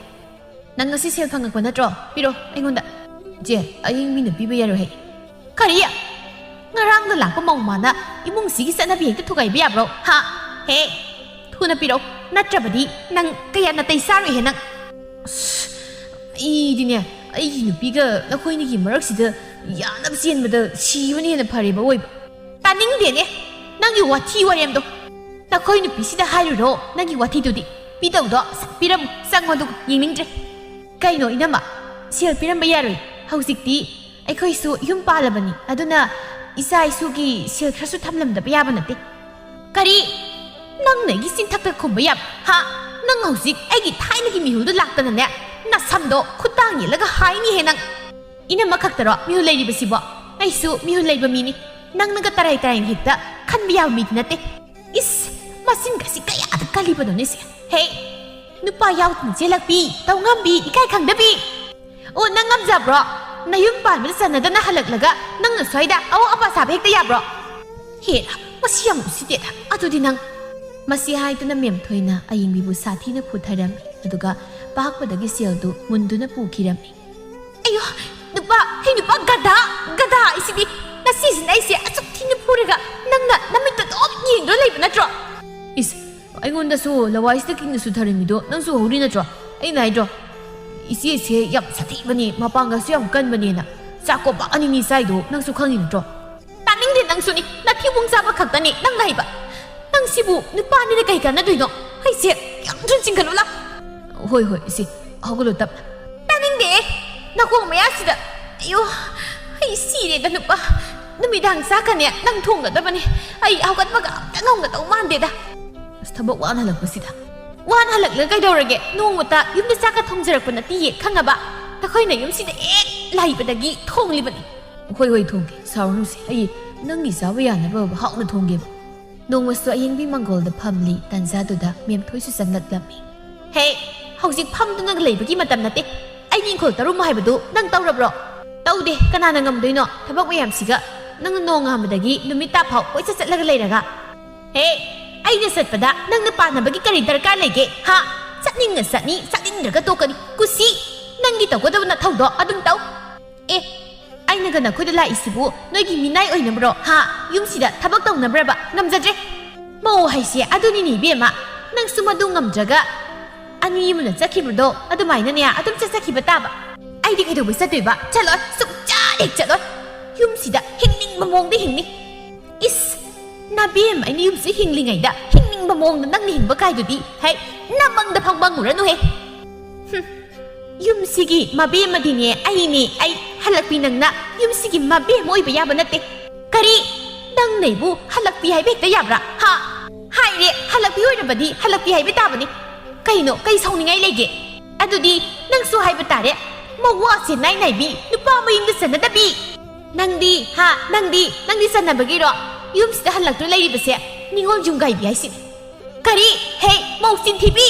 "ꯅꯪ ꯉꯁꯤ ꯁꯦꯜ ꯐꯪꯉꯛꯄ ꯅꯠꯇ꯭ꯔꯣ? ꯄꯤꯔꯣ ꯑꯩꯉꯣꯟꯗ꯫" "ꯏꯆꯦ, ꯑꯌꯤꯡꯕꯤꯅ ꯄꯤꯕ ꯌꯥꯔꯣꯏ ꯍꯥꯏ꯫" "ꯀꯔꯤ? ꯉꯔꯥꯡꯗ ꯂꯥꯛꯄ ꯃꯧ ꯃꯥꯅ ꯏꯃꯨꯡꯁꯤꯒꯤ ꯆꯠꯅꯕꯤ ꯍꯦꯛꯇ ꯊꯨꯒꯥꯏꯕ ꯌꯥꯕ꯭ꯔꯣ? ꯍꯥ? ꯍꯦ, ꯊꯨꯅ ꯄꯤꯔꯛꯎ, ꯅꯠꯇ꯭ꯔꯕꯗꯤ ꯅꯪ ꯀꯌꯥ ꯅꯥꯇꯩ ꯆꯥꯔꯣꯏꯍꯦ ꯅꯪ꯫" "ꯑꯁ, ꯑꯩꯗꯤꯅꯦ, ꯑꯩꯒꯤ ꯅꯨꯄꯤꯒ ꯅꯈꯣꯏꯅꯤꯒꯤ ꯃꯔꯛꯁꯤꯗ ꯌꯥꯅꯕ ꯆꯦꯟꯕꯗ ꯁꯤꯕꯅ ꯍꯦꯟꯅ ꯐꯔꯦꯕ ꯑꯣꯏꯕ꯫" "ꯇꯥꯅꯤꯡꯗꯦꯅꯦ ꯅꯪꯒꯤ ꯋꯥꯊꯤ ꯋꯥꯔꯦꯝꯗꯣ꯫ ꯅꯈꯣꯏ ꯅꯨꯄꯤꯁꯤꯗ ꯍꯥꯏꯔꯨꯔꯣ ꯅꯪꯒꯤ ꯋꯥꯊꯤꯗꯨꯗꯤ꯫ ꯄꯤꯗꯧꯗꯣ ꯁꯠ ꯄꯤꯔꯝꯃꯨ, ꯆꯪꯉꯣ ꯑꯗꯨꯒ ꯌꯦꯡꯅꯤꯡꯗ꯭ꯔꯦ꯫" "ꯀꯩꯅꯣ ꯏꯅꯝꯃ, ꯁꯦꯜ ꯄꯤꯔꯝꯕ ꯌꯥꯔꯣꯏ? ꯍꯧꯖꯤꯛꯇꯤ ꯑꯩꯈꯣꯏꯁꯨ ꯌꯨꯝ ꯄꯥꯜꯂꯕꯅꯤ, ꯑꯗꯨꯅ ꯏꯆꯥ ꯏꯁꯨꯒꯤ ꯁꯦꯜ ꯈꯔꯁꯨ ꯊꯝꯂꯝꯗꯕ ꯌꯥꯕ ꯅꯠꯇꯦ꯫" "ꯀꯔꯤ? ꯅꯪꯅ ꯑꯩꯒꯤ ꯆꯤꯟꯊꯛꯇ ꯈꯨꯝꯕ ꯌꯥꯕ? ꯍꯥ? ꯅꯪ ꯍꯧꯖꯤꯛ ꯑꯩꯒꯤ ꯊꯥꯏꯅꯒꯤ ꯃꯤꯍꯨꯜꯗꯨ ꯂꯥꯛꯇꯅꯅꯦ, ꯅꯁꯝꯗꯣ ꯈꯨꯠꯇꯥꯡ ꯌꯦꯠꯂꯒ ꯍꯥꯏꯅꯤꯍꯦ ꯅꯪ꯫" "ꯏꯅꯝꯃ ꯈꯛꯇꯔꯣ ꯃꯤꯍꯨꯜ ꯂꯩꯔꯤꯕꯁꯤꯕꯣ? ꯑꯩꯁꯨ ꯃꯤꯍꯨꯜ ꯂꯩꯕ ꯃꯤꯅꯤ꯫ ꯅꯪꯅꯒ ꯇꯔꯥꯏ ꯇꯔꯥꯏꯅ ꯍꯦꯛꯇ ꯈꯟꯕ ꯌꯥꯕ ꯃꯤꯗꯤ ꯅꯠꯇꯦ꯫" "ꯏꯁ, ꯃꯆꯤꯟꯒꯁꯤ ꯀꯌꯥꯗ ꯀꯜꯂꯤꯕꯅꯣꯅꯦ ꯁꯦ꯫ ꯍꯦ, ꯅꯨꯄꯥ ꯌꯥꯎꯗꯅ ꯆꯦꯜꯂꯛꯄꯤ, ꯇꯧ ꯉꯝꯕꯤ, ꯏꯀꯥꯏ ꯈꯪꯗꯕꯤ꯫ ꯑꯣ, ꯅꯪ ꯉꯝꯖꯕ꯭ꯔꯣ? ꯅꯌꯨꯝ ꯄꯥꯟꯕꯗ ꯆꯟꯅꯗꯅ ꯍꯜꯂꯛꯂꯒ ꯅꯪꯅ ꯁ꯭ꯋꯥꯏꯗ ꯑꯋꯥ ꯑꯄꯥ ꯁꯥꯕ ꯍꯦꯛꯇ ꯌꯥꯕ꯭ꯔꯣ? ꯍꯦꯔꯥ, ꯃꯁꯤ ꯌꯥꯝ ꯎꯁꯤꯠꯇꯦꯗ꯫ ꯑꯗꯨꯗꯤ ꯅꯪ꯫" ꯃꯁꯤ ꯍꯥꯏꯗꯨꯅ ꯃꯦꯝꯊꯣꯏꯅ ꯑꯌꯤꯡꯕꯤꯕꯨ ꯁꯥꯊꯤꯅ ꯐꯨꯊꯔꯝꯃꯤ, ꯑꯗꯨꯒ ꯄꯥꯛꯄꯗꯒꯤ ꯁꯦꯜꯗꯨ ꯃꯨꯟꯗꯨꯅ ꯄꯨꯈꯤꯔꯝꯃꯤ꯫ "ꯑꯌꯣ, ꯅꯨꯄꯥ, ꯍꯦ ꯅꯨꯄꯥ, ꯒꯙꯥ, ꯒꯙꯥ ꯍꯥꯏꯁꯤꯗꯤ! ꯅꯆꯦꯁꯤꯅ ꯑꯩꯁꯦ ꯑꯁꯨꯛ ꯊꯤꯅ ꯐꯨꯔꯒ ꯅꯪꯅ ꯅꯃꯤꯠꯇ ꯑꯗꯨꯝ ꯌꯦꯡꯗꯨꯅ ꯂꯩꯕ ꯅꯠꯇ꯭ꯔꯣ?" "ꯏꯁ, ꯑꯩꯉꯣꯟꯗꯁꯨ ꯂꯋꯥꯏꯁꯤꯗ ꯀꯤꯡꯅ ꯁꯨꯊꯔꯝꯃꯤꯗꯣ ꯅꯪꯁꯨ ꯎꯍꯧꯔꯤ ꯅꯠꯇ꯭ꯔꯣ? ꯑꯩꯅ ꯍꯥꯏꯗ꯭ꯔꯣ, ꯏꯆꯦꯁꯦ ꯌꯥꯝ ꯁꯥꯊꯤꯕꯅꯤ, ꯃꯄꯥꯡꯒꯜꯁꯨ ꯌꯥꯝ ꯀꯟꯕꯅꯦꯅ꯫ ꯆꯥꯛ ꯀꯣꯝꯄꯥꯛ ꯑꯅꯤꯅꯤ ꯆꯥꯏꯗꯣ ꯅꯪꯁꯨ ꯈꯪꯉꯤ ꯅꯠꯇ꯭ꯔꯣ?" "ꯇꯥꯅꯤꯡꯗꯦ, ꯅꯪꯁꯨꯅꯤ꯫ ꯅꯊꯤꯕꯣꯡ ꯆꯥꯕ ꯈꯛꯇꯅꯤ ꯅꯪꯅ ꯍꯩꯕ꯫ ꯅꯪ ꯁꯤꯕꯨ ꯅꯨꯄꯥꯅꯤꯅ ꯀꯩ ꯀꯥꯟꯅꯗꯣꯏꯅꯣ? ꯑꯩꯁꯦ ꯌꯥꯝ ꯊꯨꯅ ꯆꯤꯡꯈꯠꯂꯨ ꯂꯥꯎ꯫" "ꯍꯣꯏ, ꯍꯣꯏ, ꯏꯆꯦ, ꯍꯧꯒꯠꯂꯣ ꯇꯞꯅ꯫ ꯅꯈꯣꯡ ꯃꯌꯥꯁꯤꯗ꯫ ꯑꯌꯣ, ꯑꯩ ꯁꯤꯔꯦꯗ ꯅꯨꯄꯥ꯫ ꯅꯨꯃꯤꯗꯥꯡ ꯆꯥꯛꯀꯅꯦ ꯅꯪ ꯊꯣꯡꯒꯗꯕꯅꯦ꯫ ꯑꯩ ꯍꯧꯒꯠꯄꯒ ꯑꯝꯇ ꯉꯝꯒꯗꯧ ꯃꯥꯟꯗꯦꯗ꯫ ꯑꯁ, ꯊꯕꯛ ꯋꯥꯅ ꯍꯜꯂꯛꯄꯁꯤꯗ꯫ ꯋꯥꯅ ꯍꯜꯂꯛꯂꯒ ꯀꯩꯗꯧꯔꯒꯦ? ꯅꯣꯡꯃꯇ ꯌꯨꯝꯗ ꯆꯥꯛꯀ ꯊꯣꯡꯖꯔꯛꯄ ꯅꯠꯇꯤꯌꯦ, ꯈꯪꯉꯕ? ꯅꯈꯣꯏꯅ ꯌꯨꯝꯁꯤꯗ ꯍꯦꯛ ꯂꯩꯕꯗꯒꯤ ꯊꯣꯡꯂꯤꯕꯅꯤ꯫ ꯍꯣꯏ, ꯍꯣꯏ, ꯊꯣꯡꯒꯦ, ꯁꯥꯎꯔꯅꯨꯁꯦ꯫ ꯑꯩ ꯅꯪꯒꯤ ꯆꯥꯕ ꯌꯥꯅꯕ ꯍꯥꯎꯅ ꯊꯣꯡꯒꯦꯕ꯫ ꯅꯣꯡꯃꯁꯨ ꯑꯌꯦꯡꯕꯤ ꯃꯪꯒꯣꯜꯗ ꯐꯝꯂꯤ꯫ ꯇꯥꯟꯖꯥꯗꯨꯗ ꯃꯦꯝꯊꯣꯏꯁꯨ ꯆꯪꯂꯛꯂꯝꯃꯤ꯫ ꯍꯦ, ꯍꯧꯖꯤꯛ ꯐꯝꯗꯨꯅ ꯂꯩꯕꯒꯤ ꯃꯇꯝ ꯅꯠꯇꯦ꯫ ꯑꯩꯒꯤ ꯏꯪꯈꯣꯜ ꯇꯔꯨꯝꯃꯨ ꯍꯥꯏꯕꯗꯨ ꯅꯪ ꯇꯧꯔꯕ꯭ꯔꯣ? ꯇꯧꯗꯦ, ꯀꯅꯥꯅ ꯉꯝꯗꯣꯏꯅꯣ? ꯊꯕꯛ ꯃꯌꯥꯝꯁꯤꯒ ꯅꯪꯅ ꯅꯣꯡꯉꯥꯟꯕꯗꯒꯤ ꯅꯨꯃꯤꯠ ꯇꯥꯐꯥꯎ ꯀꯣꯏꯆꯠ ꯆꯠꯂꯒ ꯂꯩꯔꯒ꯫ ꯍꯦ, ꯑꯩꯅ ꯆꯠꯄꯗ ꯅꯪꯅ ꯄꯥꯟꯅꯕꯒꯤ ꯀꯔꯤ ꯗꯔꯀꯥꯔ ꯂꯩꯒꯦ? ꯍꯥ? ꯆꯠꯅꯤꯡꯉ ꯆꯠꯅꯤ, ꯆꯠꯅꯤꯡꯗ꯭ꯔꯒ ꯇꯣꯛꯀꯅꯤ꯫ ꯀꯨꯁꯤ! ꯅꯪꯒꯤ ꯇꯧꯒꯗꯕ ꯅꯊꯧꯗꯣ ꯑꯗꯨꯝ ꯇꯧ꯫ ꯑꯦ, ꯑꯩꯅꯒ ꯅꯈꯣꯏꯗ ꯂꯥꯛꯏꯁꯤꯕꯨ ꯅꯣꯏꯒꯤ ꯃꯤꯅꯥꯏ ꯑꯣꯏꯅꯕ꯭ꯔꯣ? ꯍꯥ? ꯌꯨꯝꯁꯤꯗ ꯊꯕꯛ ꯇꯧꯅꯕ꯭ꯔꯕ? ꯉꯝꯖꯗ꯭ꯔꯦ꯫ ꯃꯧ ꯍꯥꯏꯁꯦ ꯑꯗꯨꯅꯤꯅꯦ ꯏꯕꯦꯝꯃ, ꯅꯪꯁꯨ ꯃꯗꯨ ꯉꯝꯗ꯭ꯔꯒ ꯑꯅꯤ ꯑꯃꯅ ꯆꯠꯈꯤꯕꯗꯣ ꯑꯗꯨꯃꯥꯏꯅꯅꯦ ꯑꯗꯨꯝ ꯆꯠꯆꯈꯤꯕ ꯇꯥꯕ꯫ ꯑꯩꯗꯤ ꯀꯩꯗꯧꯕꯩ ꯆꯠꯇꯣꯏꯕ? ꯆꯠꯂꯣꯏ, ꯁꯨꯡꯆꯠ ꯍꯦꯛ ꯆꯠꯂꯣꯏ꯫ ꯌꯨꯝꯁꯤꯗ ꯍꯤꯡꯅꯤꯡꯕ ꯃꯑꯣꯡꯗ ꯍꯤꯡꯅꯤ꯫ ꯏꯁ, ꯅꯕꯦꯝ ꯑꯩꯅ ꯌꯨꯝꯁꯤ ꯍꯤꯡꯂꯤꯉꯩꯗ ꯍꯤꯡꯅꯤꯡꯕ ꯃꯑꯣꯡꯗ ꯅꯪꯅ ꯍꯤꯡꯕ ꯀꯥꯏꯗꯨꯗꯤ, ꯍꯩ, ꯅꯃꯪꯗ ꯐꯥꯎ ꯃꯪꯉꯨꯔꯅꯨꯍꯦ꯫ ꯍꯨꯝ, ꯌꯨꯝꯁꯤꯒꯤ ꯃꯕꯦꯝꯃꯗꯤꯅꯦ ꯑꯩꯅꯦ, ꯑꯩ꯫ ꯍꯜꯂꯛꯄꯤ ꯅꯪꯅ ꯌꯨꯝꯁꯤꯒꯤ ꯃꯕꯦꯝꯃ ꯑꯣꯏꯕ ꯌꯥꯕ ꯅꯠꯇꯦ꯫ ꯀꯔꯤ? ꯅꯪꯅ ꯑꯩꯕꯨ ꯍꯜꯂꯛꯄꯤ ꯍꯥꯏꯕ ꯍꯦꯛꯇ ꯌꯥꯕ꯭ꯔꯥ? ꯍꯥ? ꯍꯥꯏꯔꯦ, ꯍꯜꯂꯛꯄꯤ ꯑꯣꯏꯔꯕꯗꯤ ꯍꯜꯂꯛꯄꯤ ꯍꯥꯏꯕ ꯇꯥꯕꯅꯤ꯫ ꯀꯩꯅꯣ, ꯀꯩ ꯁꯥꯎꯅꯤꯡꯉꯥꯏ ꯂꯩꯒꯦ? ꯑꯗꯨꯗꯤ ꯅꯪꯁꯨ ꯍꯥꯏꯕ ꯇꯥꯔꯦ, ꯃꯋꯥꯁꯦ ꯅꯥꯏ ꯅꯥꯏꯕꯤ, ꯅꯨꯄꯥ ꯃꯌꯨꯝꯗ ꯆꯟꯅꯗꯕꯤ꯫ ꯅꯪꯗꯤ, ꯍꯥ, ꯅꯪꯗꯤ, ꯅꯪꯗꯤ ꯆꯟꯅꯕꯒꯤꯔꯣ ꯌꯨꯝꯁꯤꯗ ꯍꯜꯂꯛꯇ꯭ꯔ ꯂꯩꯔꯤꯕꯁꯦ? ꯅꯤꯉꯣꯜ ꯌꯨꯝꯒꯥꯏꯕꯤ ꯍꯥꯏꯁꯤꯅꯤ꯫ ꯀꯔꯤ? ꯍꯦ, ꯃꯧ ꯆꯤꯟꯊꯤꯕꯤ!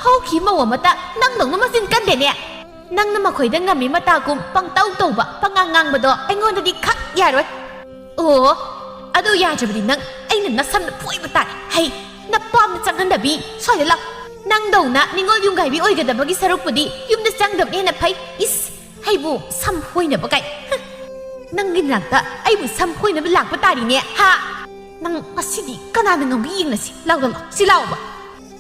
ꯍꯧꯈꯤ ꯃꯧ ꯑꯃꯇ ꯅꯪꯗꯧꯅ ꯃꯆꯤꯟ ꯀꯟꯗꯦꯅꯦ꯫ ꯅꯪꯅ ꯃꯈꯣꯏꯗ ꯉꯝꯃꯤ ꯃꯇꯥꯒꯨꯝ ꯄꯪꯇꯧ ꯇꯧꯕ, ꯄꯉꯥꯡ ꯉꯥꯡꯕꯗꯣ ꯑꯩꯉꯣꯟꯗꯗꯤ ꯈꯛ ꯌꯥꯔꯣꯏ꯫ ꯑꯣ, ꯑꯗꯨ ꯌꯥꯗ꯭ꯔꯕꯗꯤ ꯅꯪ ꯑꯩꯅ ꯅꯁꯝꯗ ꯐꯣꯏꯕ ꯇꯥꯔꯦ꯫ ꯍꯩ, ꯅꯄꯥꯝꯗ ꯆꯪꯍꯟꯗꯕꯤ, ꯁ꯭ꯋꯥꯏꯗ ꯂꯥꯛ꯫ ꯅꯪꯗꯧꯅ ꯅꯤꯉꯣꯜ ꯌꯨꯝꯒꯥꯏꯕꯤ ꯑꯣꯏꯒꯗꯕꯒꯤ ꯁꯔꯨꯛꯄꯨꯗꯤ ꯌꯨꯝꯗ ꯆꯪꯗꯕꯅ ꯍꯦꯟꯅ ꯐꯩ꯫ ꯏꯁ, ꯑꯩꯕꯨ ꯁꯝ ꯐꯣꯏꯅꯕ ꯀꯥꯏ꯫ ꯍ, ꯅꯪꯒꯤ ꯅꯥꯛꯇ ꯑꯩꯕꯨ ꯁꯝ ꯐꯣꯏꯅꯕ ꯂꯥꯛꯄ ꯇꯥꯔꯤꯅꯦ, ꯍꯥ? ꯅꯪ ꯉꯁꯤꯗꯤ ꯀꯅꯥꯅ ꯉꯝꯒꯦ ꯌꯦꯡꯅꯁꯤ꯫ ꯂꯥꯎ, ꯂꯥꯎ, ꯂꯥꯎ, ꯁꯤ ꯂꯥꯎꯕ꯫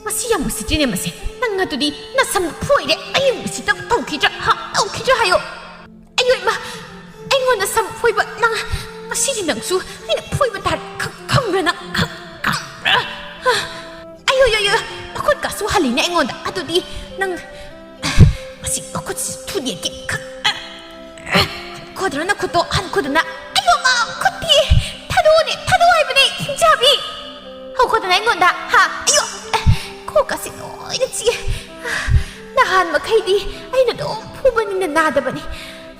ꯃꯁꯤ ꯌꯥꯝ ꯎꯁꯤꯠꯇ꯭ꯔꯤꯅꯦ ꯃꯁꯦ꯫ ꯅꯪ ꯑꯗꯨꯗꯤ ꯅꯁꯝ ꯐꯣꯏꯔꯦ꯫ ꯑꯩ ꯎꯁꯤꯠꯇꯕ ꯇꯧꯈꯤꯗ꯭ꯔꯥ? ꯍꯥ? ꯇꯧꯈꯤꯗ꯭ꯔꯥ ꯍꯥꯏꯌꯣ꯫ ꯑꯌꯣ ꯏꯃꯥ! ꯑꯩꯉꯣꯟꯗ ꯁꯝ ꯐꯣꯏꯕ ꯅꯪ! ꯉꯁꯤꯗꯤ ꯅꯪꯁꯨ ꯑꯩꯅ ꯐꯣꯏꯕ ꯇꯥꯔꯦ꯫ ꯈꯪ-, ꯈꯪꯕ꯭ꯔꯥ ꯅꯪ? ꯈꯪ-, ꯈꯪꯕ꯭ꯔꯥ? ꯍꯥ? ꯑꯌꯣ, ꯌꯣ, ꯌꯣ! ꯃꯈꯨꯠꯀꯥꯁꯨ ꯍꯜꯂꯤꯅꯦ ꯑꯩꯉꯣꯟꯗ꯫ ꯑꯗꯨꯗꯤ ꯅꯪ, ꯃꯁꯤ ꯃꯈꯨꯠꯁꯤ ꯊꯨꯗꯦꯛꯀꯦ꯫ ꯈꯪ-, ꯈꯣꯗꯅ ꯈꯨꯠꯇꯣ ꯍꯟꯈꯣꯗꯅ꯫ ꯑꯌꯣ ꯃꯥ, ꯈꯨꯠꯇꯤ! ꯊꯥꯗꯣꯛꯑꯣꯅꯦ, ꯊꯥꯗꯣꯛꯑꯣ ꯍꯥꯏꯕꯅꯦ, ꯍꯤꯡꯆꯥꯕꯤ! ꯍꯧꯈꯣꯗꯅ ꯑꯩꯉꯣꯟꯗ, ꯍꯥ? ꯑꯌꯣ! ꯑꯦ, ꯀꯣꯛꯀꯁꯤ ꯂꯣꯏꯅ ꯆꯤꯛꯑꯦ꯫ ꯅꯍꯥꯟ ꯃꯈꯩꯗꯤ ꯑꯩꯅ ꯑꯗꯨꯝ ꯐꯨꯕꯅꯤꯅ ꯅꯥꯗꯕꯅꯤ꯫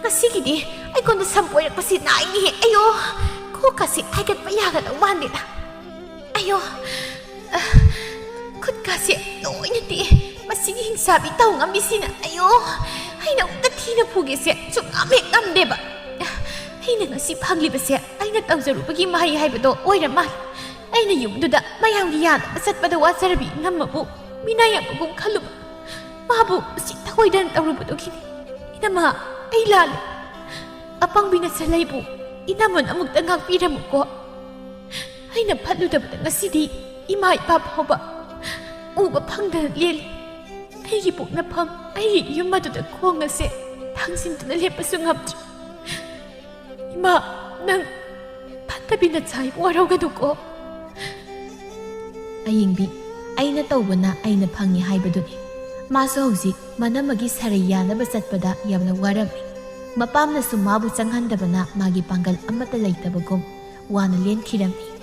ꯉꯁꯤꯒꯤꯗꯤ ꯑꯩꯉꯣꯟꯗ ꯁꯝꯄꯣꯏꯔꯛꯄꯁꯤ ꯅꯥꯏꯅꯦꯍꯦ꯫ ꯑꯌꯣ! ꯀꯣꯛꯀꯁꯤ ꯍꯥꯏꯒꯠꯄ ꯌꯥꯒꯗꯧ ꯃꯥꯟꯗꯦꯗ꯫ ꯑꯌꯣ! ꯑ, ꯈꯨꯠꯀꯥꯁꯦ ꯂꯣꯏꯅ ꯇꯦꯛꯑꯦ꯫ ꯃꯁꯤꯒꯤ ꯍꯤꯡꯁꯥꯕꯤ ꯇꯧ ꯉꯝꯃꯤꯁꯤꯅ꯫ ꯑꯌꯣ! ꯑꯩꯅ ꯑꯃꯨꯛꯇ ꯊꯤꯅ ꯐꯨꯒꯦꯁꯦ ꯁꯨꯛꯉꯝ ꯍꯦꯛ ꯉꯝꯗꯦꯕ꯫ ꯑꯩꯅ ꯉꯁꯤ ꯐꯪꯂꯤꯕꯁꯦ ꯑꯩꯅ ꯇꯧꯖꯔꯨꯕꯒꯤ ꯃꯍꯩ ꯍꯥꯏꯕꯗꯣ ꯑꯣꯏꯔ ꯃꯥꯜꯂꯦ꯫ ꯑꯩꯅ ꯌꯨꯝꯗꯨꯗ ꯃꯌꯥꯝꯒꯤ ꯌꯥꯅꯕ ꯆꯠꯄꯗ ꯋꯥꯖꯔꯕꯤ ꯏꯅꯝꯃꯕꯨ ꯃꯤꯅꯥꯏ ꯑꯃꯒꯨꯝ ꯈꯜꯂꯨꯕ꯫ ꯃꯥꯕꯨ ꯁꯤ ꯊꯑꯣꯏꯗꯅ ꯇꯧꯔꯨꯕꯗꯨꯒꯤꯅꯤ꯫ ꯏꯅꯝꯃ, ꯑꯩ ꯂꯥꯜꯂꯦ꯫ ꯑꯄꯪꯕꯤ ꯅꯆꯜ ꯑꯩꯕꯨ ꯏꯅꯝꯃꯅ ꯑꯃꯨꯛꯇ ꯉꯥꯛꯄꯤꯔꯝꯃꯨꯀꯣ꯫ ꯑꯩꯅ ꯐꯠꯂꯨꯗꯕꯗ ꯉꯁꯤꯗꯤ ꯏꯃꯥ ꯏꯄꯥ ꯐꯥꯎꯕ ꯎꯕ ꯐꯪꯗꯅ ꯂꯦꯜꯂꯤ꯫ ꯑꯩꯒꯤ ꯄꯣꯛꯅꯐꯝ, ꯑꯩꯒꯤ ꯌꯨꯝ ꯑꯗꯨꯗ ꯈꯣꯡ ꯑꯁꯦ ꯊꯥꯡꯖꯤꯟꯗꯨꯅ ꯂꯦꯞꯄꯁꯨ ꯉꯝꯗ꯭ꯔꯦ꯫ ꯏꯃꯥ, ꯅꯪ ꯐꯠꯇꯕꯤ ꯅꯆꯥ ꯑꯩꯕꯨ ꯋꯥꯔꯧꯒꯅꯨꯀꯣ꯫ ꯑꯌꯤꯡꯕꯤ, ꯑꯩꯅ ꯇꯧꯕꯅ ꯑꯩꯅ ꯐꯪꯉꯤ ꯍꯥꯏꯕꯗꯨꯅꯤ꯫ ꯃꯥꯁꯨ ꯍꯧꯖꯤꯛ ꯃꯅꯝꯃꯒꯤ ꯁꯔꯩ ꯌꯥꯅꯕ ꯆꯠꯄꯗ ꯌꯥꯝꯅ ꯋꯥꯔꯝꯃꯤ꯫ ꯃꯄꯥꯝꯅꯁꯨ ꯃꯥꯕꯨ ꯆꯪꯍꯟꯗꯕꯅ ꯃꯥꯒꯤ ꯄꯥꯡꯒꯜ ꯑꯃꯠꯇ ꯂꯩꯇꯕꯒꯨꯝ ꯋꯥꯅ ꯂꯦꯟꯈꯤꯔꯝꯃꯤ꯫